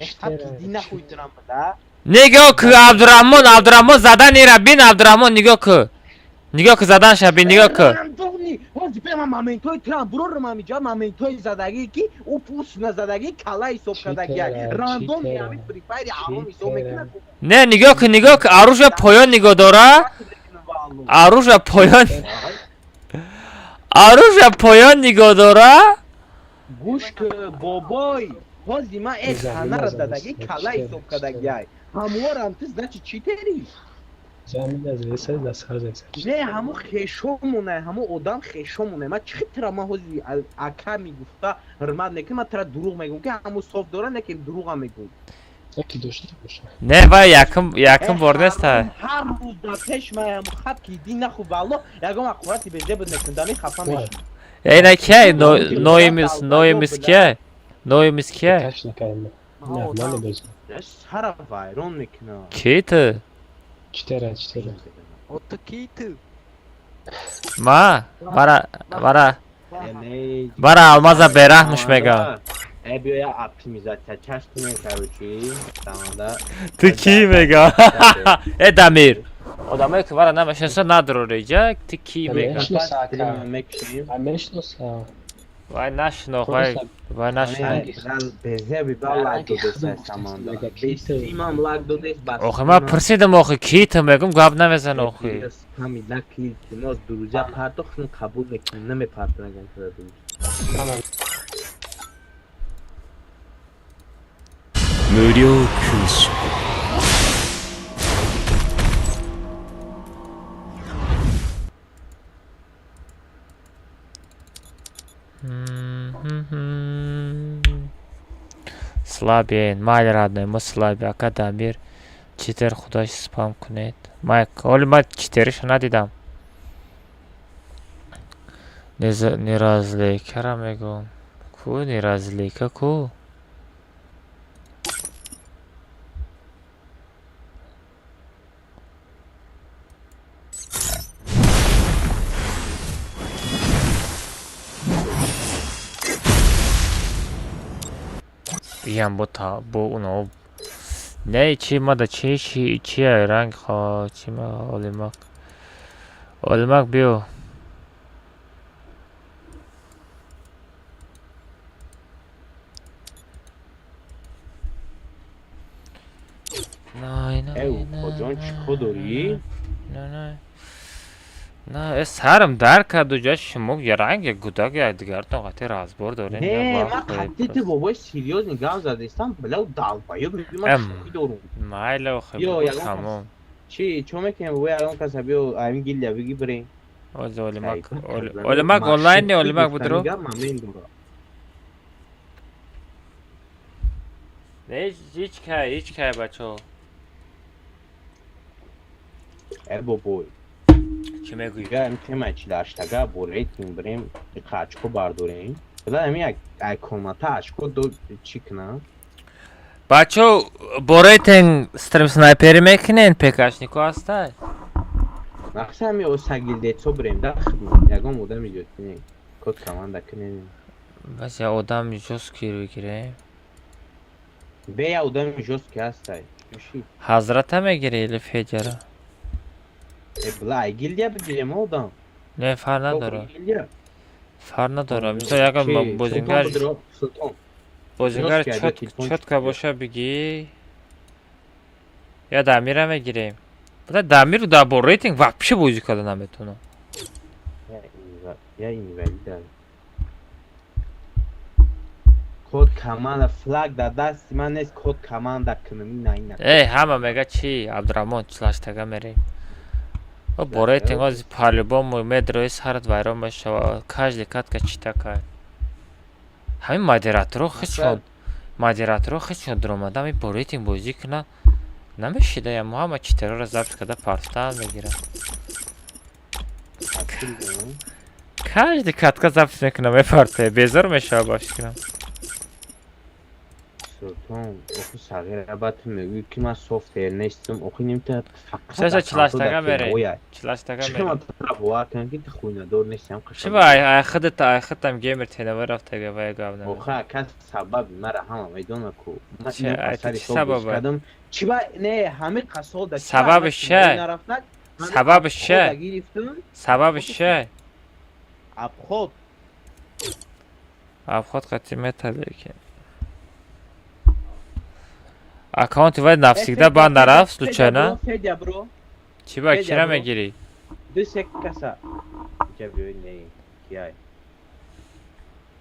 Ҳа нахуй турам бада. Нигоҳ кун, Абдураҳмон, Абдураҳмон задан ира бин, Абдураҳмон нигоҳ кун. Нигоҳ кун задан ша бин, нигоҳ кун. Ҳозир бе ман моментҳои турам бурорам ҳамиҷа, моментҳои задагӣ ки ӯ пус назадагӣ кала ҳисоб кардагӣ. Рандом ҳамин Free Fire ҳаром ҳисоб мекунад. Не, нигоҳ кун, нигоҳ кун, оружие поён нигоҳ дора. Оружие поён. Оружие поён нигоҳ дора. Гӯш кун, бобой. Ҳозир ман э ханара задагӣ кала ҳисоб кардагӣ. Ҳамворам ту значит читери? Не, ҳамо хешомона, ҳамо одам хешомона. Ма чӣ тра ма ҳози ака мегуфта ҳурмат мекунам, ма тра дурӯғ мегӯм, ки ҳамо соф дора, не ки дурӯғам мегӯм. Яки дошта боша. Не, вай якум бор неста. Ҳар рӯз дар пеш ма ҳамо хат ки дин наху валло, ягон ҳақорати безеб мекунам, дами хафа мешавам. Эй, на кияй? Ноимис, ноимис кияй? Ноимис кияй? Сара вайрон мекунам. Ки ту? Читера, читера. Ото ки ту? Ма? Мара, мара. Мара алмаза бераҳмш мегам. Э, биё я оптимизация чаш кунем, короче. Таманда. Ту ки мегам? Э, Дамир. Одамое ки мара намешиносанд, надорори ҷа, ту ки мегам? Мешиносам. Вай нашинох, вай, вай нашинох. Охи ман пурсидам, охи ки ту мегум, гап намезан охи. 無料空所。 Слабен, майли родной, мо слаби, ака Дамир, читер худаш спам кунед. Майк, оли ма читериша надидам. Неразлейкара мегум. Ку неразлейка ку? Иам бо та бо уно. Не, чи мада чи чи чи ранг хо чи ма олимак. Олимак биё. Най, най, Ҷон, чӣ кор дорӣ? На, на. На, э сарам дар карду ҷа шумо ранг гудак якдигартон қати разбор дорем. Не, ман қатъи ту бобои серьёзный гап задестам, бля, долбоёб мегӯи, ман шӯхӣ дорум. Майли охи, Ё, бобо, ягон тамом. Чӣ, чо мекунем, бобои, ягон каса биё, ҳамин гилдия бигӣ бирем. Ози Олимак, Олимак онлайн не, Олимак будро? Не, ҳеҷ кай, ҳеҷ кай бачаҳо. Э, бобой. Чӣ мегӯӣ? Га тема чилаштага бо рейтинг бирем, очко бардорем. Бля, ҳамин як ай комната очко до чӣ кунам? Бачаҳо, бо рейтинг стрим снайпери мекунен, пекашнико ҳастай? Мақсад ҳамин осагилдецо бирем да хидмат. Ягон одам иҷод кунем. Код команда кунем. Бас я одам жёсткий бигирем. Бе я одами жёсткий ҳастай. Ҳазрата мегирӣ или Феҷара? Э, бля, ай гилдия бигирем одам. Не, фарқ надорад. Гилдия. Фарқ надорад. Мисол ягон бозингар бозингар чётко боша бигӣ. Я Дамира мегирем. Бля, Дамир да бо рейтинг вообще бозӣ карда наметавонад. Я инвалида. Код команда флаг дар дасти ман нест, код команда кунам ина ина. Эй, ҳама мега чи Абдураҳмон чилаштага мерем. О, бо рейтинг ози по-любому медрои сарат вайрон мешава. Каждый катка чита кай. Ҳамин модераторо хичон, модераторо хичон дуромада ҳамин бо рейтинг бозӣ куна намешида, я мо ҳама читероро запись карда партан мегирам. Каждый катка запись мекунам, мепартае, безор мешава ба фикрам. Султон, охи сағира ба ту мегӯӣ ки ман софтвер нестам, охи немта фақат Сеса чилаштага мерем. Чилаштага Чӣ мерем. ман тура бовар кунам ки ту хуйнадор нестӣ, ҳам Чӣ ба ай худата, ай худатам геймер тенава рафтага вай гап намезанам. Охи ака сабаби мара ҳама медонад ку. Ман Чӣ, ин ай ту қасари чӣ софт сабаба? кардам. Чӣ ба не ҳамин қасол да Сабабиш чӣ? Сабабиш чӣ? Гирифтам. Сабабиш чӣ? Обход. Обход қатъи металекин. Аккаунти вай навсегда бан нарафт случайно? Федя бро. Чӣ ба Федя кира бро. мегирӣ? Ду се каса. Иҷа биёй не кияй.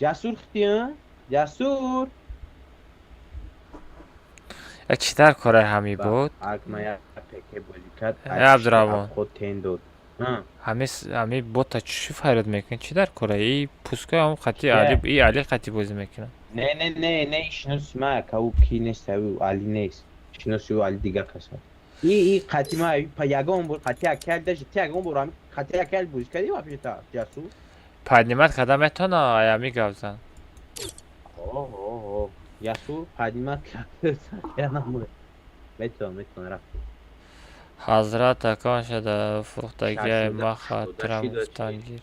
Ҷасур хитӣ, Ҷасур. Як чӣ дар кораи ҳамин буд? Ак ман як ПК бозӣ кард. Абдуравон. Худ тен дод. Ҳами бота чӣ файрод мекунад? Чӣ дар кора? И пускай ҳам қати Али, и Али қати бозӣ мекунад. Не, не, не, не, шиноси ма ка ӯ ки нест, ӯ Али нест. Шиноси ӯ Али дигар кас аст. И қати ма ягон бор қати акал даже ти ягон бор ҳами қати акал бозӣ кардӣ вообще та ҷасур? Поднимать карда метавона, аями гап зан. О, Ясур поднимать карда намуд. Метавон рафт. Ҳазрат акон шуда фурӯхтагиай ма хатирам гуфтан гир.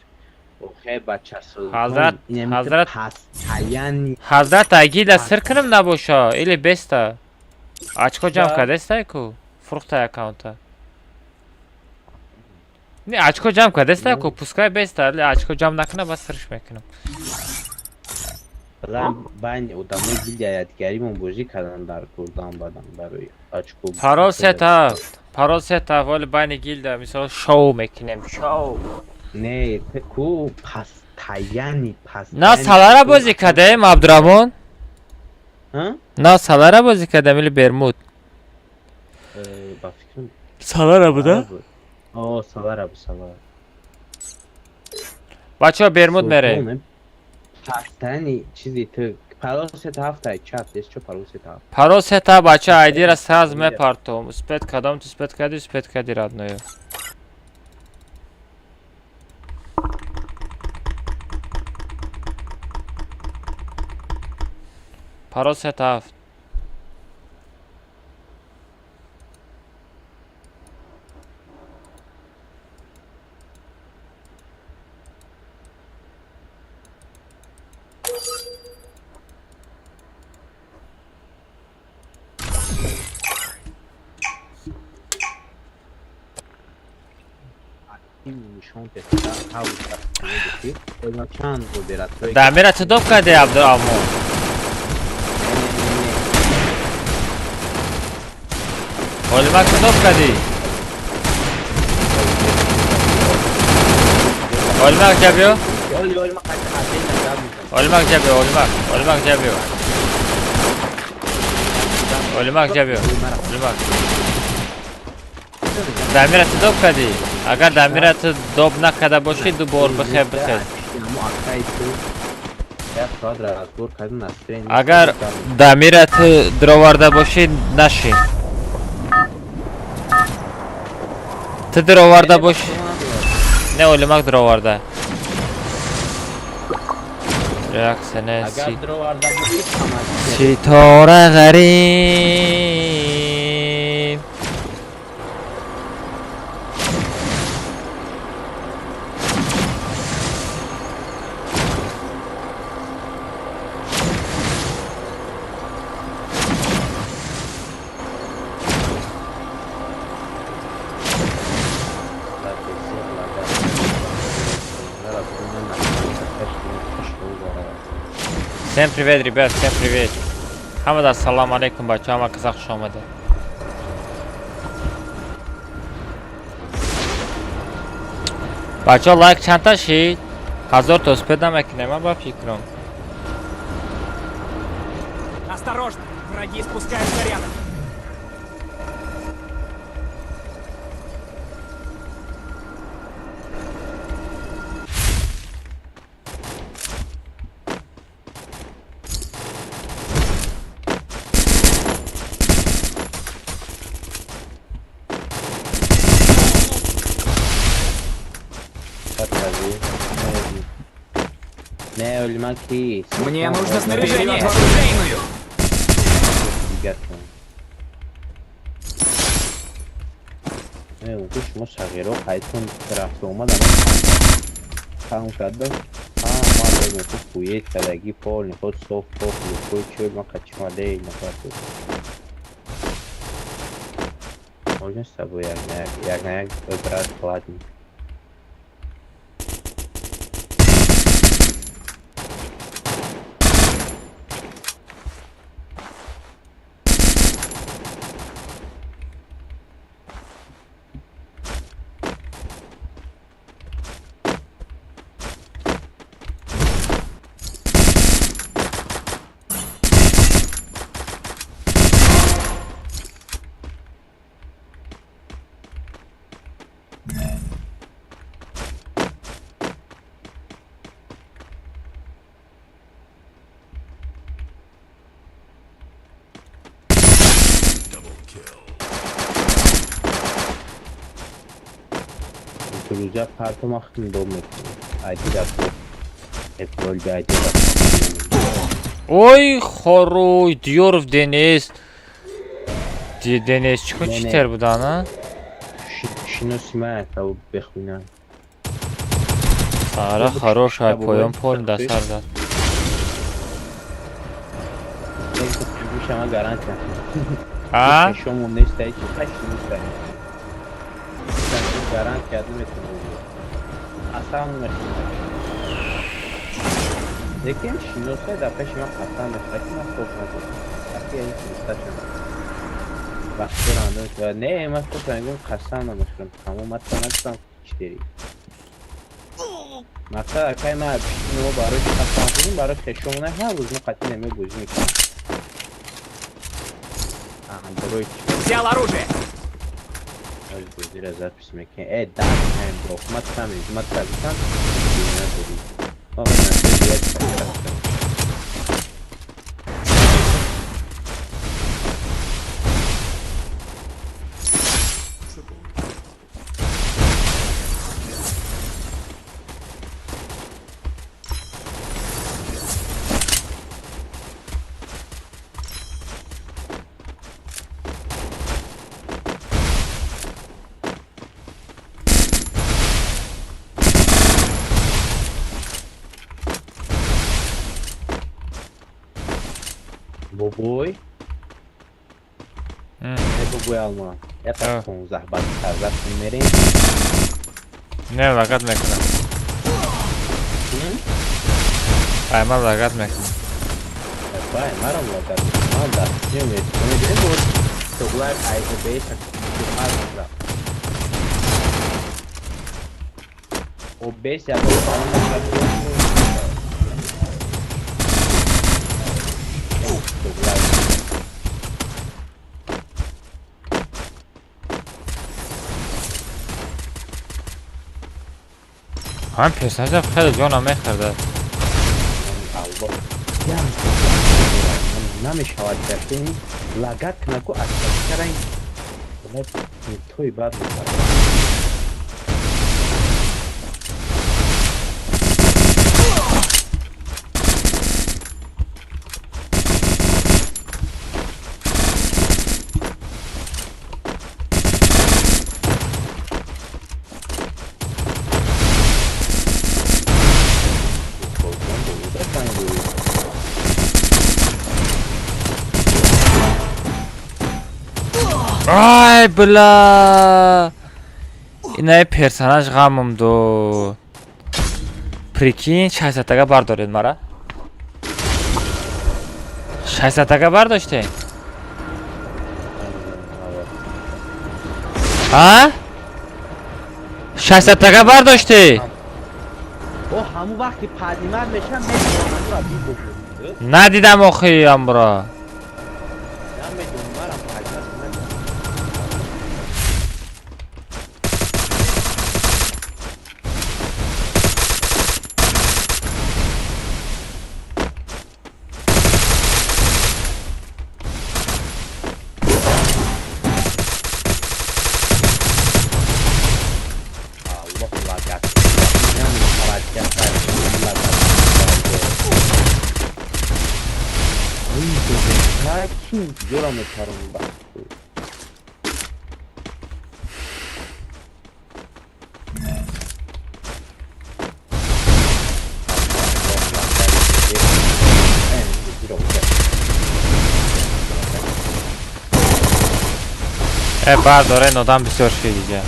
Охе бача султон. Ҳазрат ҳазрат пастаяни. Ҳазрат агида сир кунам набоша или беста. Очко ҷамъ кардестай ку? Фурӯхтай аккаунта. Не, очко ҷамъ кардестай ку, пускай беста, или очко ҷамъ накуна бас сирш мекунам. Балан байн одамои гилдия ядгаримон бозӣ кардан дар курдан бадан барои очко. Парол сета, парол сета, вале байни гилда мисол шоу мекунем, шоу. Не, ку пастаяни пастаяни. На салара бозӣ кардаем Абдуравон? На салара бозӣ кардам или Бермуд? Ба фикрам салара буда? О, салара бу, салара. Бачаҳо Бермуд мерем. Пастаяни чизи ту парол сета ҳафта чат, ес чо парол сета ҳафт. Парол сета бача айдира саз мепартом. Успет кадом ту успет кади, успет кади родное. Парол сета ҳафт. Дамира ту доб кардӣ Абдураҳмон? Олимак ту доб кардӣ? Олимак ҷа биё. Олимак ҷа биё, Олимак, Олимак ҷа биё. Олимак ҷа биё, Олимак. Дамира ту доб кардӣ? Агар Дамира ту доб накарда бошӣ, ду бор бихер бихез. Агар Дамира ту дароварда бошӣ, нашин. Ту дароварда бошӣ. Не, Олимак дароварда. Реаксия ситора ғариб. Всем привет, ребят, всем привет. Ҳамада ассалому алайкум, бача, ҳама казах хуш омада. Бача, лайк чандта шид? 1000 то успед намекунем, ман ба фикрам. Осторожно, враги спускаются рядом. Мне нужно снаряжение. Можно с собой як брат платник. Фирӯза парту ман худам доб мекунам. Айди рафт. Эпрол би айди рафт. Ой, хоруй, Диёров Денис. Денис чико читер будан, а? Шиноси ман та бехунам. Сара хорош, ай поён пол да сар зад. Шама гарантия. А? Шому нест, ай чи каши нест. Гарантия наметонам. Аслан намехонам. Лекин шиносай дар пеши ман қасам мехӯрад, ки ман хоб надорам. Вақти ин дӯсташам. Вақти рандом шуд. Не, ман хоб мегӯям қасам намехӯрам. Тамом, ман та нагуфтам читери. Мақсад акай ман пишти мо барои чӣ қасам хӯрдем, барои хешомона ҳар рӯз мо қатъи намебозӣ мекунем. Взял оружие! Бозиро запись мекунем. Э, дар ҳам бро. Ман там, ман там. Бобой. Бобой Алман. Это 15 баъд сарзад мерем. Не, лагат мекунам. Ай, ман лагат мекунам. Бай, марам лагат. Ман дастим мекунем. Буд. Тоглай ай обес ак. Обес я ҳам персонажа хеле ҷонам мехӯрда. Намешавад гаштин лагат кунаку аз чаранг той бад мешавад. Ай, бля! Инаи персонаж ғамам дод. Прикинь, 600-тага бардоред мара. 600-тага бардоштем? А? 600-тага бардоштӣ? О, ҳамун вақти падимат мешам, метавонам бибурам. Надидам охи амро. Бардоре нодам бисёр ши дига.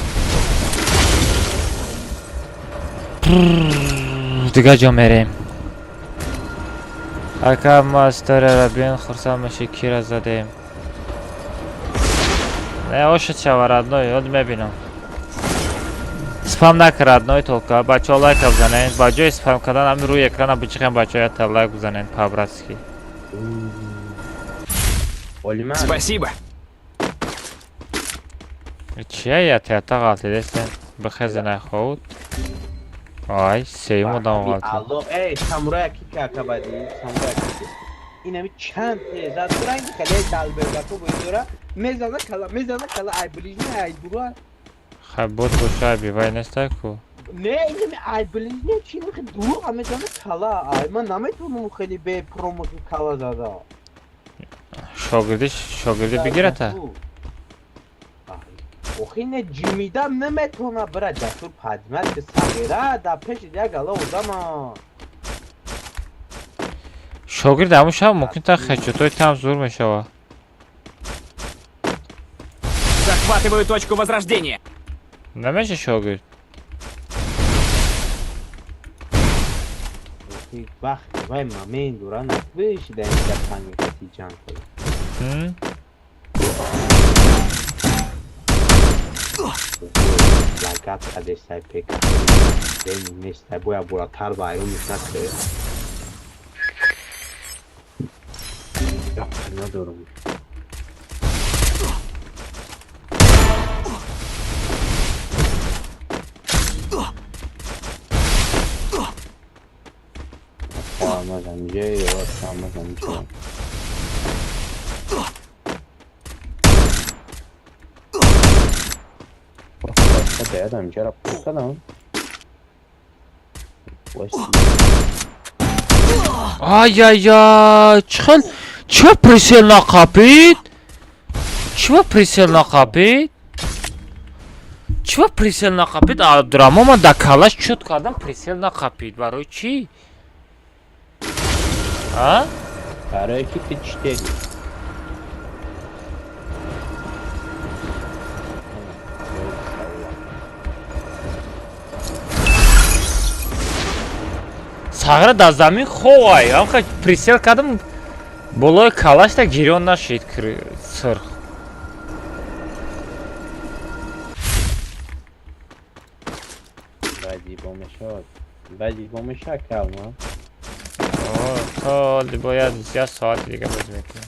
Дига ҷо мерем. Ака ма историяро биён хурсанд меши кира задем. Не, ошид шава родной, ёд мебинам. Спам накар родной толка, бачаҳо лайка бизанед. Ба ҷои спам кардан ҳамин рӯи экрана бичихем бачаҳо якта лайк бизанед по-братски. Спасибо. Чия я теата ғалтидесен? Бихезе нахоуд. Ай, сеюм одам ғалтид. Алло, эй, самурай ки какабади, самурай ки. Инами чанд зад ранги кале далбербако бо дора, мезана кала, ай ближний, ай дура. Хай бот боша бивай нестай ку. Не, инами ай ближне чи мехи дурӯғ мезана кала. Ай ман наметавонам хеле бе промахи кала зада. Шогирди шогирди бигирата. Охи не ҷимидам наметавона бира ҷасур падмат ки сағира дар пеши як гала одама. Шогирд ҳамун шаб мумкин та хечотои там зур мешава. Захватываю точку возрождения. Намеша шогирд. Вақт вай момент дура наквиши дар ин панги ҷанг кунӣ. Лагат кадестай пека. Ден нестай боя буратар вайрон накре. Надорам. Ай-яй-яй, чихел чё прицел нақапид? Чё прицел нақапид? Чё прицел нақапид? Абдураҳмон ман дар калаш чёт кардам, прицел нақапид. Барои чӣ? А? Барои ки ту читери. Сағира дар замин ховай. Ам прицел кардам, болои калашта гирён нашид сирх. Баъди бо мешавад калма. То бояд як соати дига боз мекунем.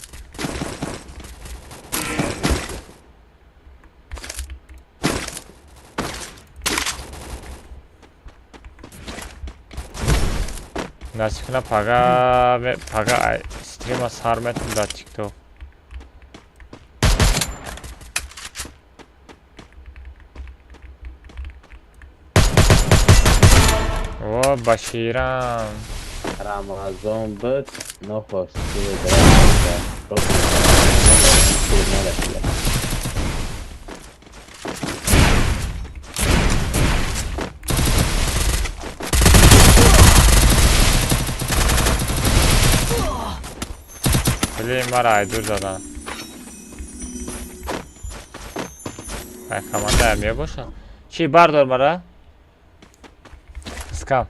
Насиб кунад пага пага стрима сар метам дар тикток. О, Баширам. Рамазон буд, нохост. Блин, мара айдур задан. Ай команда мебошад. Чӣ бардор мара? Скам.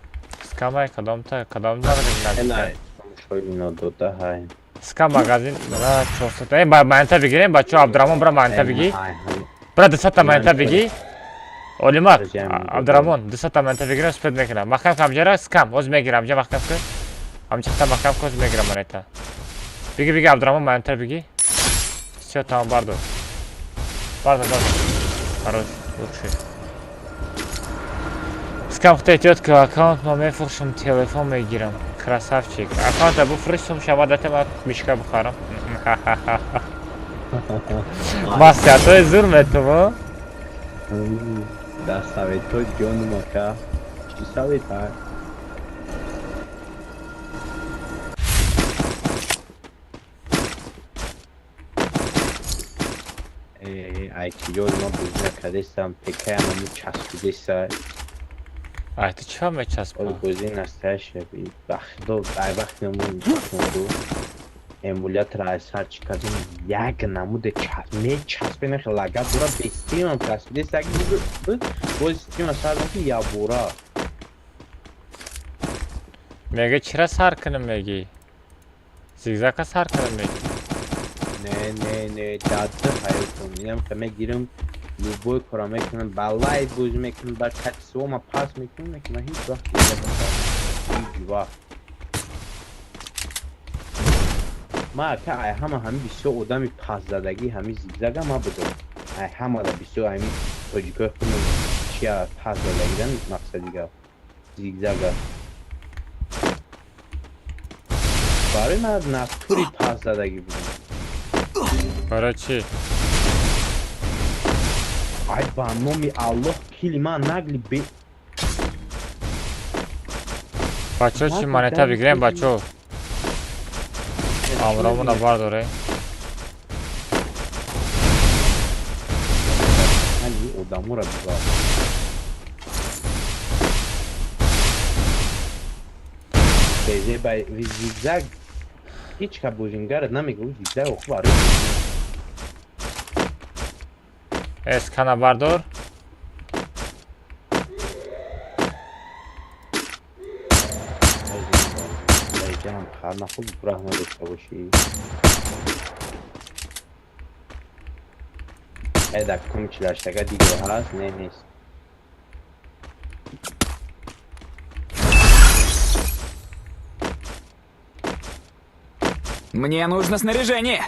Скамай кадомта, кадом надорем. Скам магазин бра 400. Эй, манта бигирем, бачо Абдураҳмон бра манта биги. Бра 200 манта биги. Олимак, Абдураҳмон 200 манта бигирем, спед мекунам. Маҳкам кам ҷара скам, оз мегирам, ҷа маҳкам кун. Амчахта маҳкам кун, оз мегирам манета. Биги биги Абдураҳмон манта биги. Всё, тамом бардор. Бардор, бардор. Хорош, лучше. Скам худта эҳтиёт кун, аккаунт ма мефурӯшам, телефон мегирам. Красавчик. Аккаунта буфурӯш, сум шава дата ма мишка бухарам. Маслиҳатҳои зур метумо. Дар советҳо ҷону мака. Чӣ совет ҳа? Ай киёр ма бозӣ накардестам, пекаям ҳамун часпидеста. Ай ту чӣ мечаспа? Бозӣ настоящая. Бахдо, ай вақт намун эмулятор ай сар чӣ кардем, як намуде мечаспе нахе лагат дора, бе стримам часпидеста, буд, боз стрима сар дам ки ябора. Мега чира сар кунам меги? Зигзака сар кунам меги? Не, не, не, дадда ҳаётам. Инам ка мегирам, любой кора мекунам, ба лайв бозӣ мекунам, ба качество ма пас мекунам, мекунам ҳеҷ вақт ҳеҷ вақт. Ма ака ай ҳама ҳами бисёр одами пасзадагӣ ҳами зигзага ма будам. Ай ҳамада бисёр ҳами тоҷикои худмон чия пасзадагидан мақсади гап. Зигзага. Барои ман натури пасзадагӣ будам. Барои чӣ? Ай ба номи Аллоҳ кили ман нагли бе. Бачо чи монета бигирем бачо. Амромона бардоре. Али одамора бигар. Безе бай зигзаг ҳеҷ ка бозингарат намегӯ зигзаг оху барои. Эскана бардор. Нахуд раҳма дошта бошӣ. Эда кум чилаштага дигар ҳаст? Не, нест. Мне нужно снаряжение.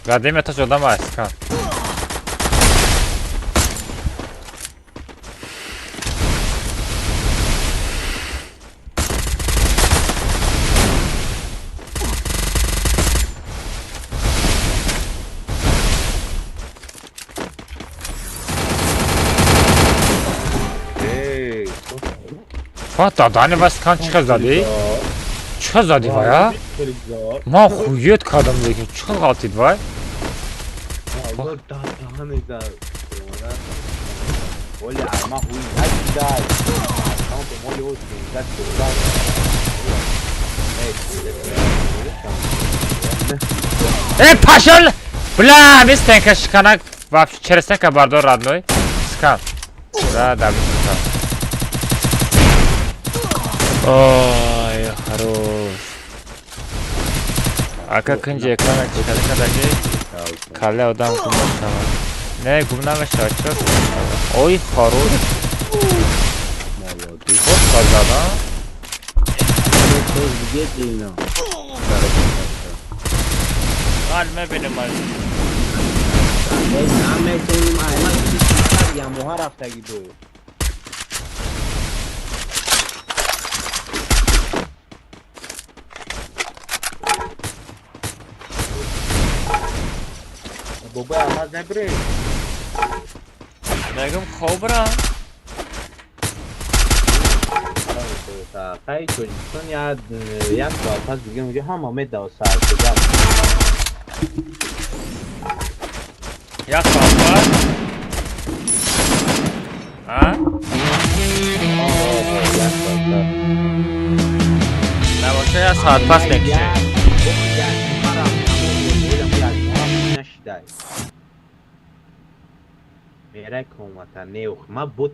Гадем этаж одам аст кан. Фата дани вас кан чӣ зади? Чӣ зади вая? Ман хует кардам лекин чӣ ғалтид вай? Э, пошёл! Бля, ми стенка шиканак вообще через стенка бардор родной. Скан. Да, да, скан. Ой, хорош. Ака кунҷи экрана чикада кадаги калле одам гум мешавад. Не, гум намешавад, чиро гум мешавад? Ой, хорош. Молодец. Зада. Ҳал мебинем аз. Наметонем, айман ямоҳа рафтаги буд. Бобои Алмаз набирем. Мегум хобра. Хай Тоҷикистон як соат пас бигем уҷа ҳама медава сар шуда. Як соат пас? А? Як соат пас. Набоша як соат пас мекушем. Мерай комата неух ма бот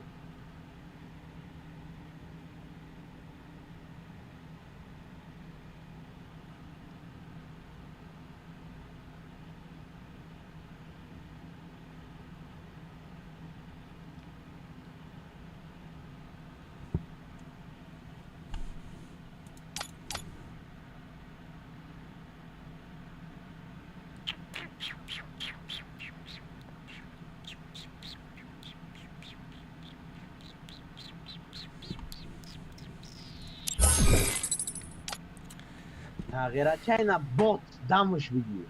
тағйирачайна бот дамуш бигир.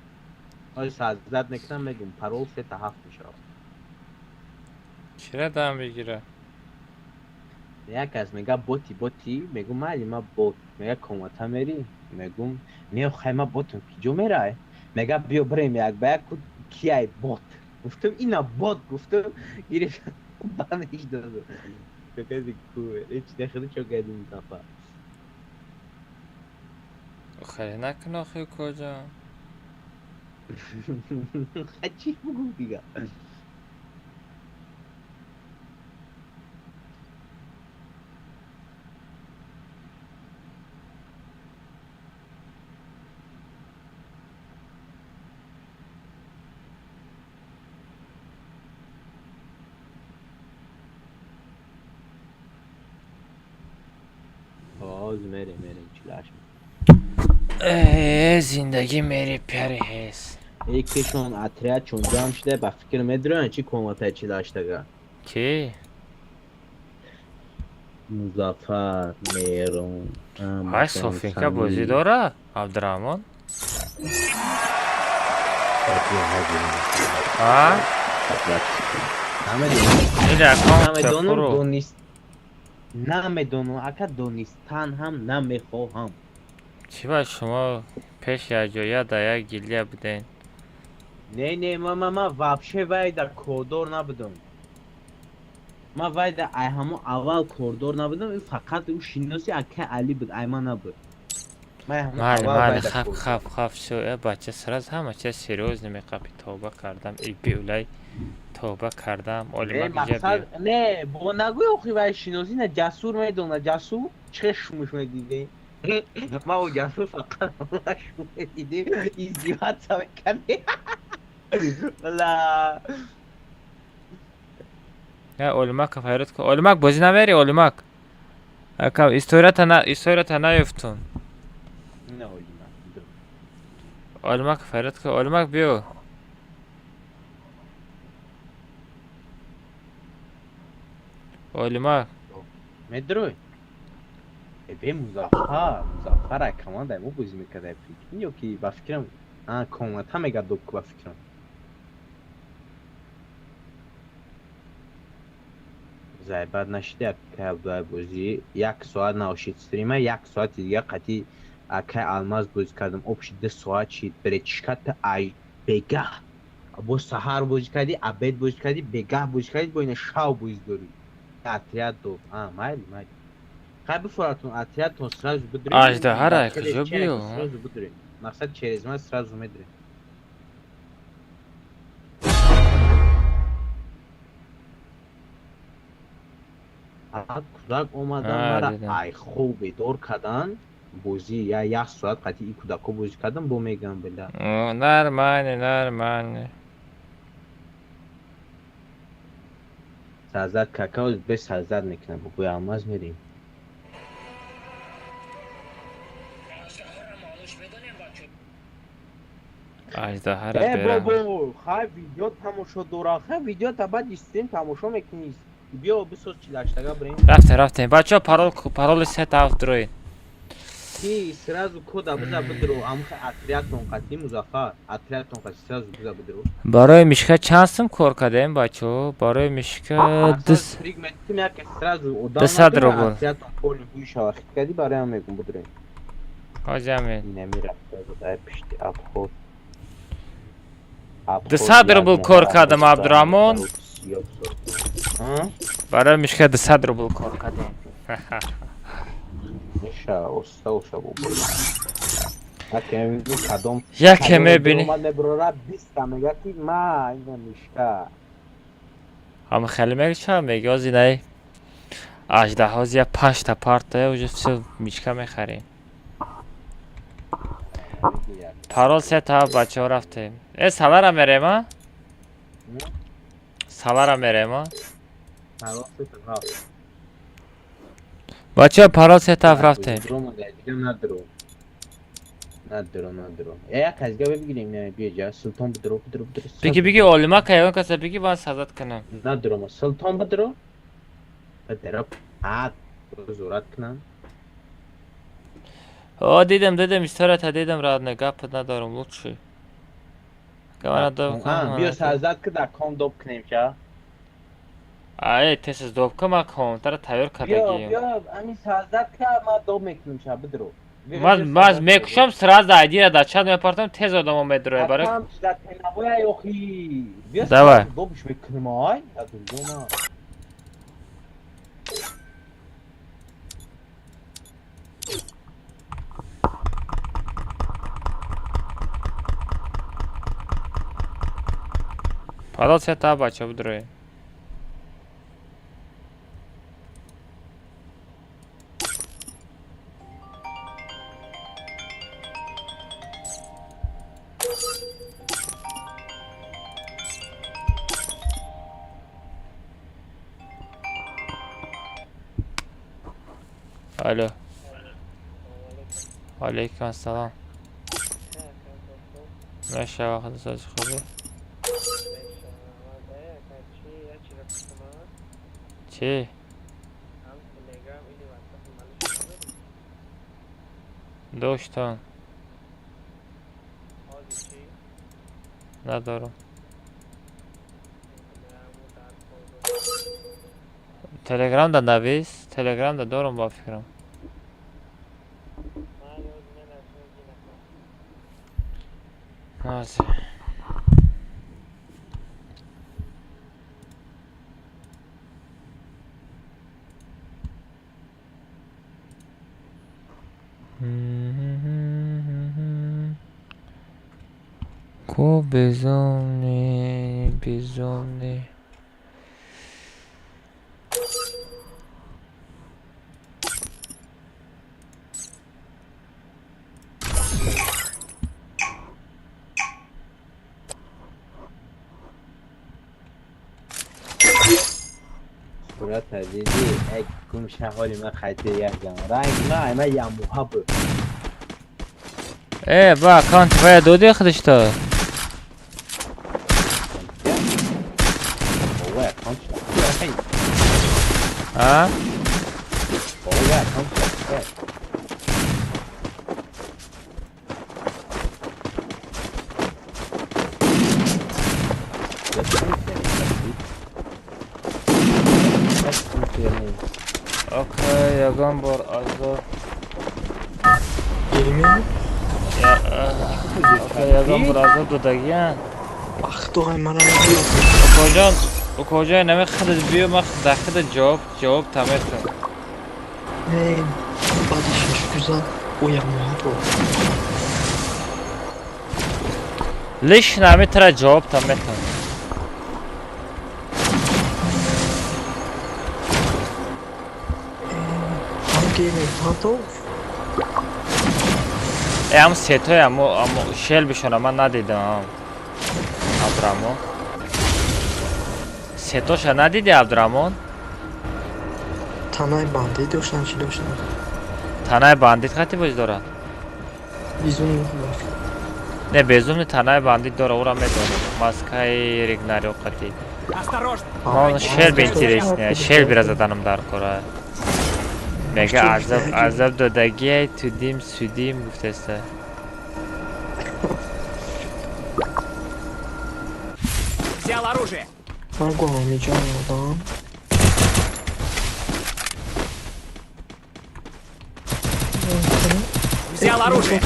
Ой сазад мекунам мегум парол 3 та 7 мешавад. Чира дам бигира? Як аз мега боти боти мегум майли ма бот мега комата мери мегум не хай ма ботум киҷо мерай мега биё бирем як ба як кияй бот гуфтам ина бот гуфтам гирифт баниш додам. Чокади ку ҳеч нахиди чокади мутафа. Хеле накун охи куҷо. Чӣ бугум дига? Ҳозир мерем, мерем 48. Э, зиндагӣ мери пяри ҳес. Якешон отряд чун ҷамъ шуда, ба фикр медироянд чӣ коматаи 48-тага. Ки? Музаффар, Меҳрон. Ҳай, Софинка бозӣ дора, Абдураҳмон? А? Намедонам, намедонам, ака, донистан ҳам намехоҳам. Чӣ ба шумо пеш якҷоя дар як гилия будем? Не, не, ма вообще вайда кордор набудам. Ма вайда ай ҳамо аввал кордор набудам, фақат ӯ шиноси ака Али буд, ай ма набуд. Майли, майли, хаф, хаф, хаф, всё, э, бача, сразу ҳама чиз серьёзно меқапи. Тавба кардам, иби улай, тавба кардам, олимак иҷа биё. Не, бо нагӯй, охи вай шиносӣ на, Ҷасур медона, Ҷасур чӣ шумуш медидем? Ма у Ҷасур фақат шум медидем, издеваться мекардем. Ла. Я олимак файрат ку. Олимак, бозӣ намери, олимак? Ака, историята на, историята наёфтун. Не, олимак. Олимак файрат ку. Олимак, биё. Олимак. Медрой. Бе Музаффар, Музаффар ай команда мо бозӣ мекард, прикинь, ё ки ба фикрам, а комната мега доб ба фикрам. Зайбат нашида, акай Абдулай, бозӣ як соат наошид стрима, як соати дига қатъи акай Алмаз бозӣ кардам, общий 2 соат шид. Бречишката ай бегаҳ бо саҳар бозӣ кардӣ, обед бозӣ кардӣ, бегаҳ бозӣ кардӣ, бо ина шав бозӣ дорӣ. Отряд доб. А, майли, майли. Хай, бифоратон отрядтон, сразу бидурем. Аждаҳара куҷо биё? Сразу бидурем. Мақсад, через ман сразу медурем. Кӯдак омадан, мара ай хоб бедор кардан, бозӣ я як соат қатъи и кӯдако бозӣ кардам, бо мегам била. Нормально, нормально. Сазад какао бе сазад мекунам, бо Алмаз мерем. Аждаҳара. Э, бобо, хай, видео тамошо дора, хай, видео та баъди стрим тамошо мекунӣ. Биё, бисоз, 48-тага бирем. Рафтем, рафтем, бачаҳо, парол, пароли сета ҳафт дроин. Ки сразу кода биза, бидро, амхи отрядтон қатъи Музаффар, отрядтон қатъи сразу биза, бидро. Барои мишка чанд сум кор кардем, бачаҳо? Барои мишка 200 рубл. Отрядтон поли ҳуй шава, хит кардӣ, бароям мегум, бидроем. Ҳозиамин. Инами пишти обход. 200 рубл кор кардам, Абдураҳмон. Барои мишка 200 рубл кор кардем. Миша, оста оша, бобо. Яке мебини. Меброра биста мега ки ма ина мишка. Ҳама хеле меги, ча меги, ози най аждаҳози я панҷта партая, уже всё, мишка мехарем. Парол сета, бачаҳо, рафтем. Э, салара мерем, а? Салара мерем, а? Парол сета ҳафт. Бачаҳо, парол сета ҳафт, рафтем. Надро, надро. Э, як аз га бигирем, не, биё, Султон, бидро, бидро, бидро. Биги, биги, олимака, ягон каса биги, ман сазат кунам. Надро, ма Султон, бидро. Бидро. А, зурат кунам. О, дидам, дидам, историята дидам, родной, гап надорам, лучше. Биё, сазат ки дар ком доб кунем ша. Ай, тез доб ка, ман комтара тайёр кардагием. Биё, ами сазат ка, ман доб мекунем ша, бидро. Ман мекушам, сразу айдира дар чат мепартам, тез одамо медроя барои. Давай. Добиш мекунем, ай, ма. Парол сета, бача, бидроем. Алло. Ваалайкум ассалом. Мешава, худосози хубӣ? Чӣ? Доштам. Надорам. Телеграмда навис, телеграмда дорам ба фикрам. Ҳозир. Ко безумный, безумный. Брат, азизи, эй, кумша ҳоли ман хайти якам. Ранг ма, ма ямуҳа буд. Э, ба аккаунти вая доди худишто? Бобо, аккаунт шуда. А? Бобо, аккаунт шуда. Окей, ягон бор азоб. Окей, ягон бор азоб додагиян. Вақтои мана Окоҷон, окоҷон, нами худат биё, ман дар худат ҷавоб таметам. Не, баъди 6 рӯза оя моҳа буд. Лично ҳами тара ҷавоб таметам. Э, ҳам сетои амо амо шел бишона ман надидам. Абдураҳмон. Сетоша надиди, Абдураҳмон? Танаи бандит доштан, чӣ доштан? Танаи бандит хати боз дорад? Безумный. Не, безумный танаи бандит дора, ура медонам. Маскаи Ригнарио қати. Осторожно! Ман шелби интересный, шелбира заданам дар кора. Мега азоб азоб додагиай тудим судим гуфтеста. Взял оружие! Ман гуамиҷон одам. Взял оружие!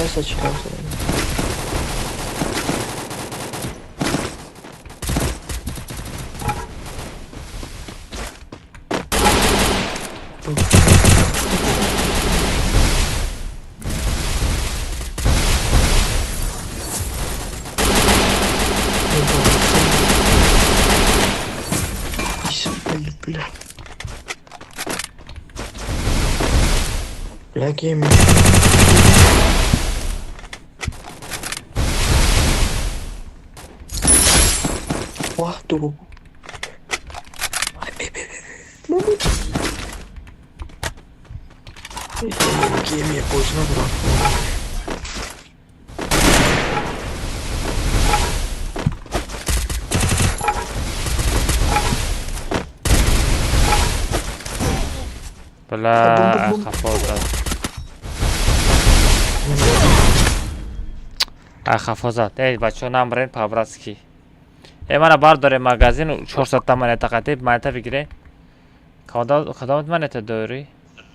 Asa чикар кардам? Бля. Бля, геймер. Вах, дуру. Геймер, боз надорам. Бля, хафо зад. Ай, хафо зад. Эй, бачаҳо, намбарен по-братски. Э, мана бардоре магазин 400 та монета қатӣ, монета бигире. Кадомат монета дорӣ?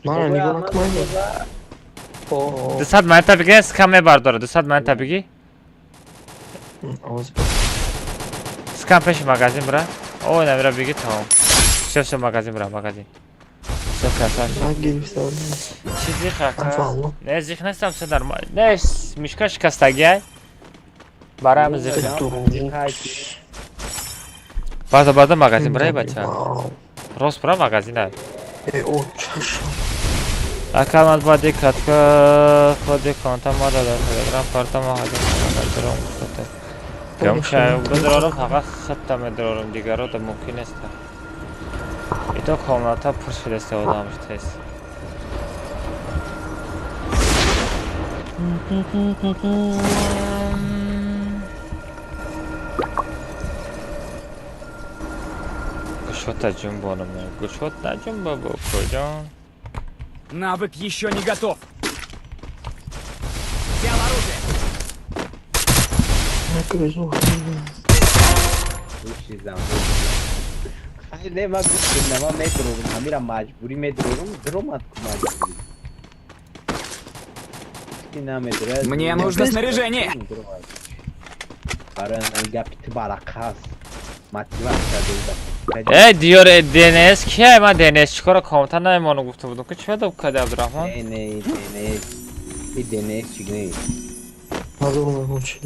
Мана нигоҳ накун. 200 монета бигире, скам мебардора. 200 монета бигӣ. Овоз. Скам пеши магазин бира. О, намира бигӣ, тамом. Всё, всё, магазин бира, магазин. Всё, красавчик. Чӣ зих, ака? Не, зих нестам, всё нормально. Не, мишка шикастагиай. Барои ҳамин зих. База, база, магазин бира, бача. Рост бира магазина. Э, о, чашм. Ака, ман баъди катка худи конта мада дар телеграм парта магазин надорам гуфтате. Гамша бидорам, фақат хатта медорам, дигаро да мумкин нест. Ито комната пур шудааст одам тез. Гушота ҷунбонам, гушот наҷунба бо куҷон. Навык еще не готов. Взял оружие. Не, ма гуфтем, на ман медурорум, ҳамира маҷбурӣ медурорум, дуромад ку маҷбурӣ. Ки намедурад. Мне нужно снаряжение. Барои ҳамин гапи ту барақас. Мотиватсия дода. Э, диёр ДНС кия? Ман ДНС чикора комната намемонам гуфта будам. Ки чӣ доб кади Абдурахмон? Не, не, ДНС. И ДНС чӣ не? Надумал чӣ.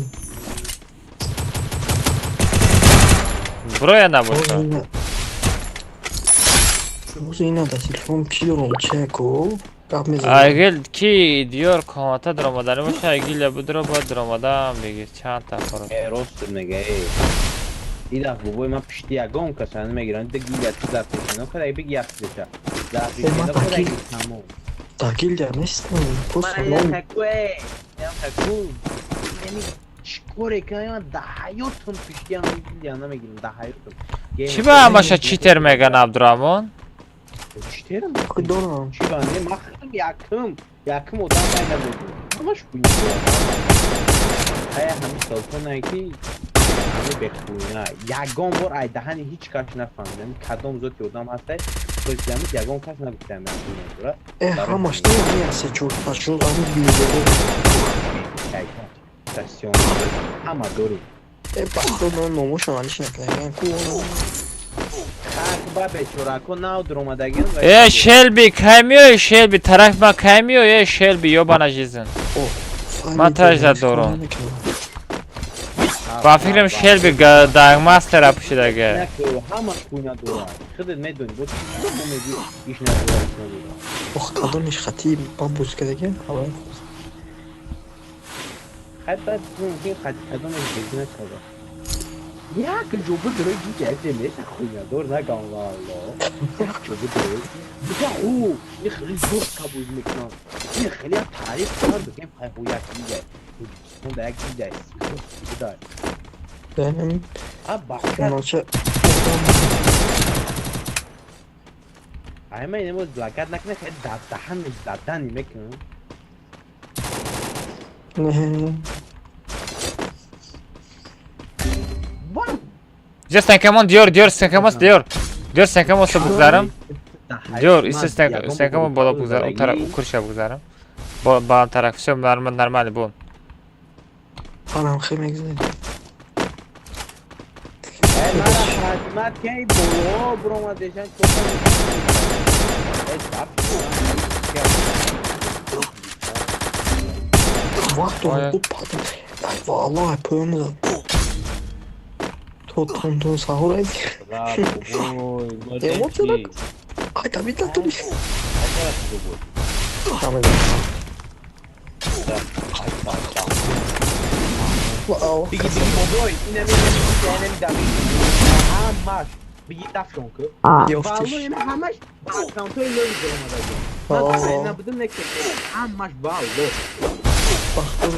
Броя набоша. Боз ина да телефон кӣ дорам чеко гап мезанам. Айгил ки диёр комната даромадани боша, айгил будро бояд даромадам бигир чанд та хоро. Э, рост мега, э. Ин дафъ бобои ман пишти ягон каса намегирам. Дига гилия ту дар пешино када биги як деша. Дар пешино када тамом. Да гилия нестам. Просто ман хаку э, ям хаку. Яъне чӣ коре кунам, да ҳаётам пишти ям гилия намегирам, да ҳаётам. Чӣ ба ҳамаша читер меган Абдурахмон? Читерам? Дорам. Чӣ ба не, ман худам якум, якум одам пайда мекунам. Ҳамаш хуйня. Ая ҳамин солтонае ки ҳамин бехуйна. Ягон бор ай даҳани ҳеҷ кас нафаҳмидам. Кадом зоти одам ҳастай, тоҷикамид ягон кас нагуфтаам хуйня дора. Э, ҳамаш не, ҳамин се чор панҷ ҳамин юзеро. Стасион ҳама дорем. Э, бахто номошон алиш накардам. Ку ба бечорако нав дуромадагиан. Э, Шелби, кай миёи, Шелби, тараф ма кай миёи, э, Шелби, ёбана жизн. Ман таҷза дорам. Ба фикрам Шелби дагмастера пӯшидага. Ҳама хуйна дорад. Худат медонӣ, бо чӣ мегӯӣ, иш надорад, иш надорад. Ох, кадомиш хати ба боз кардагиан? Хай баъд мумкин хати кадомеш бозӣ накарда. Як ҷо бидурой гиҷа демеша хуйнадор нагам валло. Як ҷо бидурой. Бига ху, ин хеле жёстко бозӣ мекунам. Ин хеле як таъриф кунам бигем хай ху як гиҷа. Тоҷикистон да як гиҷа бидай. А бахша. Ай ман инемо лагат накунам, хеле даҳан задани мекунам. Диёр стенкамон, диёр, диёр стенкамос, диёр. Диёр стенкамосо бугзарам. Диёр, исе стенкамон боло бугзарам, у тараф, у курша бугзарам. Баландтарак, всё нормально, бун. Парам хе мегзарем. Э, мара хадмат кай боло буромадешан чота. Э, дап. Вақт он падам. Ай валлоҳ, поён зад. То тон сахур ай. Эмоция так. Ай, Давид натури. Вау. Биги биги бобой, инами инами Давид. Ҳамаш биги дафшон ку. Валло ина ҳамаш ба аккаунтҳои лои дуромадаги. Ман набудам некем. Ҳамаш валло. Бахтор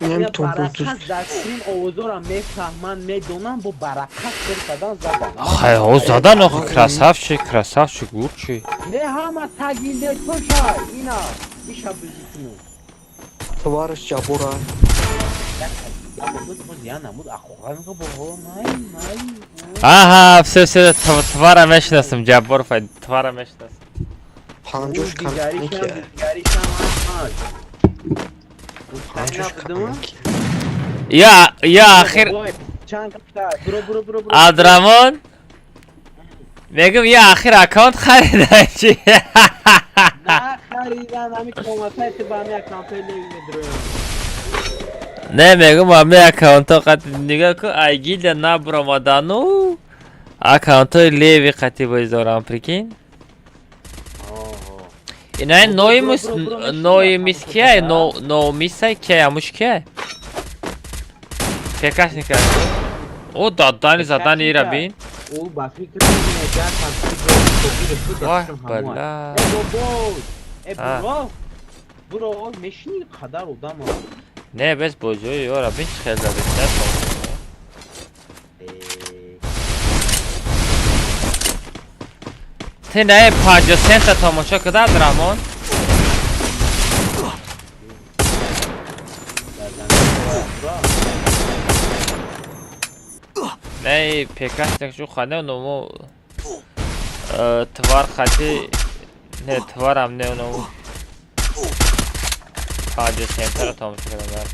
Инам баракат дар стрим овозора мефаҳманд, медонам, бо баракат сер кардан задан. Хай, о задан охи красавчик, красавчик, лучший. Не ҳама тагилде тошай, ина иша бизикну. Товарищ Ҷаббора. Аҳа, все, все, твара мешинасам, Ҷаббор фай, твара мешинасам. Панҷош камники. Я, я ахир Абдурамон мегум, я ахир аккаунт харида чи? Нахаридан, ҳами коматаи ту ба ҳами аккаунтҳои леви медроям. Не, мегум, ҳами аккаунтҳо қати нигоҳ ку, ай гилда набуромадану аккаунтҳои леви қати боз дорам, прикинь. Инай ноимус, ноимис кияй, ноумисай кияй, амуш кияй? Пекашника. О, дадани задани ира бин. О, ба фикр Вай, бала. Э, бобо. Э, бро. Бро, мешини қадар одам. Не, без бозиҳои ёра бин чӣ хел задед. Ти не 50 сента тамошо куда Абдурахмон? Не, пекашник шу хане ному твар хати не тварам не ному 50 сента тамошо кардам.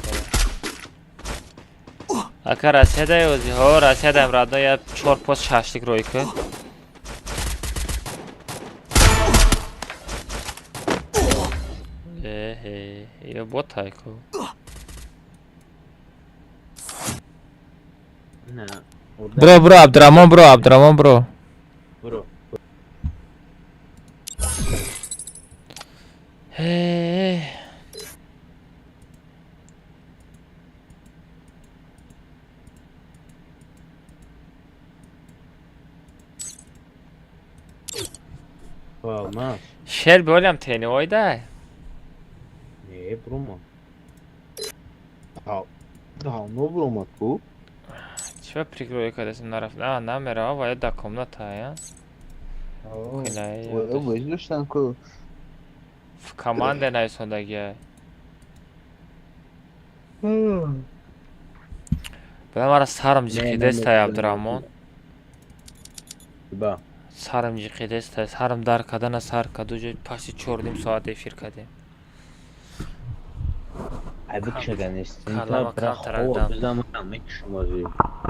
Ака Россияда ози ҳо Россиядаем родно я 4 пост шашлик рой ку. Э, я ботайку. Бро, бро, Абдурамон, бро, Абдурамон, бро. Бро. Э. Шер болям тени ойда. Не, брома. Давно брома ку. Чё прикрою, когда сам нараф? А, намера, ва я комната, я. Ой, В команде найсондаги. Бля, мара сарам ҷиқидестай Абдураҳмон. Ба. Сарам ҷиқидестай, сарам дар кадана сар каду ҷо паси 4.5 соат эфир кадем.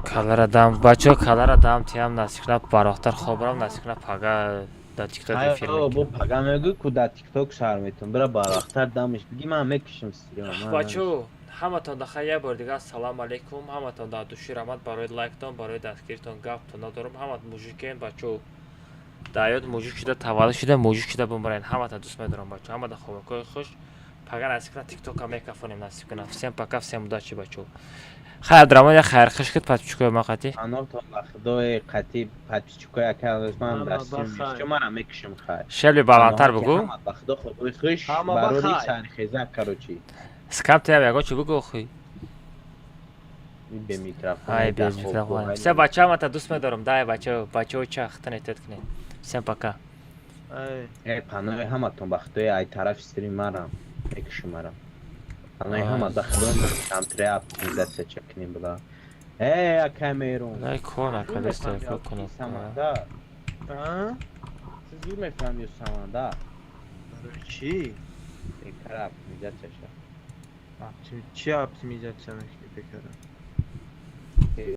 Калара дам, бачо калара дам тиям насиб барохтар хобрам насиб пага да тикток эфир. Бо пага мегӯ ку да тикток сар метон. Бира барохтар дамиш биги ман мекушим стрим. Бачо ҳаматон да хайр як бор дига ассалому алайкум. Ҳаматон да души раҳмат барои лайктон, барои дастгиритон гаптон надорам. Ҳамат мужикен бачо. Даёд мужик шуда таваллуд шуда мужик шуда бумбарен. Ҳаматон дӯст медорам бачо. Ҳамада хобакои хуш. Пага насиб кунад тиктока мекафонем насиб кунад. Всем пока, всем удачи бачо. Хайр Абдураҳмон я хайр хуш кид подписчикои ма қати. Анотон ба худои қати подписчикои ака ман дастим. Чо мара мекушим хайр. Шелби баландтар бугу. Ба худо худои хуш барори сархеза короче. Скам тиям ягон чӣ бугу хуй. Бе микрофон. Ай бе микрофон. Всем бача мата дӯст медорам. Дай бача, бачао чахтан этет кунед. Всем пока. Э, панои ҳаматон ба худои ай тарафи стрим марам. Мекушим марам. Панои ҳама да худо камтре оптимизатсия чекнем буда. Э, ака мерон. Ай кор накардеста, кор кунам. Саманда. А? Сиз зур мефаҳмӣ саманда. Барои чӣ? Бекара оптимизатсия ша. Чӣ оптимизатсия мекунӣ бекара?